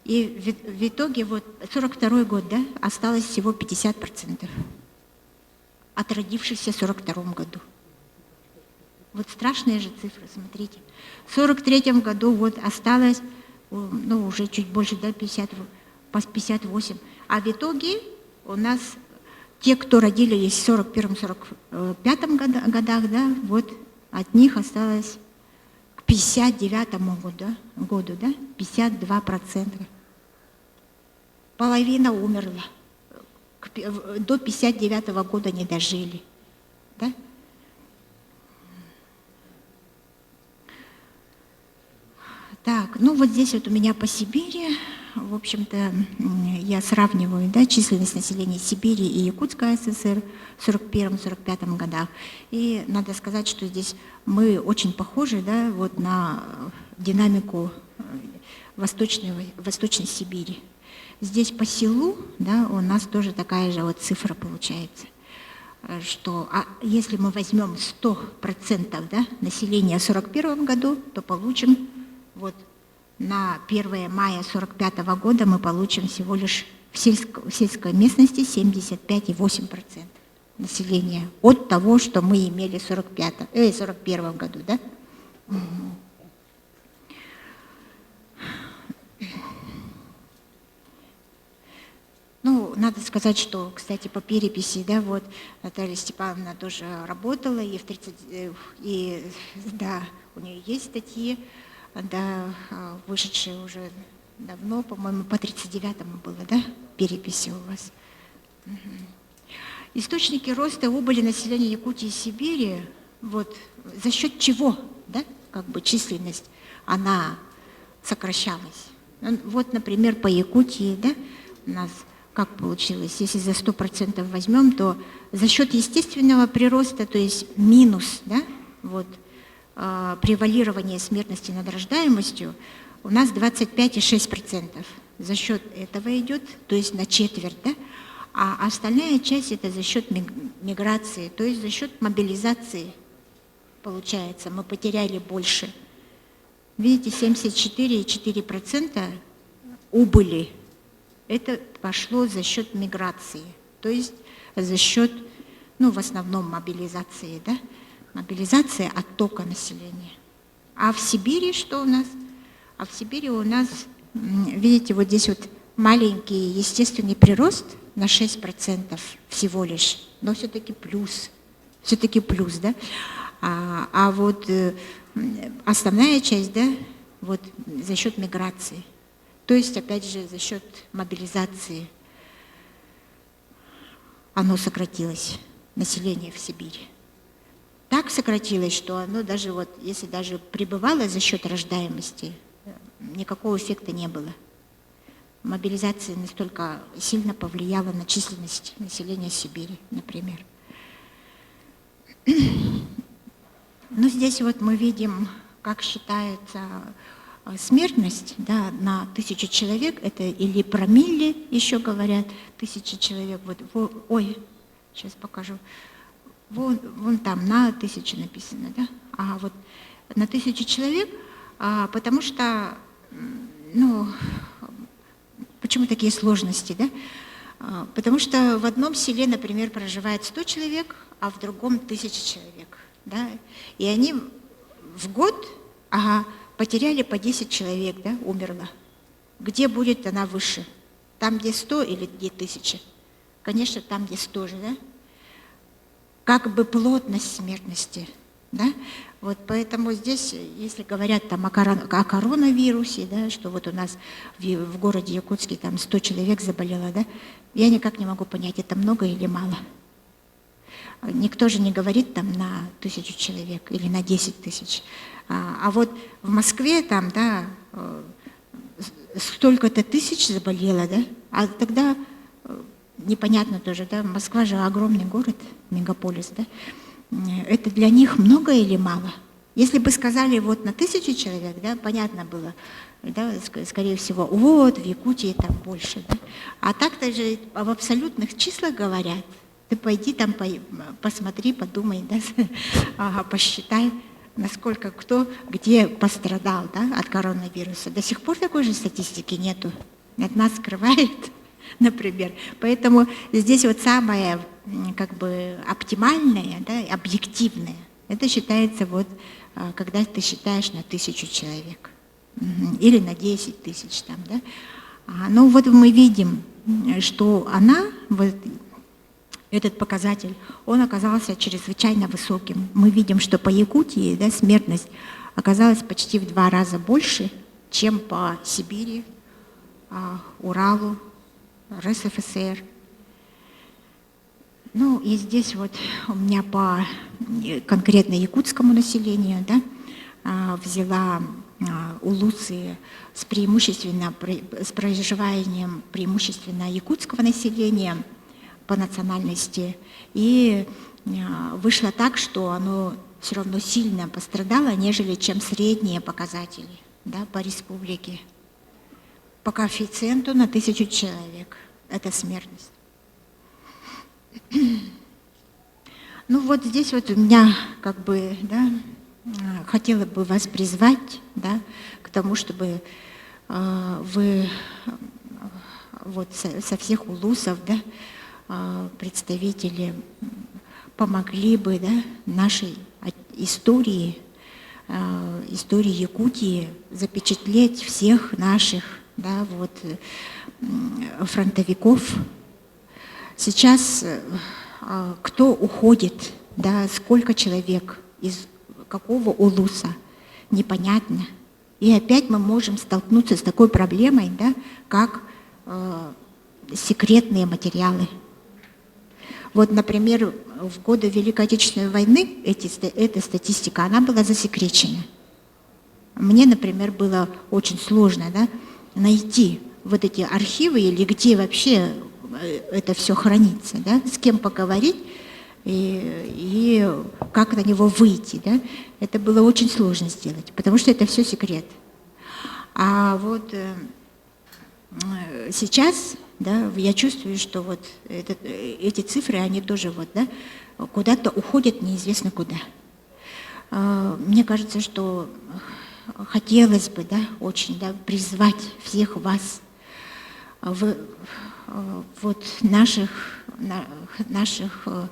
И в итоге вот 42 год, да, осталось всего 50%. от родившихся в 1942 году. Вот страшные же цифры, смотрите. В 1943 году вот осталось, ну, уже чуть больше, да, 50, 58. А в итоге у нас те, кто родились в 41-45 годах, да, вот от них осталось к 59 году, году да, 52%. Половина умерла. До 59 года не дожили. Да? Так, ну вот здесь вот у меня по Сибири, в общем-то, я сравниваю да, численность населения Сибири и Якутской ССР в 1941-1945 годах. И надо сказать, что здесь мы очень похожи да, вот на динамику э, Восточной, Восточной Сибири. Здесь по селу да, у нас тоже такая же вот цифра получается э, что а если мы возьмем 100% да, населения в 1941 году, то получим вот на 1 мая 1945 года мы получим всего лишь в, сельск, в сельской местности 75,8% населения от того, что мы имели в 45, э, 41 году. Да? Угу. Ну, надо сказать, что, кстати, по переписи, да, вот Наталья Степановна тоже работала, и в 30, э, и, да, у нее есть статьи, да, а, вышедшие уже давно, по-моему, по 39-му было, да, переписи у вас. Угу. Источники роста убыли населения Якутии и Сибири, вот за счет чего, да, как бы численность, она сокращалась. Ну, вот, например, по Якутии, да, у нас как получилось, если за 100% возьмем, то за счет естественного прироста, то есть минус, да, вот, э, превалирование смертности над рождаемостью, у нас 25,6%. За счет этого идет, то есть на четверть, да, а остальная часть это за счет миграции, то есть за счет мобилизации получается, мы потеряли больше. Видите, 74,4% убыли. Это пошло за счет миграции, то есть за счет, ну, в основном мобилизации, да, мобилизация оттока населения. А в Сибири что у нас? А в Сибири у нас, видите, вот здесь вот маленький естественный прирост на 6% всего лишь, но все-таки плюс, все-таки плюс, да? А, а вот э, основная часть, да, вот за счет миграции. То есть, опять же, за счет мобилизации оно сократилось, население в Сибири. Так сократилось, что оно даже вот, если даже прибывало за счет рождаемости, никакого эффекта не было. Мобилизация настолько сильно повлияла на численность населения Сибири, например. Но здесь вот мы видим, как считается э, смертность да, на тысячу человек, это или промилле еще говорят, тысяча человек, вот, во, ой, сейчас покажу, вон, вон там на тысячу написано, да, а вот на тысячу человек, а, потому что, ну, почему такие сложности, да? А, потому что в одном селе, например, проживает 100 человек, а в другом 1000 человек. Да? И они в год ага, потеряли по 10 человек, да, умерло. Где будет она выше? Там, где 100 или где 1000? Конечно, там, где 100 же, да? Как бы плотность смертности, да? Вот поэтому здесь, если говорят там о, корон, о коронавирусе, да, что вот у нас в, в городе Якутске там 100 человек заболело, да, я никак не могу понять, это много или мало. Никто же не говорит там на тысячу человек или на 10 тысяч. А, а вот в Москве там, да, э, столько-то тысяч заболело, да, а тогда э, непонятно тоже, да, Москва же огромный город, мегаполис, да, это для них много или мало? Если бы сказали вот на тысячу человек, да, понятно было, да, скорее всего, вот в Якутии там больше, да. А так-то же в абсолютных числах говорят. Ты пойди там, посмотри, подумай, да, ага, посчитай, насколько кто где пострадал да, от коронавируса. До сих пор такой же статистики нету. От нас скрывает. например. Поэтому здесь вот самое как бы оптимальное, да, объективное, это считается вот, а, когда ты считаешь на тысячу человек или на 10 тысяч там, да. А, ну вот мы видим, что она, вот этот показатель, он оказался чрезвычайно высоким. Мы видим, что по Якутии да, смертность оказалась почти в два раза больше, чем по Сибири, а, Уралу, РСФСР. Ну и здесь вот у меня по э, конкретно якутскому населению да, а, взяла а, улусы с преимущественно с проживанием преимущественно якутского населения по национальности. И а, вышло так, что оно все равно сильно пострадало, нежели чем средние показатели да, по республике. По коэффициенту на тысячу человек. Это смертность. Ну вот здесь вот у меня как бы, да, хотела бы вас призвать, да, к тому, чтобы э, вы вот со, со всех улусов, да, э, представители помогли бы, да, нашей истории, э, истории Якутии запечатлеть всех наших, да, вот, фронтовиков. Сейчас кто уходит, да, сколько человек из какого улуса, непонятно. И опять мы можем столкнуться с такой проблемой, да, как э, секретные материалы. Вот, например, в годы Великой Отечественной войны эти, эта статистика, она была засекречена. Мне, например, было очень сложно да, найти вот эти архивы или где вообще э, это все хранится, да, с кем поговорить и, и как на него выйти. Да? Это было очень сложно сделать, потому что это все секрет. А вот э, сейчас да, я чувствую, что вот этот, эти цифры, они тоже вот, да, куда-то уходят неизвестно куда. А, мне кажется, что хотелось бы да, очень да, призвать всех вас в, вот наших, наших э,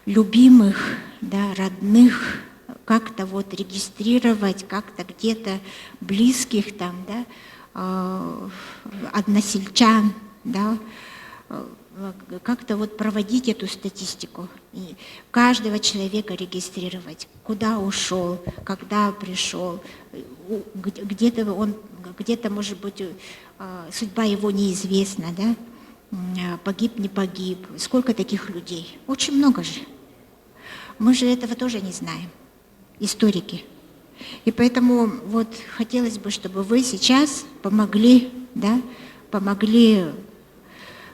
любимых, да, родных, как-то вот регистрировать, как-то где-то близких там, да, э, односельчан, да, э, как-то вот проводить эту статистику, и каждого человека регистрировать, куда ушел, когда пришел, где-то он, где-то, может быть, э, судьба его неизвестна, да, погиб, не погиб, сколько таких людей, очень много же. Мы же этого тоже не знаем, историки. И поэтому вот хотелось бы, чтобы вы сейчас помогли, да, помогли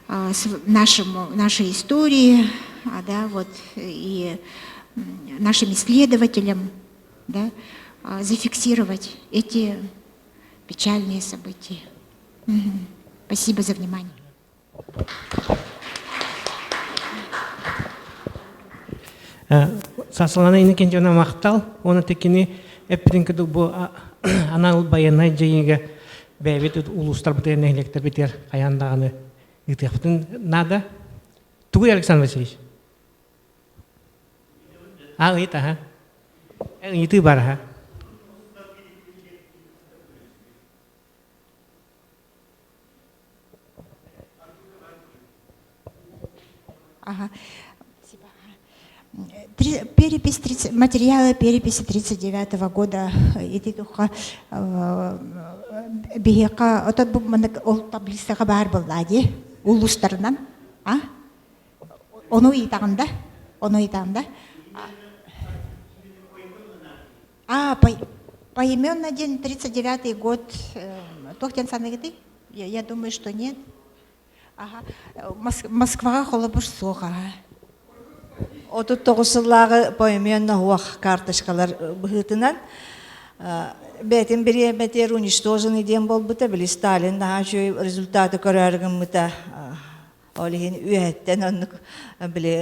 а, нашему, нашей истории, а, да, вот, и нашим исследователям да, а, зафиксировать эти печальные события. Угу. Спасибо за внимание. Сасылана Иннокентьевна махтал, оны текини эппитин курдук бу анал байыаннай дьайыыга бэйэбит улуустарбытыгар нэһилиэктэрбитигэр хайаан даҕаны ыытыахпытын наада. Тугуй Александр Васильевич? А, ыйыт, аха. Ыйытыы бар, аха. Ага. Перепись 30, материалы переписи 39 года ити туха биһиэхэ отон бу маннык ол таблицаҕа баар буоллаа дии улуустарынан а ону ыйытаҕын да ону ыйытаҕын да а по, поименно день 39 год туох диэн саныгытый я, я думаю что нет Ага. Москваҕа холобур суох аха. 39 сыллааҕы поименно уох карточкалар быһыытынан бэйэтин бириэмэтигэр уничтоженный диэн буолбута били Сталин наһаа үчүгэй результаты көрөөрү гыммыта ол иһин үөһэттэн оннук били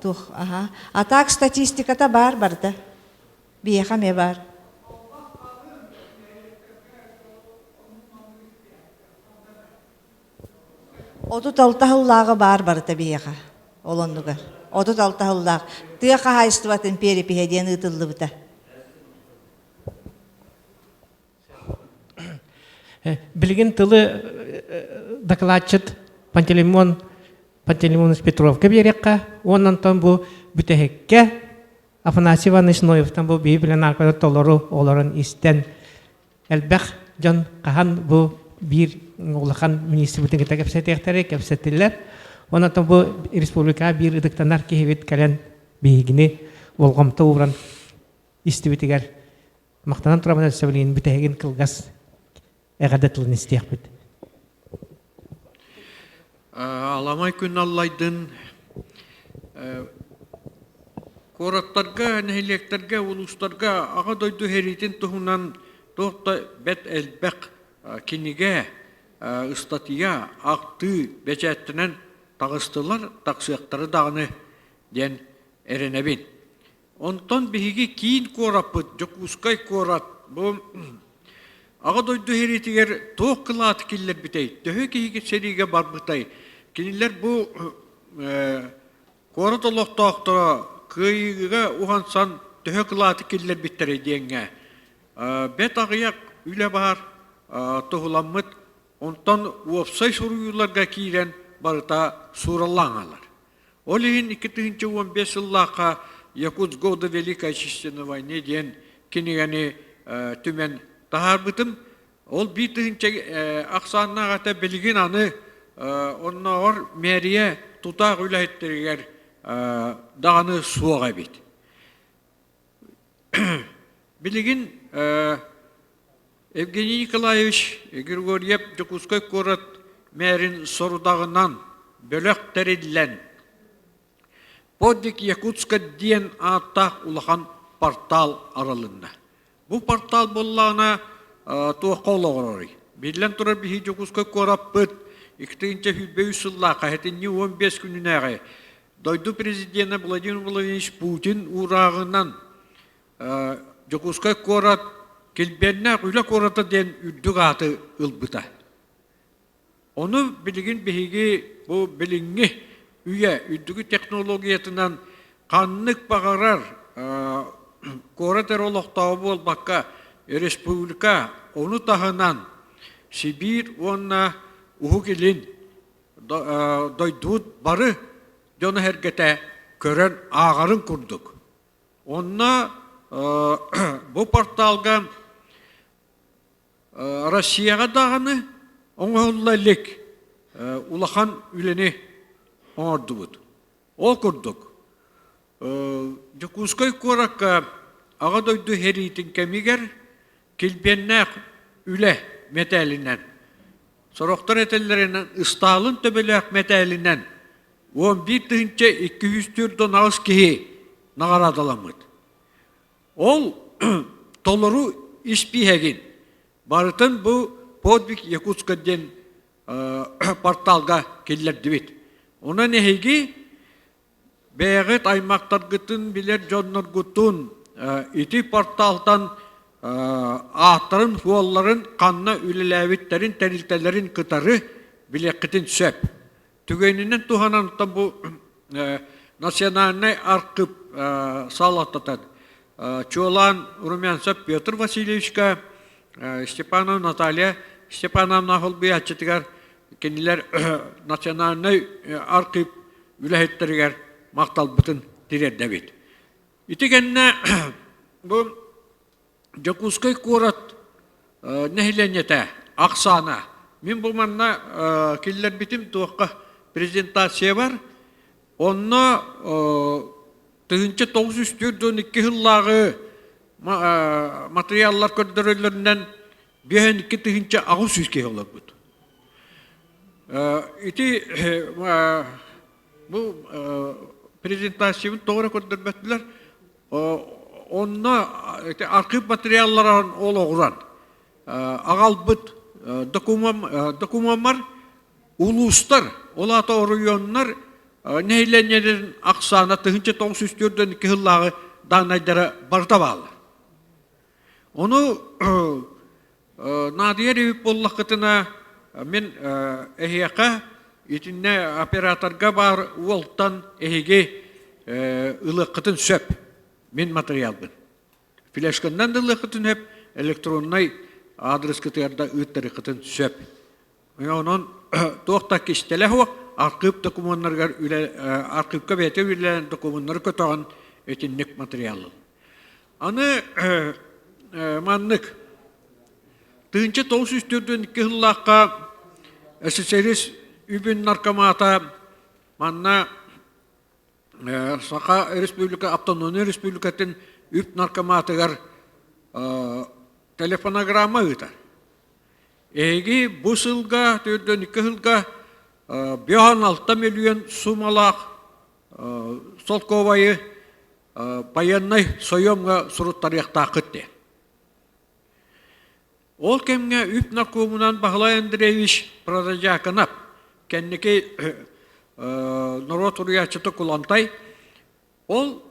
туох аха а так статистиката баар барыта биһиэхэ эмиэ баар 36 сыллааҕы баар барыта биһиэхэ ол оннугар. 36 сыллаах тыа хаһаайыстыбатын перепиһэ диэн ыытыллыбыта. Билигин тылы докладчыт Пантелеймон Пантелеймонович Петровка биэриэххэ уонна онтон бу бүтэһиккэ Афанасий Иванович Ноевтан бу биһи билэн аркада толору олорон истэн элбэх дьон хаһан бу биир улахан министрбытын кытта кэпсэтиэхтэри кэпсэттилэр. Онон бу республикаҕа биир ытыктанар киһибит кэлэн биһигини болҕомто ууран истибитигэр махтанан турабын өссө билигин бүтэһигин кылгас эҕэрдэ тылын истиэхпит. Аламай күн аллайдын куораттарга, нэһилиэктэргэ, улуустарга Аҕа дойду сэриитин туһунан туох да бэрт элбэх кинигэ, ыстатыйа, ахтыы бэчээттэнэн таҕыстылар, тахсыахтара даҕаны диэн эрэнэбин. Онтон биһиги киин куораппыт Дьокуускай куорат бу Аҕа дойду сэриитигэр туох кылааты киллэрбитэй, төһө киһи сэриигэ барбытай? Кинилэр бу куорат олохтоохторо кыайыыга уһансан төһө кылааты киллэрбиттэрэй диэҥҥэ бэрт аҕыйах үлэ баар туһуламмыт, онтон уопсай суруйууларга киирэн барыта суураллаан хаалар. Ол иһин 2015 сыллаахха «Якутск годы Великой Отечественной войны» диэн кинигэни түмэн таһаарбытым. Ол биир тыһыынча ахсааннаах этэ билигин аны оннооҕор мэрия тутаах үлэһиттэригэр даҕаны суох эбит. Билигин Евгений Николаевич Григорьев Дьокуускай куорат мэрин сорудаҕынан бөлөх тэриллэн «Подвиг Якутска» диэн ааттаах улахан портал арылынна. Бу портал буоллаҕына туохха олоҕуруй? Биллэн турар биһиги Дьокуускай куораппыт 2023 сыллаахха сэтинньи 15 күнүнээҕи дойду президенэ Владимир Владимирович Путин уурааҕынан Дьокуускай куорат Килбиэннээх үлэ куората диэн үрдүк ааты ылбыта. Ону билигин биһиги бу билиҥҥи үйэ үрдүкү технологиятынан ханнык баҕарар куорат эрэ олохтооҕо буолбакка, республика, ону таһынан Сибиир уонна Уһук Илин дойдубут бары дьоно-сэргэтэ көрөн ааҕарын курдук. Онно бу порталга Россияҕа даҕаны оҥоһулла илик улахан үлэни оҥордубут. Ол курдук, Дьокуускай куоракка Аҕа дойду сэриитин кэмигэр килбиэннээх үлэ мэтээлинэн, сорохтор этэллэринэн Ыстаалын төбөлөөх мэтээлинэн 11 248 киһи наҕараадаламмыт. Ол толору испииһэгин барытын бу «Подвиг Якутска» диэн порталга киллэрдибит. Онон эһиги бэйэҕит аймахтаргытын билэр дьонноргутун ити порталтан ааттарын, суолларын, ханна үлэлээбиттэрин, тэрилтэлэрин кытары билиэххитин сөп. Түгэнинэн туһанан бу национальнай архыып салалтатын чуолаан Румянцев Петр Васильевичка, Степанова Наталья Степановна холбуйааччытыгар кинилэр национальнай архыып үлэһиттэригэр махталбытын тириэрдэбит. Ити кэннэ бу Дьокуускай куорат нэһилиэнньэтэ ахсаана. Мин бу манна киллэрбитим туохха презентация бар. Онно 1942 сыллааҕы матырыйааллар көрдөрөллөрүнэн 52 800 киһи олорбут. Ити бу презентациябын тоҕо эрэ көрдөрбөттүлэр. Онно ити архыып материалларын олоҕуран аҕалбыт докумуоммар улуустар, ол аата оройуоннар нэһилиэнньэлэрин ахсаана 1942 сыллааҕы дааннайдара барыта бааллар. Ону наадыйар эбит буоллаххытына, мин эһиэхэ итиннэ операторга баар уолтан эһиги ылыаххытын сөп мин матырыйаалбын. Флешканнан да ылыаххытын сөп, электроннай аадырыскытыгар да ыыттарыаххытын сөп. Онон туох да кистэлэ суох, архыып докумуоннарыгар үлэ архыыпка бэйэтэ үлэлээн докумуоннары көтөҕөн итинник матырыйаал. Аны маннык 1942 сыллаахха СССР үбүн наркомата манна Саха Республика Автономнай Республикатын үп наркоматыгар телефонограмма ыытар. Эһиги бу сылга, 42 сылга 56 миллион суммалаах солкуобайы байыаннай сойуомҥа суруттарыахтааххыт диэн. Ол кэмҥэ үп наркомунан Баһылай Андреевич Протодьяконов, кэнники норуот суруйааччыта Кулантай, ол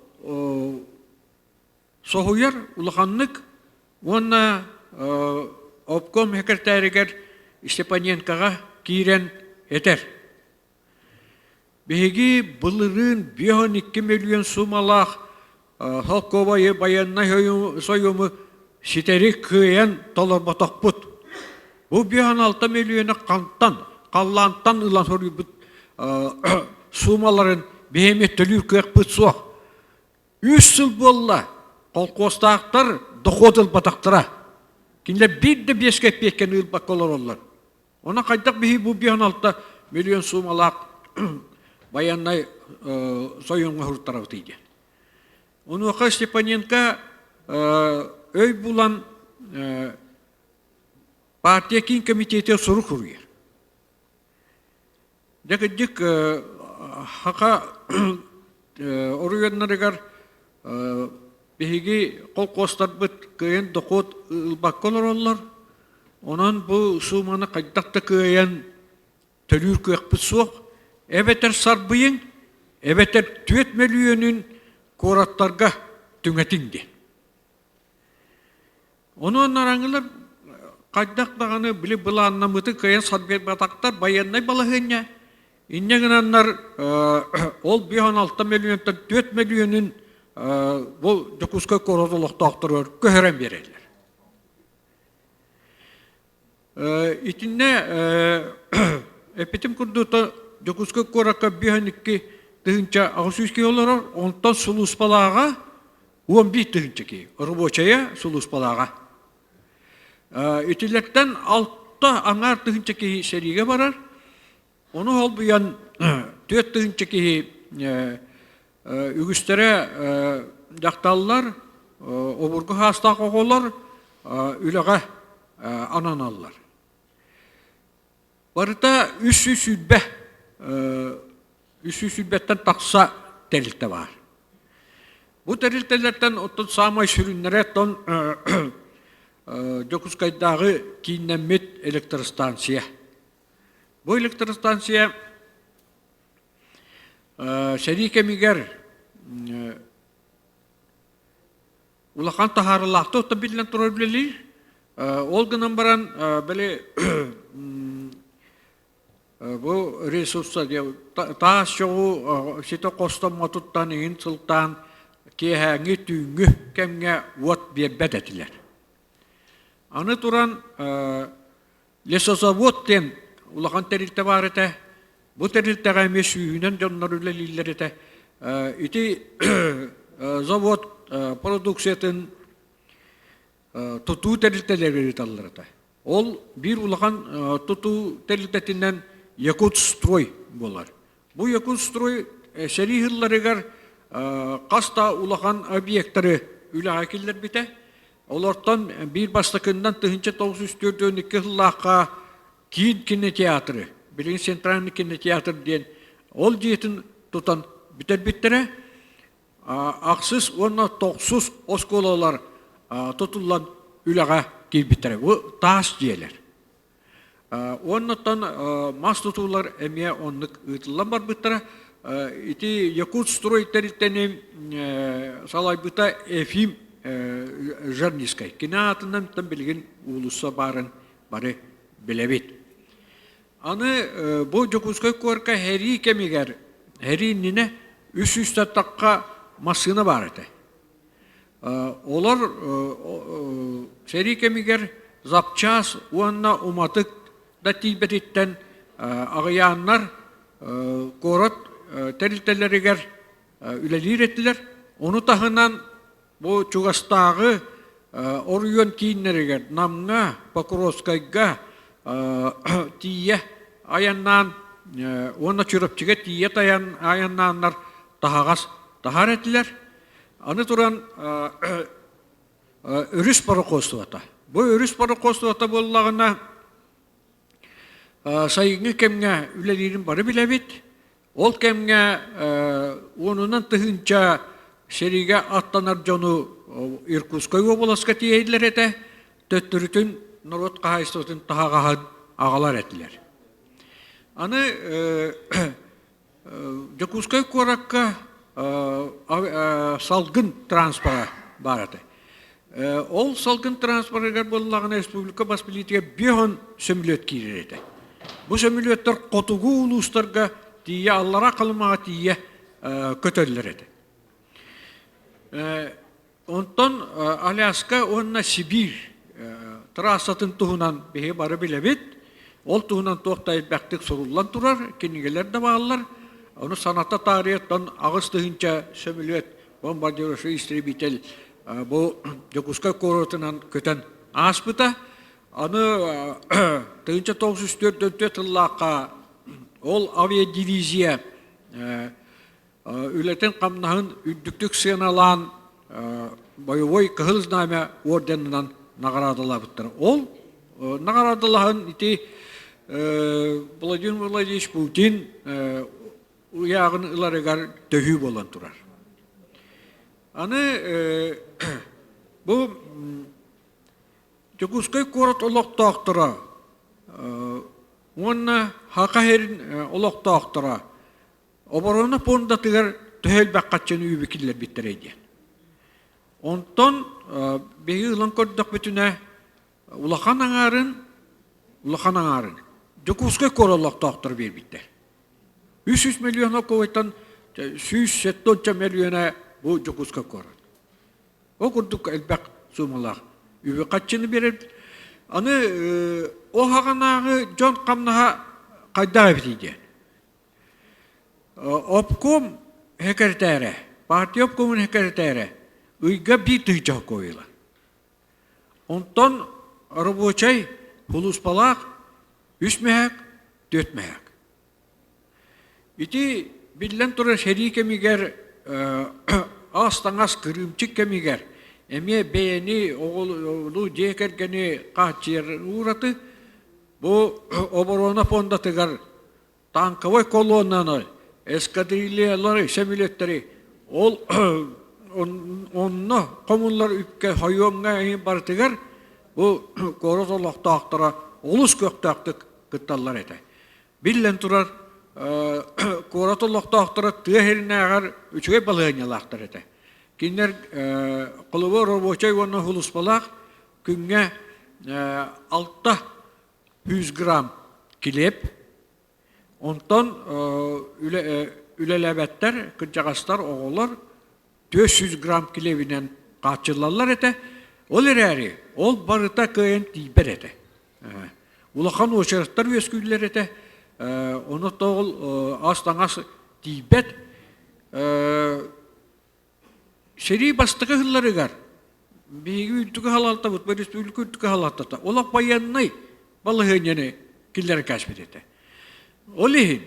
соһуйар улаханнык уонна обком сэкиртээригэр Степаненкоҕа киирэн этэр. Биһиги былырыын 52 миллион суумалаах солкуобайы байыаннай сойуому ситэри кыайан толорботохпут. Бу 56 миллиону хантан, халлаантан ылан суруйбут суумаларын биһиги төлүүр кыахпыт суох. Үс сыл буолла, холкуостаахтар дохуот ылбатахтара. Кинилэр биир да биэс кэппиэккэни ылбакка олороллор. Онон хайдах биһи бу 56 миллион суумалаах байыаннай сойуоҥҥа суруттарабытый диэн. Онуоха Степаненко өй булан партия киин комитета сурук суруйар. Дьэ кырдьык Хаха оройуоннарыгар биһиги колхуостарбыт кыайан дохуот ылбакка олороллор. Онон бу сууманы хайдах да кыайан төлүүр кыахпыт суох. Эбэтэр сарбыйыҥ, эбэтэр түөрт мөлүйүөнүн куораттарга түҥэтиҥ диэн. Онон араҥылар хайдах даҕаны били былааннаммыты кыайан сарбыйбатахтар байыаннай балаһыанньа. Инньэ гынаннар ол 56 мөлүйүөнтэн 4 мөлүйүөнүн бу Дьокуускай куорат олохтоохторугар көһөрөн биэрэллэр. Итиннэ эппитим курдук Дьокуускай куоракка 52 800 киһи олорор, онтон сулууспалааҕа 11 тыһыынча киһи, рабочайа сулууспалааҕа. Итилэртэн алта аҥаар тыһыынча киһи сэриигэ барар, ону холбуйан 4 тыһыынча киһи үгүстэрэ дьахталлар, обургу саастаах оҕолор үлэҕэ ананаллар. Барыта 320 320-тэн тахса тэрилтэ баар. Бу тэрилтэлэртэн оттон саамай сүрүннэрэ оттон Дьокуускайдааҕы кииннэммит электростанция. Бу электростанция сэрии кэмигэр улахан таһаарыылаахтык оттон биллэн турар үлэлиир. Ол гынан баран били бу ресурса таас чоҕу ситэ хостоммотуттан иһин сылтаан киэһээҥҥи түүҥҥү кэмҥэ уот биэрбэт этилэр. Аны туран лесозавод диэн улахан тэрилтэ баар этэ. Бу тэрилтэҕэ эмиэ сүүһүнэн дьоннор үлэлииллэр этэ. Ити завод продукциятын тутуу тэрилтэлэригэр ыыталлар этэ. Ол биир улахан тутуу тэрилтэтинэн Якутстрой буолар. Бу Якутстрой сэрии сылларыгар хас да улахан объектары үлэҕэ киллэрбитэ. Олортон биир бастакыннан 1942 сыллаахха Киин кинотеатры, билигин Центральный кинотеатр диэн ол дьиэтин тутан бүтэрбиттэрэ. Ахсыс уонна тохсус оскуолалар тутуллан үлэҕэ киирбиттэрэ. Бу таас дьиэлэр. Уоннаттан мас тутуулар эмиэ оннук ыытыллан барбыттара. Ити Якутстрой тэрилтэни салайбыта Ефим Жернискай. Кини аатынан билигин уулусса баарын бары билэбит. Аны бу Дьокуускай куоракка сэрии кэмигэр, сэрии иннинэ 300 тахха массыына баар этэ. Олор сэрии кэмигэр запчас уонна уматык да тиийбэтиттэн аҕыйааннар куорат тэрилтэлэригэр үлэлиир этилэр. Ону таһынан бу чугастааҕы оройуон кииннэригэр Намҥа, Покровскайга тиийэ айаннаан уонна Чурапчыга тиийэ айаннааннар таһаҕас таһар этилэр. Аны туран өрүс пароходствота. Бу өрүс пароходствота буоллаҕына сайыҥҥы кэмҥэ үлэлиирин бары билэбит. Ол кэмҥэ уонунан тыһыынча сэриигэ аттанар дьону Иркутскай уобаласка тиэйиллэр этэ, төттөрүтүн норуот хаһаайыстыбатын таһаҕаһын аҕалар этилэр. Аны Дьокуускай куоракка салгын транспора баар этэ. Ол салгын транспорыгар буоллаҕына республика бас билиитигэр 50 сөмөлүөт киирэр этэ. Бу сөмөлүөттэр хотугу улуустарга тиийэ, аллараа Халымаҕа тиийэ көтөллөр этэ. Онтон Аляска уонна Сибиир трассатын туһунан биһиги бары билэбит. Ол туһунан туох да элбэхтик суруллан турар, кинигэлэр да бааллар. Ону саната таарыйаттан 8000 сөмөлүөт бомбардировочный истребитель бу Дьокуускай куоратынан көтөн ааспыта. Аны 1904 тыллаахха ол авиадивизия үлэтин-хамнаһын үрдүктүк сыаналаан бойобуой Кыһыл Знамя орденынан наҕараадалаабыттара. Ол наҕараадалаһын ити Владимир Владимирович Путин ыйааҕын ыларыгар төһүү буолан турар. Аны бу Дьокуускай куорат олохтоохторо уонна Саха сирин олохтоохторо Оборона пуондатыгар төһө элбэх хаччыны үбү киллэрбиттэрэй диэн. Онтон биһиги ылан көрдөхпүтүнэ улахан аҥаарын улахан аҥаарын Дьокуускай куорат олохтоохторо биэрбиттэр. 300 миллион окуойтан 170 миллиона бу Дьокуускай куорат. Ол курдук элбэх суумалаах үбү хаччыны биэрэр. Аны ол хаҕанааҕы дьон хамнаһа хайдах эбитий диэн. Обком секретарэ, партия обкомун секретарэ ыйга биир тыһыынча хокуойла. Онтон рабочай сулууспалаах үс мэһэк, түөрт мэһэк. Ити биллэн турар сэрии кэмигэр ас-таҥас кырыымчык кэмигэр эмиэ бэйэни, оҕолору, дьиэ кэргэни хааччыйар ураты бу оборона фондатыгар танковай колоннаны, эскадрильялары, сөмөлүөттэри ол онно хомуллар үпкэ хойуомҥа иһин барытыгар бу куорат олохтоохторо олус көхтөөхтүк кытталлар этэ. Биллэн турар, куорат олохтоохторо тыа сиринээҕэр үчүгэй балаһыанньалаахтар этэ. Кинилэр холобур рабочай уонна сулууспалаах күҥҥэ 600 грамм килиэп, онтон үлэлээбэттэр, кырдьаҕастар, оҕолор 400 грамм килиэбинэн хааччыллаллар этэ. Ол эрээри ол барыта кыайан тиийбэт этэ. Улахан уочараттар үөскүүллэр этэ. Ону ол ас-таҥас тиийбэт. Сэрии бастакы сылларыгар биһиги үрдүкү салалтабыт, республика үрдүкү салалтата олох байыаннай балаһыанньаны киллэрэн кээспит этэ. Ол иһин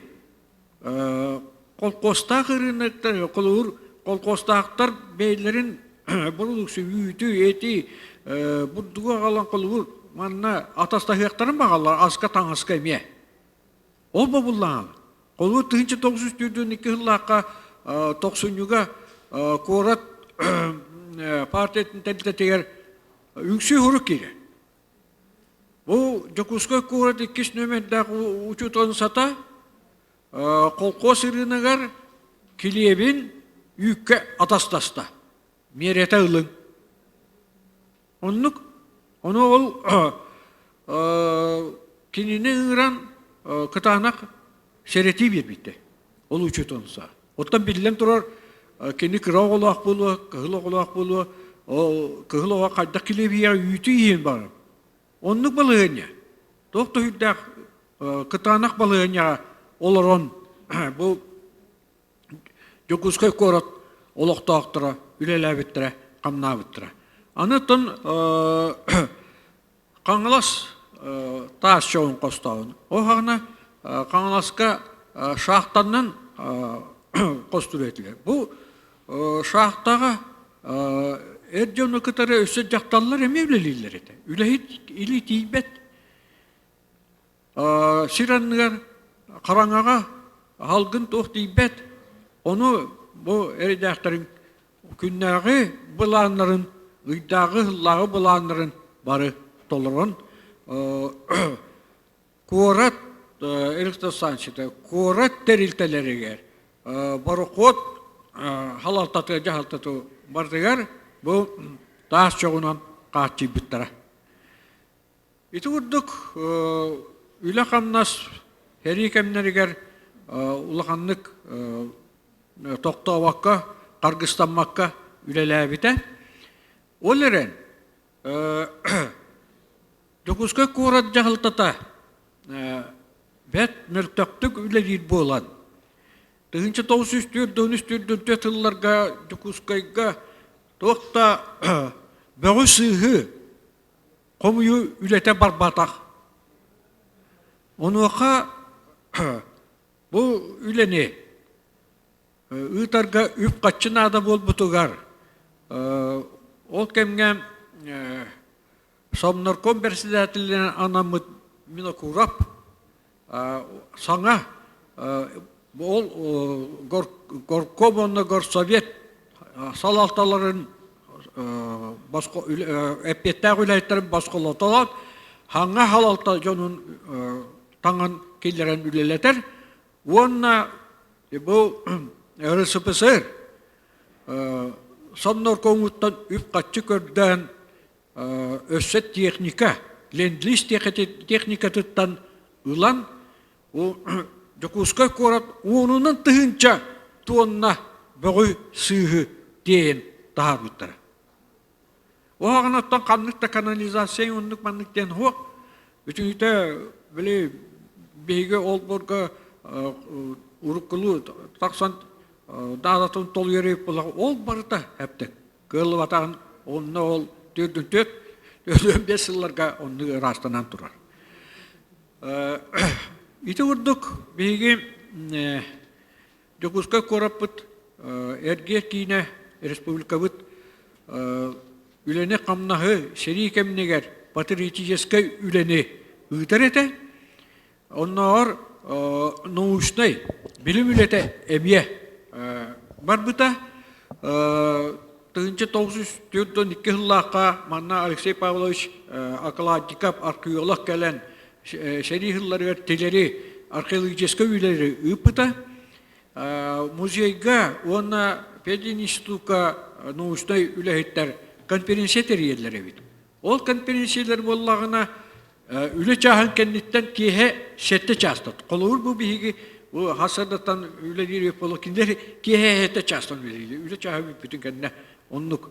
колхозтаах ырыынактар, холобур, колхозтаахтар бэйэлэрин бородууксуйа үүтү, эти, бурдугу аҕалан холобур манна атастаһыахтарын баҕалар аска таҥаска эмиэ. Ол бобуллаҕын. Холобур, 1942 сыллаахха тохсунньуга куорат партиятын тэрилтэтигэр үҥсүү сурук киирэр. Бу Дьокуускай куорат иккис нүөмэрдээх учууталын сата колхоз ырыынагар килиэбин үүккэ атастаста. Миэрэтэ ылыҥ. Оннук. Ону ол кинини ыҥыран. кытаанах сэрэтии биэрбиттэр. Ол учууталса. Оттон биллэн турар, кини кыра оҕолоох буолуо, кыһыл оҕолоох буолуо, ол кыһыл оҕо хайдах килиэбийэҕэ үүтү иһин барар. Оннук балаһыанньа. Туох да үрдээх кытаанах балаһыанньаҕа олорон бу Дьокуускай куорат олохтоохторо үлэлээбиттэрэ, хамнаабыттара. Аны оттон Хаҥалас таас чоҕун хостообун. Ол хаҕына Хаҥаласка шахтанан хостуур этилэр. Бу шахтаҕа эр дьону кытары өссө дьахталлар эмиэ үлэлииллэр этэ. Үлэһит илии тиийбэт. Сир анныгар хараҥаҕа салгын туох тиийбэт. Ону бу эрэдээхтэрин күннээҕи былааннарын, ыйдааҕы, сыллааҕы былааннарын бары толорон куорат электростанцията, куорат тэрилтэлэригэр борохуот халалтатыгар, дьаһалтатыгар барытыгар бу таас чоҕунан хааччыйбыттара. Ити курдук үлэ-хамнас сэрии кэмнэригэр улаханнык тохтообокко, харгыстаммакка үлэлээбитэ. Ол эрэн Дьокуускай куорат дьаһалтата бэрт мөлтөхтүк үлэлиир буолан, 1943 сылларга Дьокуускайга туох да бөҕү-сыыһы хомуйуу үлэтэ барбатах. Онуоха бу үлэни ыытарга үп-харчы наада буолбутугар ол кэмҥэ Совнарком председателинэн анаммыт Винокуров саҥа ол горком уонна горсовет салалталарын эппиэттээх үлэһиттэрин босхолотолоон хаҥа салалта дьонун таҥан киллэрэн үлэлэтэр уонна бу РСПСР Совнаркомуттан үп-харчы көрдөөн өссө техника, ленд-лиз техникатыттан ылан Дьокуускай куорат уонунан тыһыынча туонна бөҕү сыыһы тиэйэн таһаарбыттара. Оһоҕоноттон ханнык да канализация оннук маннык диэн суох. Бүтүнүтэ били биһиги олборго уруккулуу тахсан даадатын толуйар ол барыта эптек. Кыаллыбатаҕын онно ол төрдүн төрт, 45 сылларга оннук ыраастанан турар. Ити курдук биһиги Дьокуускай куораппыт эргиэр киинэ республикабыт үлэни-хамнаһы сэрии кэмнигэр патриотическай үлэни ыытар этэ. Оннооҕор научнай билим үлэтэ эмиэ барбыта. 1942 сыллаахха манна Алексей Павлович Окладников археолог кэлэн сэрии сылларыгар тилэри археологическай үлэлэри ыыппыта. Музейга уонна пединститутка научнай үлэһиттэр конференция тэрийэллэр эбит. Ол конференциялар буоллаҕына Үлэ чааһын кэнниттэн киэһэ сэттэ чаастан. Холобур бу биһиги бу хасардаттан үлэлиир буолла кинилэр киэһэ сэттэ чаастан үлэлиир. Үлэ чааһа бүппүтүн кэннэ оннук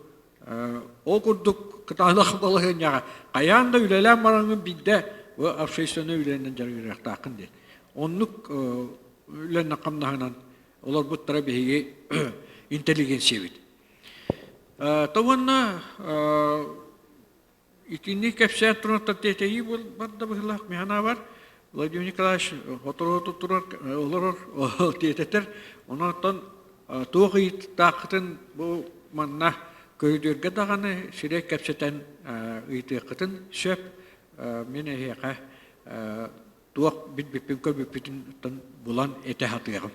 ол курдук кытаанах балаһыанньаҕа хайаан да үлэлээн бараҥҥын биирдэ бу общественнай үлэнэн дьарыгырыахтааххын диэн. Оннук үлэнэн хамнаһынан олорбуттара биһиги интеллигенциябит. То уонна Итинник кэпсээн туран тиэтэйии барда быһыылаах мин санаабар Владимир Николаевич сотору турар олорор тиэтэтэр онон туох ыйытыктааххытын бу манна көрүдүөргэ даҕаны сирэй кэпсэтэн ыйытыаххытын сөп мин эһиэхэ туох билбиппин көрбүппүтүн булан этэ сатыаҕым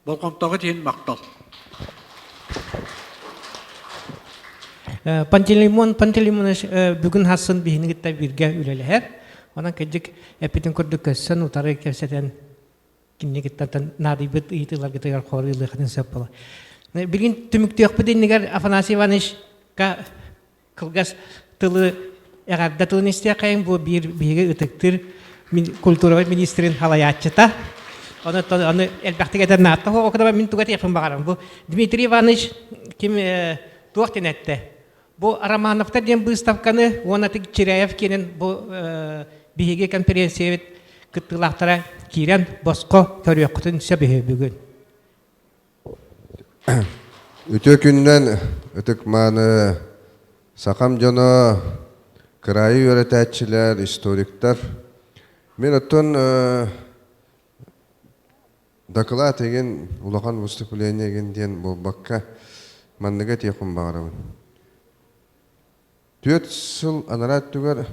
Болҕомтоҕут иһин махтал. Пантелеймон Пантелеймонович бүгүн хассын биһини кытта бииргэ үлэлэһэр. Онон кырдьык эппитин курдук көссөн утары кэпсэтэн кинини кытта наадыйбыт ыйытыыларгытыгар хоруй ылыаххытын сөп буолар. Билигин түмүктүөхпүт иннигэр Афанасий Ивановичка кылгас тылы эҕэрдэ тылын истиэххэйиҥ бу биир биһиги ытыктыыр. культура министрин халайааччыта. Оны аны элбэхтик этэр наатта окудаба мин туга тиэхпин баҕарам. Бу Дмитрий Иванович ким туох диэн этте? Бу Романовтар диэн быыстапканы уонна Чиряев киэнин бу биһиги конференциябит кыттыылаахтара киирэн босхо көрүөххүтүн сөп үһү бүгүн. Үтүө күнүнэн ытык-мааны сахам дьоно, кыраайы үөрэтээччилэр, историктар. Мин оттон дакылаат игин улахан выступление игин диэн буолбакка манныгы этиэхпин баҕарабын. Түөрт сыл анараа өттүгэр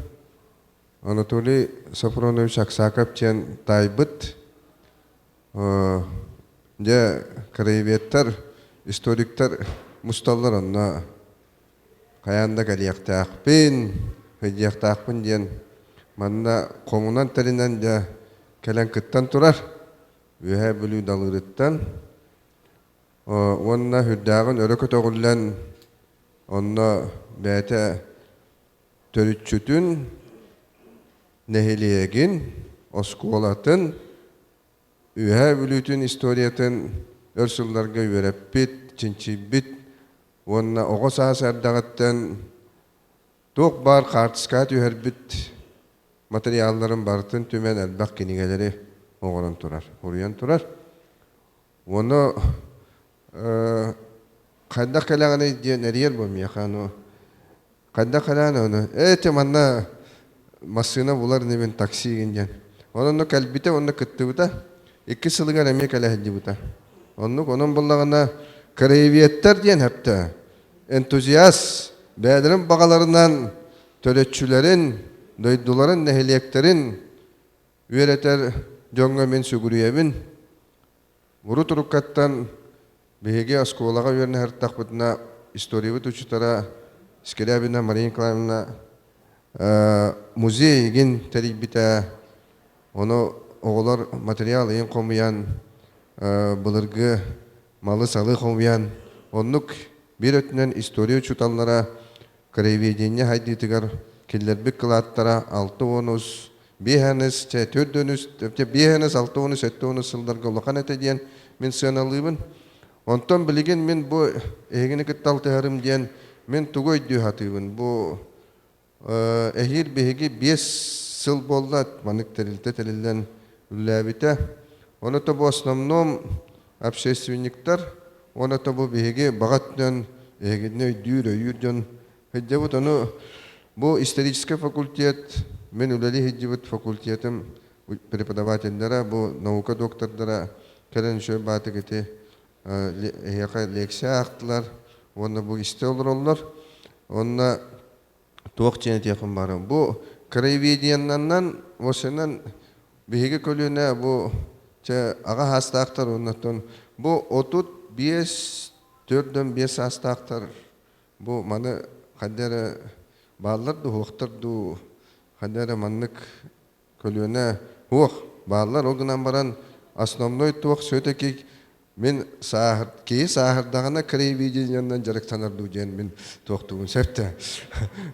Анатолий Софронович Аксаков диэн таайбыт Дьэ, краеведтар, историктар мусталлар онно хайаан да кэлиэхтээхпин, сылдьыахтаахпын диэн манна хомунан тэринэн дьэ кэлэн кыттан турар. Үөһээ Бүлүү Далырыттан уонна сүрдээҕин өрө көтөҕүллэн онно бэйэтэ төрүччүтүн, нэһилиэгин, оскуолатын Үөһээ Бүлүүтүн историятын өр сылларга үөрэппит, чинчийбит уонна оҕо саас эрдэҕиттэн туох баар хаартыскаҕа түһэрбит материалларын барытын түмэн элбэх кинигэлэри оҥорон турар, суруйан турар. Уонна хайдах кэлэҕиний диэн эрийэр бу миэхэ ону Хайдах кэлээн ону ээ манна массыына булар инибин такси игин диэн. Онон кэлбитэ уонна кыттыбыта. Икки сылыгар эмиэ кэлэ сылдьыбыта. Оннук онон буллаҕына краеведтар диэн хэптэ энтузиаст бэйэлэрин баҕаларынан төрөччүлэрин, дойдуларын, нэһилиэктэрин үөрэтэр дьоҥҥо мин сүгүрүйэбин. Урут уруккаттан биһиги оскуолаҕа үөрэнэ сырыттахпытына историябыт учуутала Скрябина Мария Николаевна музей игин тэрийбитэ. Ону оҕолор материал ыйын хомуйан, былыргы малы-салы хомуйан, оннук биир өттүнэн история учууталлара краеведение хайдыытыгар киллэрбит кылааттара 60 биэһэнис, чэ, төрдөнүс, биэһэнис, алтыонус, сэттионус сылларга улахан этэ диэн мин сыаналыыбын. Онтон билигин мин бу эһигини кытта алтыһарым диэн мин тугу өйдүү сатыыбын. Бу эһиил биһиги биэс сыл буолла маннык тэрилтэ тэриллэн үлэлээбитэ. Ону то бу основном общественниктар, уонна то бу биһиги баҕа өттүнэн эһигини өйдүүр, өйүүр дьон Сылдьабыт ону бу историческай факультет, мин үлэлии сылдьыбыт факультетым преподавателлэрэ, бу наука доктордара кэлэн үчүгэй баатык ити эһиэхэ лекция аахтылар уонна бу истэ олороллор. Онно туох диэн этиэхпин баҕарабын. Бу краеведениеннан осенан биһиги көлүөнэ бу чэ аҕа саастаахтар уонна бу 35 4-5 саастаахтар Бу маны хайда эрэ бааллар дуу, суохтар дуу, хайда эрэ маннык көлүөнэ суох бааллар. Ол гынан баран основной туох все-таки мин сааһыр киһи сааһырдаҕына краеведениеннан дьарыктанар дуу диэн мин туохтуубун сөптө.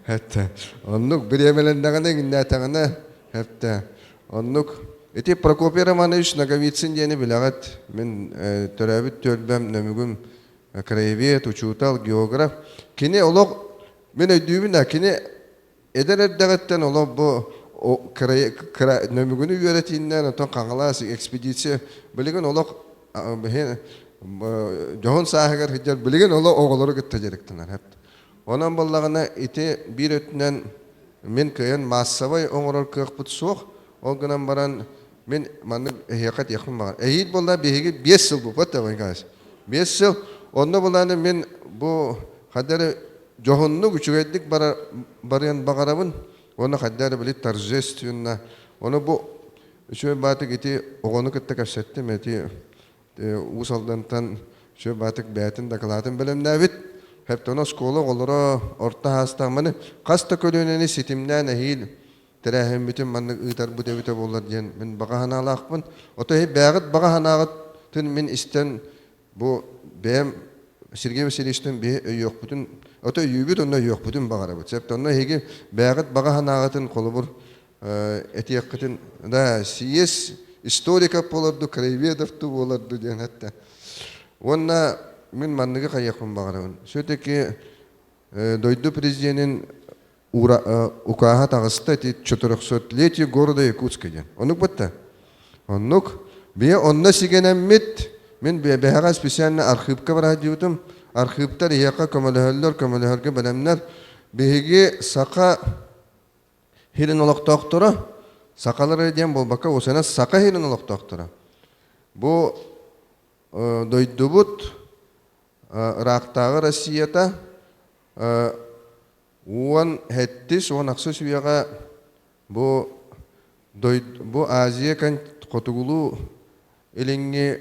Этте. Оннук бириэмэлэннэҕинэ иҥнээтэҕинэ эптэ. Оннук ити Прокопий Романович Ноговицын диэни билэҕит. Мин төрөөбүт түөлбэм Нөмүгүм краевед, учуутал, географ. Кини олох, мин өйдүүбүн да, кини эдэр эрдэҕиттэн олох бу нөмүгүнү үөрэтииннэн, оттон Хаҥалас экспедиция билигин олох дьоһун сааһыгар сылдьар, билигин олох оҕолору кытта дьарыктанар. Онон буоллаҕына ити биир өттүнэн мин кыайан маассабай оҥорор кыахпыт суох, ол гынан баран Мин маннык эһиэхэ этиэхпин баҕар. Эһиил буолла биһиги биэс сыл буолбат да Николаевич. Биэс сыл. Онно булааны мин бу хайда эрэ дьоһуннук үчүгэйдик бара, барыан баҕарабын. Уонна хайда эрэ били торжественно. Ону бу үчүгэй баатык ити оҕону кытта кэпсэттим. Эти Уус Алдантан үчүгэй баатык бэйэтин дакылаатын бэлэмнээбит. Хэптон оскуола оҕолоро орто саастаах маны хас да көлүөнэни ситимнээн эһиил тэрээһиммитин маннык ыытарбыт эбитэ буоллар диэн мин баҕа санаалаахпын. Ото иһи бэйэҕит баҕа санааҕытын мин истэн бу бэйэм Сергей Васильевичтан биһи өйүөхпүтүн, ото өйүүбүт онно өйүөхпүтүн баҕарабыт. Сөп онно эһиги бэйэҕит баҕа санааҕытын холобур. Этиэххитин да съезд историков буолар дуу, краеведов дуу буолар дуу диэн этте. Уонна мин манныгы хайыахпын баҕарабын. Все-таки дойду президенин укааһа таҕыста ити 400-летие города Якутска диэн. Оннук бытта. Оннук. Бие онно сигэнэммит мин бэһэҕэ специально архыыпка бараадьыбытым. Архыыптар иһиэхэ көмөлөһөллөр, көмөлөһөргө бэлэмнэр. Биһиги саха сирин олохтоохторо, сахалары диэн буолбакка, усана саха сирин олохтоохторо. Бу дойдубут ыраахтааҕы Россията 17 16 үйэҕэ бу бу Азия хотугулуу илиҥҥи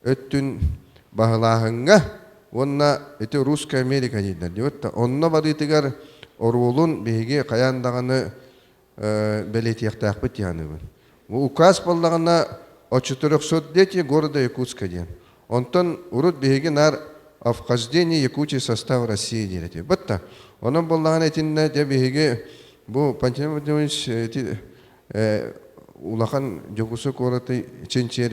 өттүн баһылааһыҥҥа уонна ити Русская Америка дииллэр диэбит да онно барыытыгар оруолун биһиги хайаан даҕаны бэлиэтиэхтээхпит дии саныыбын. Бу указ буоллаҕына о четырехсотлетии города Якутска диэн. Онтон урут биһиги наар о вхождении Якутии в состав России диир этибит. Бытта. Онон буоллаҕына итиннэ дьэ биһиги бу Пантелеймон Владимирович ити улахан Дьокуускай куораты чинчийэр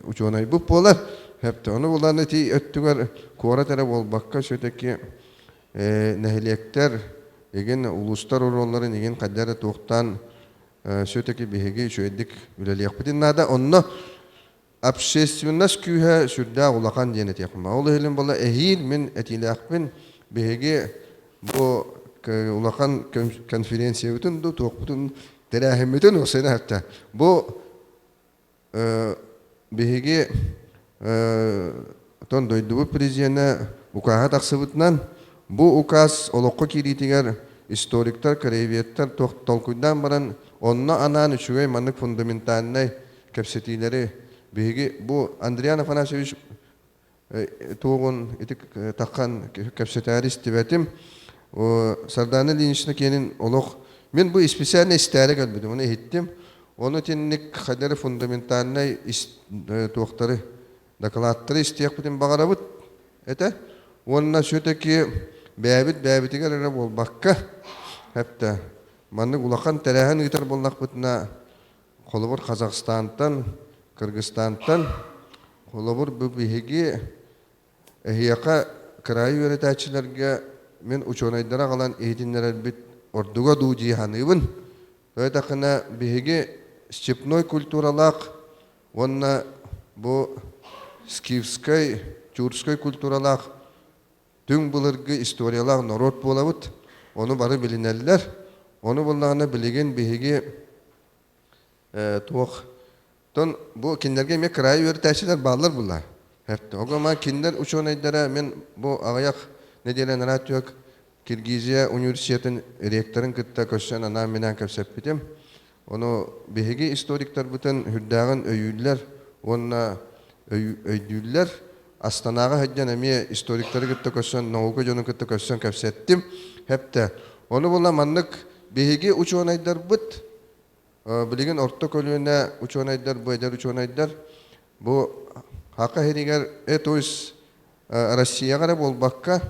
учуонайбыт буолар. Хэптэ. Ону булан ити өттүгэр куорат эрэ буолбакка все-таки нэһилиэктэр игин улуустар оруолларын игин хайда эрэ туохтаан все-таки биһиги үчүгэйдик үлэлиэхпитин наада. Онно общественность күүһэ сүрдээх улахан диэн этиэхпин. Ол иһин була эһиил мин этиилээхпин биһиги бу улахан конференциябытын ду туохпутун тэрээһиммитин осына бу биһиги тон дойдубут президенэ укааһа тахсыбытынан бу указ олоххо киириитигэр историктар, краеведтар толкуйдаан баран онно анаан үчүгэй маннык фундаментальнай кэпсэтиилэри биһиги бу Андриан Афанасьевич туоҕун ити таххан кэпсэтээри истибэтим. Сардана Ильинична киэнин олох мин бу специально истээри кэлбитим, ону иһиттим. Ону итинник хайдары фундаментальнай туохтары докладтары истиэхпитин баҕарабыт этэ. Уонна все-таки бэйэбит бэйэбитигэр эрэ буолбакка, хэптэ маннык улахан тэрээһин ыытар буоллахпытына Холобур, Казахстантан, Кыргызстантан, холобур, бу биһиги эһиэхэ кыраайы үөрэтээччилэргэ мин учуонайдары аҕалан иһитиннэрэрбит ордуга дуу дии саныыбын. Тоҕо биһиги степной культуралаах уонна бу скифскай, тюркскай культуралаах түҥ былыргы историялаах норуот буолабыт. Ону бары билинэллэр. Ону буллаҕына билигин биһиги туох тон бу кинилэргэ эмиэ кыраайы үөрэтээччилэр бааллар булла. Ого кинилэр учуонайдара мен бу аҕыйах нэдиэлэ анараа түөк Киргизия университетын ректорын кытта көрсөн анаан-минээн кэпсэппитим. Ону биһиги историктарбытын үрдээҕин өйүүллэр уонна өйдүүллэр. Астанаҕа сылдьан эмиэ историктары кытта көрсөн, наука дьонун кытта көрсөн кэпсэттим. Хэптэ. Ону була маннык биһиги учуонайдарбыт билигин орто көлүөнэ учуонайдар, бу эдэр учуонайдар бу Хака сиригэр, то есть Россияҕа эрэ буолбакка,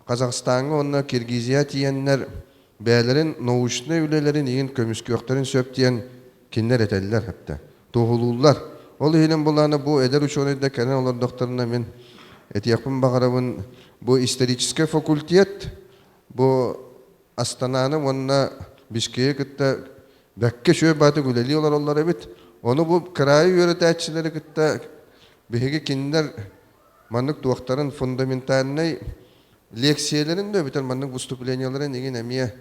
Казахстаҥҥа уонна Киргизия тиийэннэр бэйэлэрин научнай үлэлэрин иһин көмүскүөхтэрин сөп диэн кинилэр этэллэр хатта туоһулууллар. Ол иһинэн булаана бу эдэр учуонайдар кэлэн олордохторуна мин этиэхпин баҕарабын бу историческай факультет бу Астананы уонна Бишкеги кытта бэккэ үчүгэй баатык үлэлии олороллор эбит. Ону бу кыраайы үөрэтээччилэри кытта биһиги кинилэр маннык туохтарын фундаментальнай лиэксийэлэрин да эбэтэр маннык выступлениеларын игин эмиэ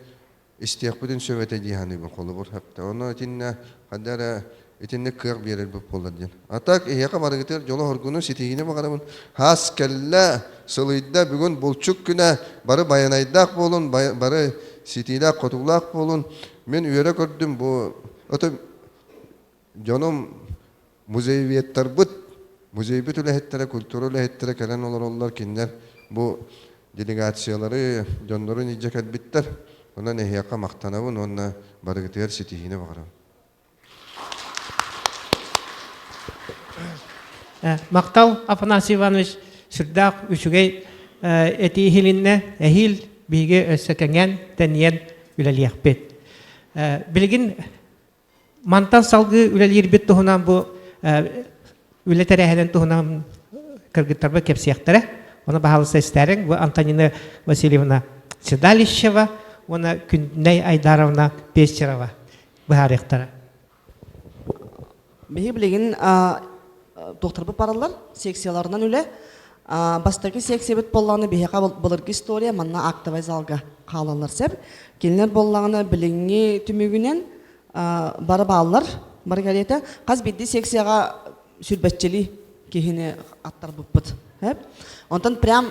истиэхпитин сөп этэ дии саныыбын холобур хапта ону итиннэ ханна эрэ итинник кыах биэрэрбит буоллар диэн а так эһиэхэ барыгытыгар дьолу-соргуну ситиһиини баҕарабын хаас кэллэ сылыйда бүгүн булчук күнэ бары байанайдаах буолун бары ситиилээх хотуулаах буолун мин үөрэ көрдүм бу ото дьонум музееведтарбыт, музейбыт үлэһиттэрэ, культура үлэһиттэрэ кэлэн олороллор, кинилэр бу делегациялары, дьоннорун илдьэ кэлбиттэр. Онон эһиэхэ махтанабын уонна барыгытыгар ситиһиини баҕарабын. Махтал, Афанасий Иванович, сүрдээх үчүгэй этии иһилиннэ. Эһиил биһиги өссө кэҥээн, тэнийэн үлэлиэхпит. Билигин мантан салгыы үлэлиирбит туһунан бу үлэ тэрээһинин туһунан кыргыттарбыт кэпсиэхтэрэ. Ону баһаалыста истээриҥ. Бу Антонина Васильевна Седалищева уонна Күннэй Айдаровна Пестерова быһаарыахтара. Биһи билигин туохтарбыт бараллар, секцияларынан үлэ. Бастакы секциябыт буоллаҕына биһиэхэ былыргы история манна актовай залга хаалаллар сөп. Кинилэр буоллаҕына билиҥҥи түмүгүнэн бары бааллар, бары кэриэтэ. Хас биирдии секцияҕа сүрбэччилии киһини аттарбыппыт. Онтон прям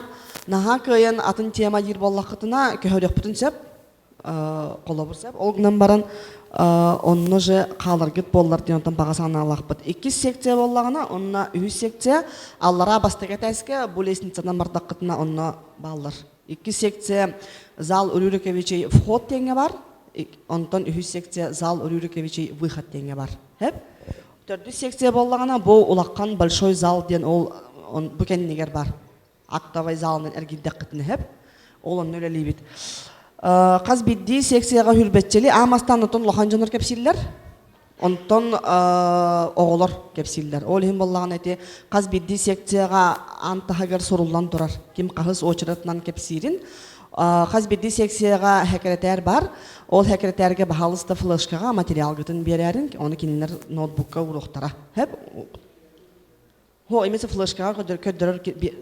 наһаа кыайан атын тема диир буоллаххытына көһөрүөхпүтүн сөп. Холобур сөп. Ол гынан баран онно же хааларгыт буоллар диэн онтон баҕа санаалаахпыт. Иккис секция буоллаҕына, онно үһүс секция аллараа бастакы этээскэ бу лестницанан бардаххытына онно бааллар. Иккис секция зал Рюриковичей вход диэҥҥэ бар, онтон үһүс секция зал Рюриковичей выход диэҥҥэ бар. Хэп. Төрдүс секция буоллаҕына бу улахан большой зал диэн ол бу кэннигэр бар. Актовай залынан эргийдэххитинэ хэп. Ол онно үлэлиибит. Хас биирдии секцияҕа хүрбэтчили аамастаан отон улахан дьоннор кэпсииллэр. Онтон оҕолор кэпсииллэр. Ол иһин буоллаҕына ити хас биирдии секцияҕа аан таһыгар суруллан турар. Ким хаһыс уочаратынан кэпсиирин. Хас биирдии секцияҕа сэкирэтээр бар. Ол сэкирэтээргэ баһаалыста флешкаҕа материалгытын биэрээрин, ону кинилэр ноутбукка ууруохтара. Хэп Хо, именно флешкаҕа көрдөрөр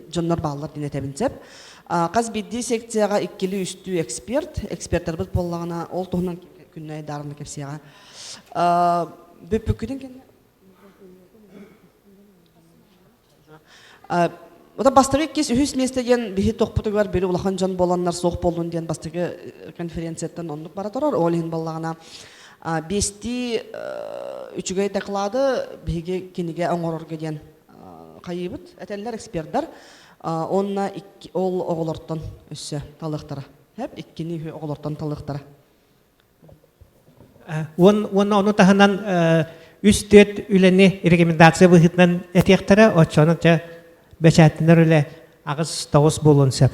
дьоннор бааллар диэн этэбин сөп. Хас биирдии секцияҕа иккили-үстүү эксперт, экспертербит буоллаҕына, ол туһунан күннэй даарына кэпсиэҕэ. Бүппүккүтүн кэннэ Ота бастакы иккис үһүс миэстэ диэн биһи тохпутугар били улахан дьон буоланнар суох буоллун диэн бастакы конференцияттан оннук бара турар. Ол иһин буоллаҕына биэстии үчүгэй доклады биһиги кинигэ оҥорорго диэн хайыыбыт этэллэр экспердэр. Онно ол оҕолортон өссө талыахтара. Хэп иккини үһү оҕолортон талыахтара. Уонна ону таһынан үс түөрт үлэни рекомендация быһыытынан этиэхтэрэ, оччону дьэ бэчээттэнэр үлэ 8-9 буолуон сөп.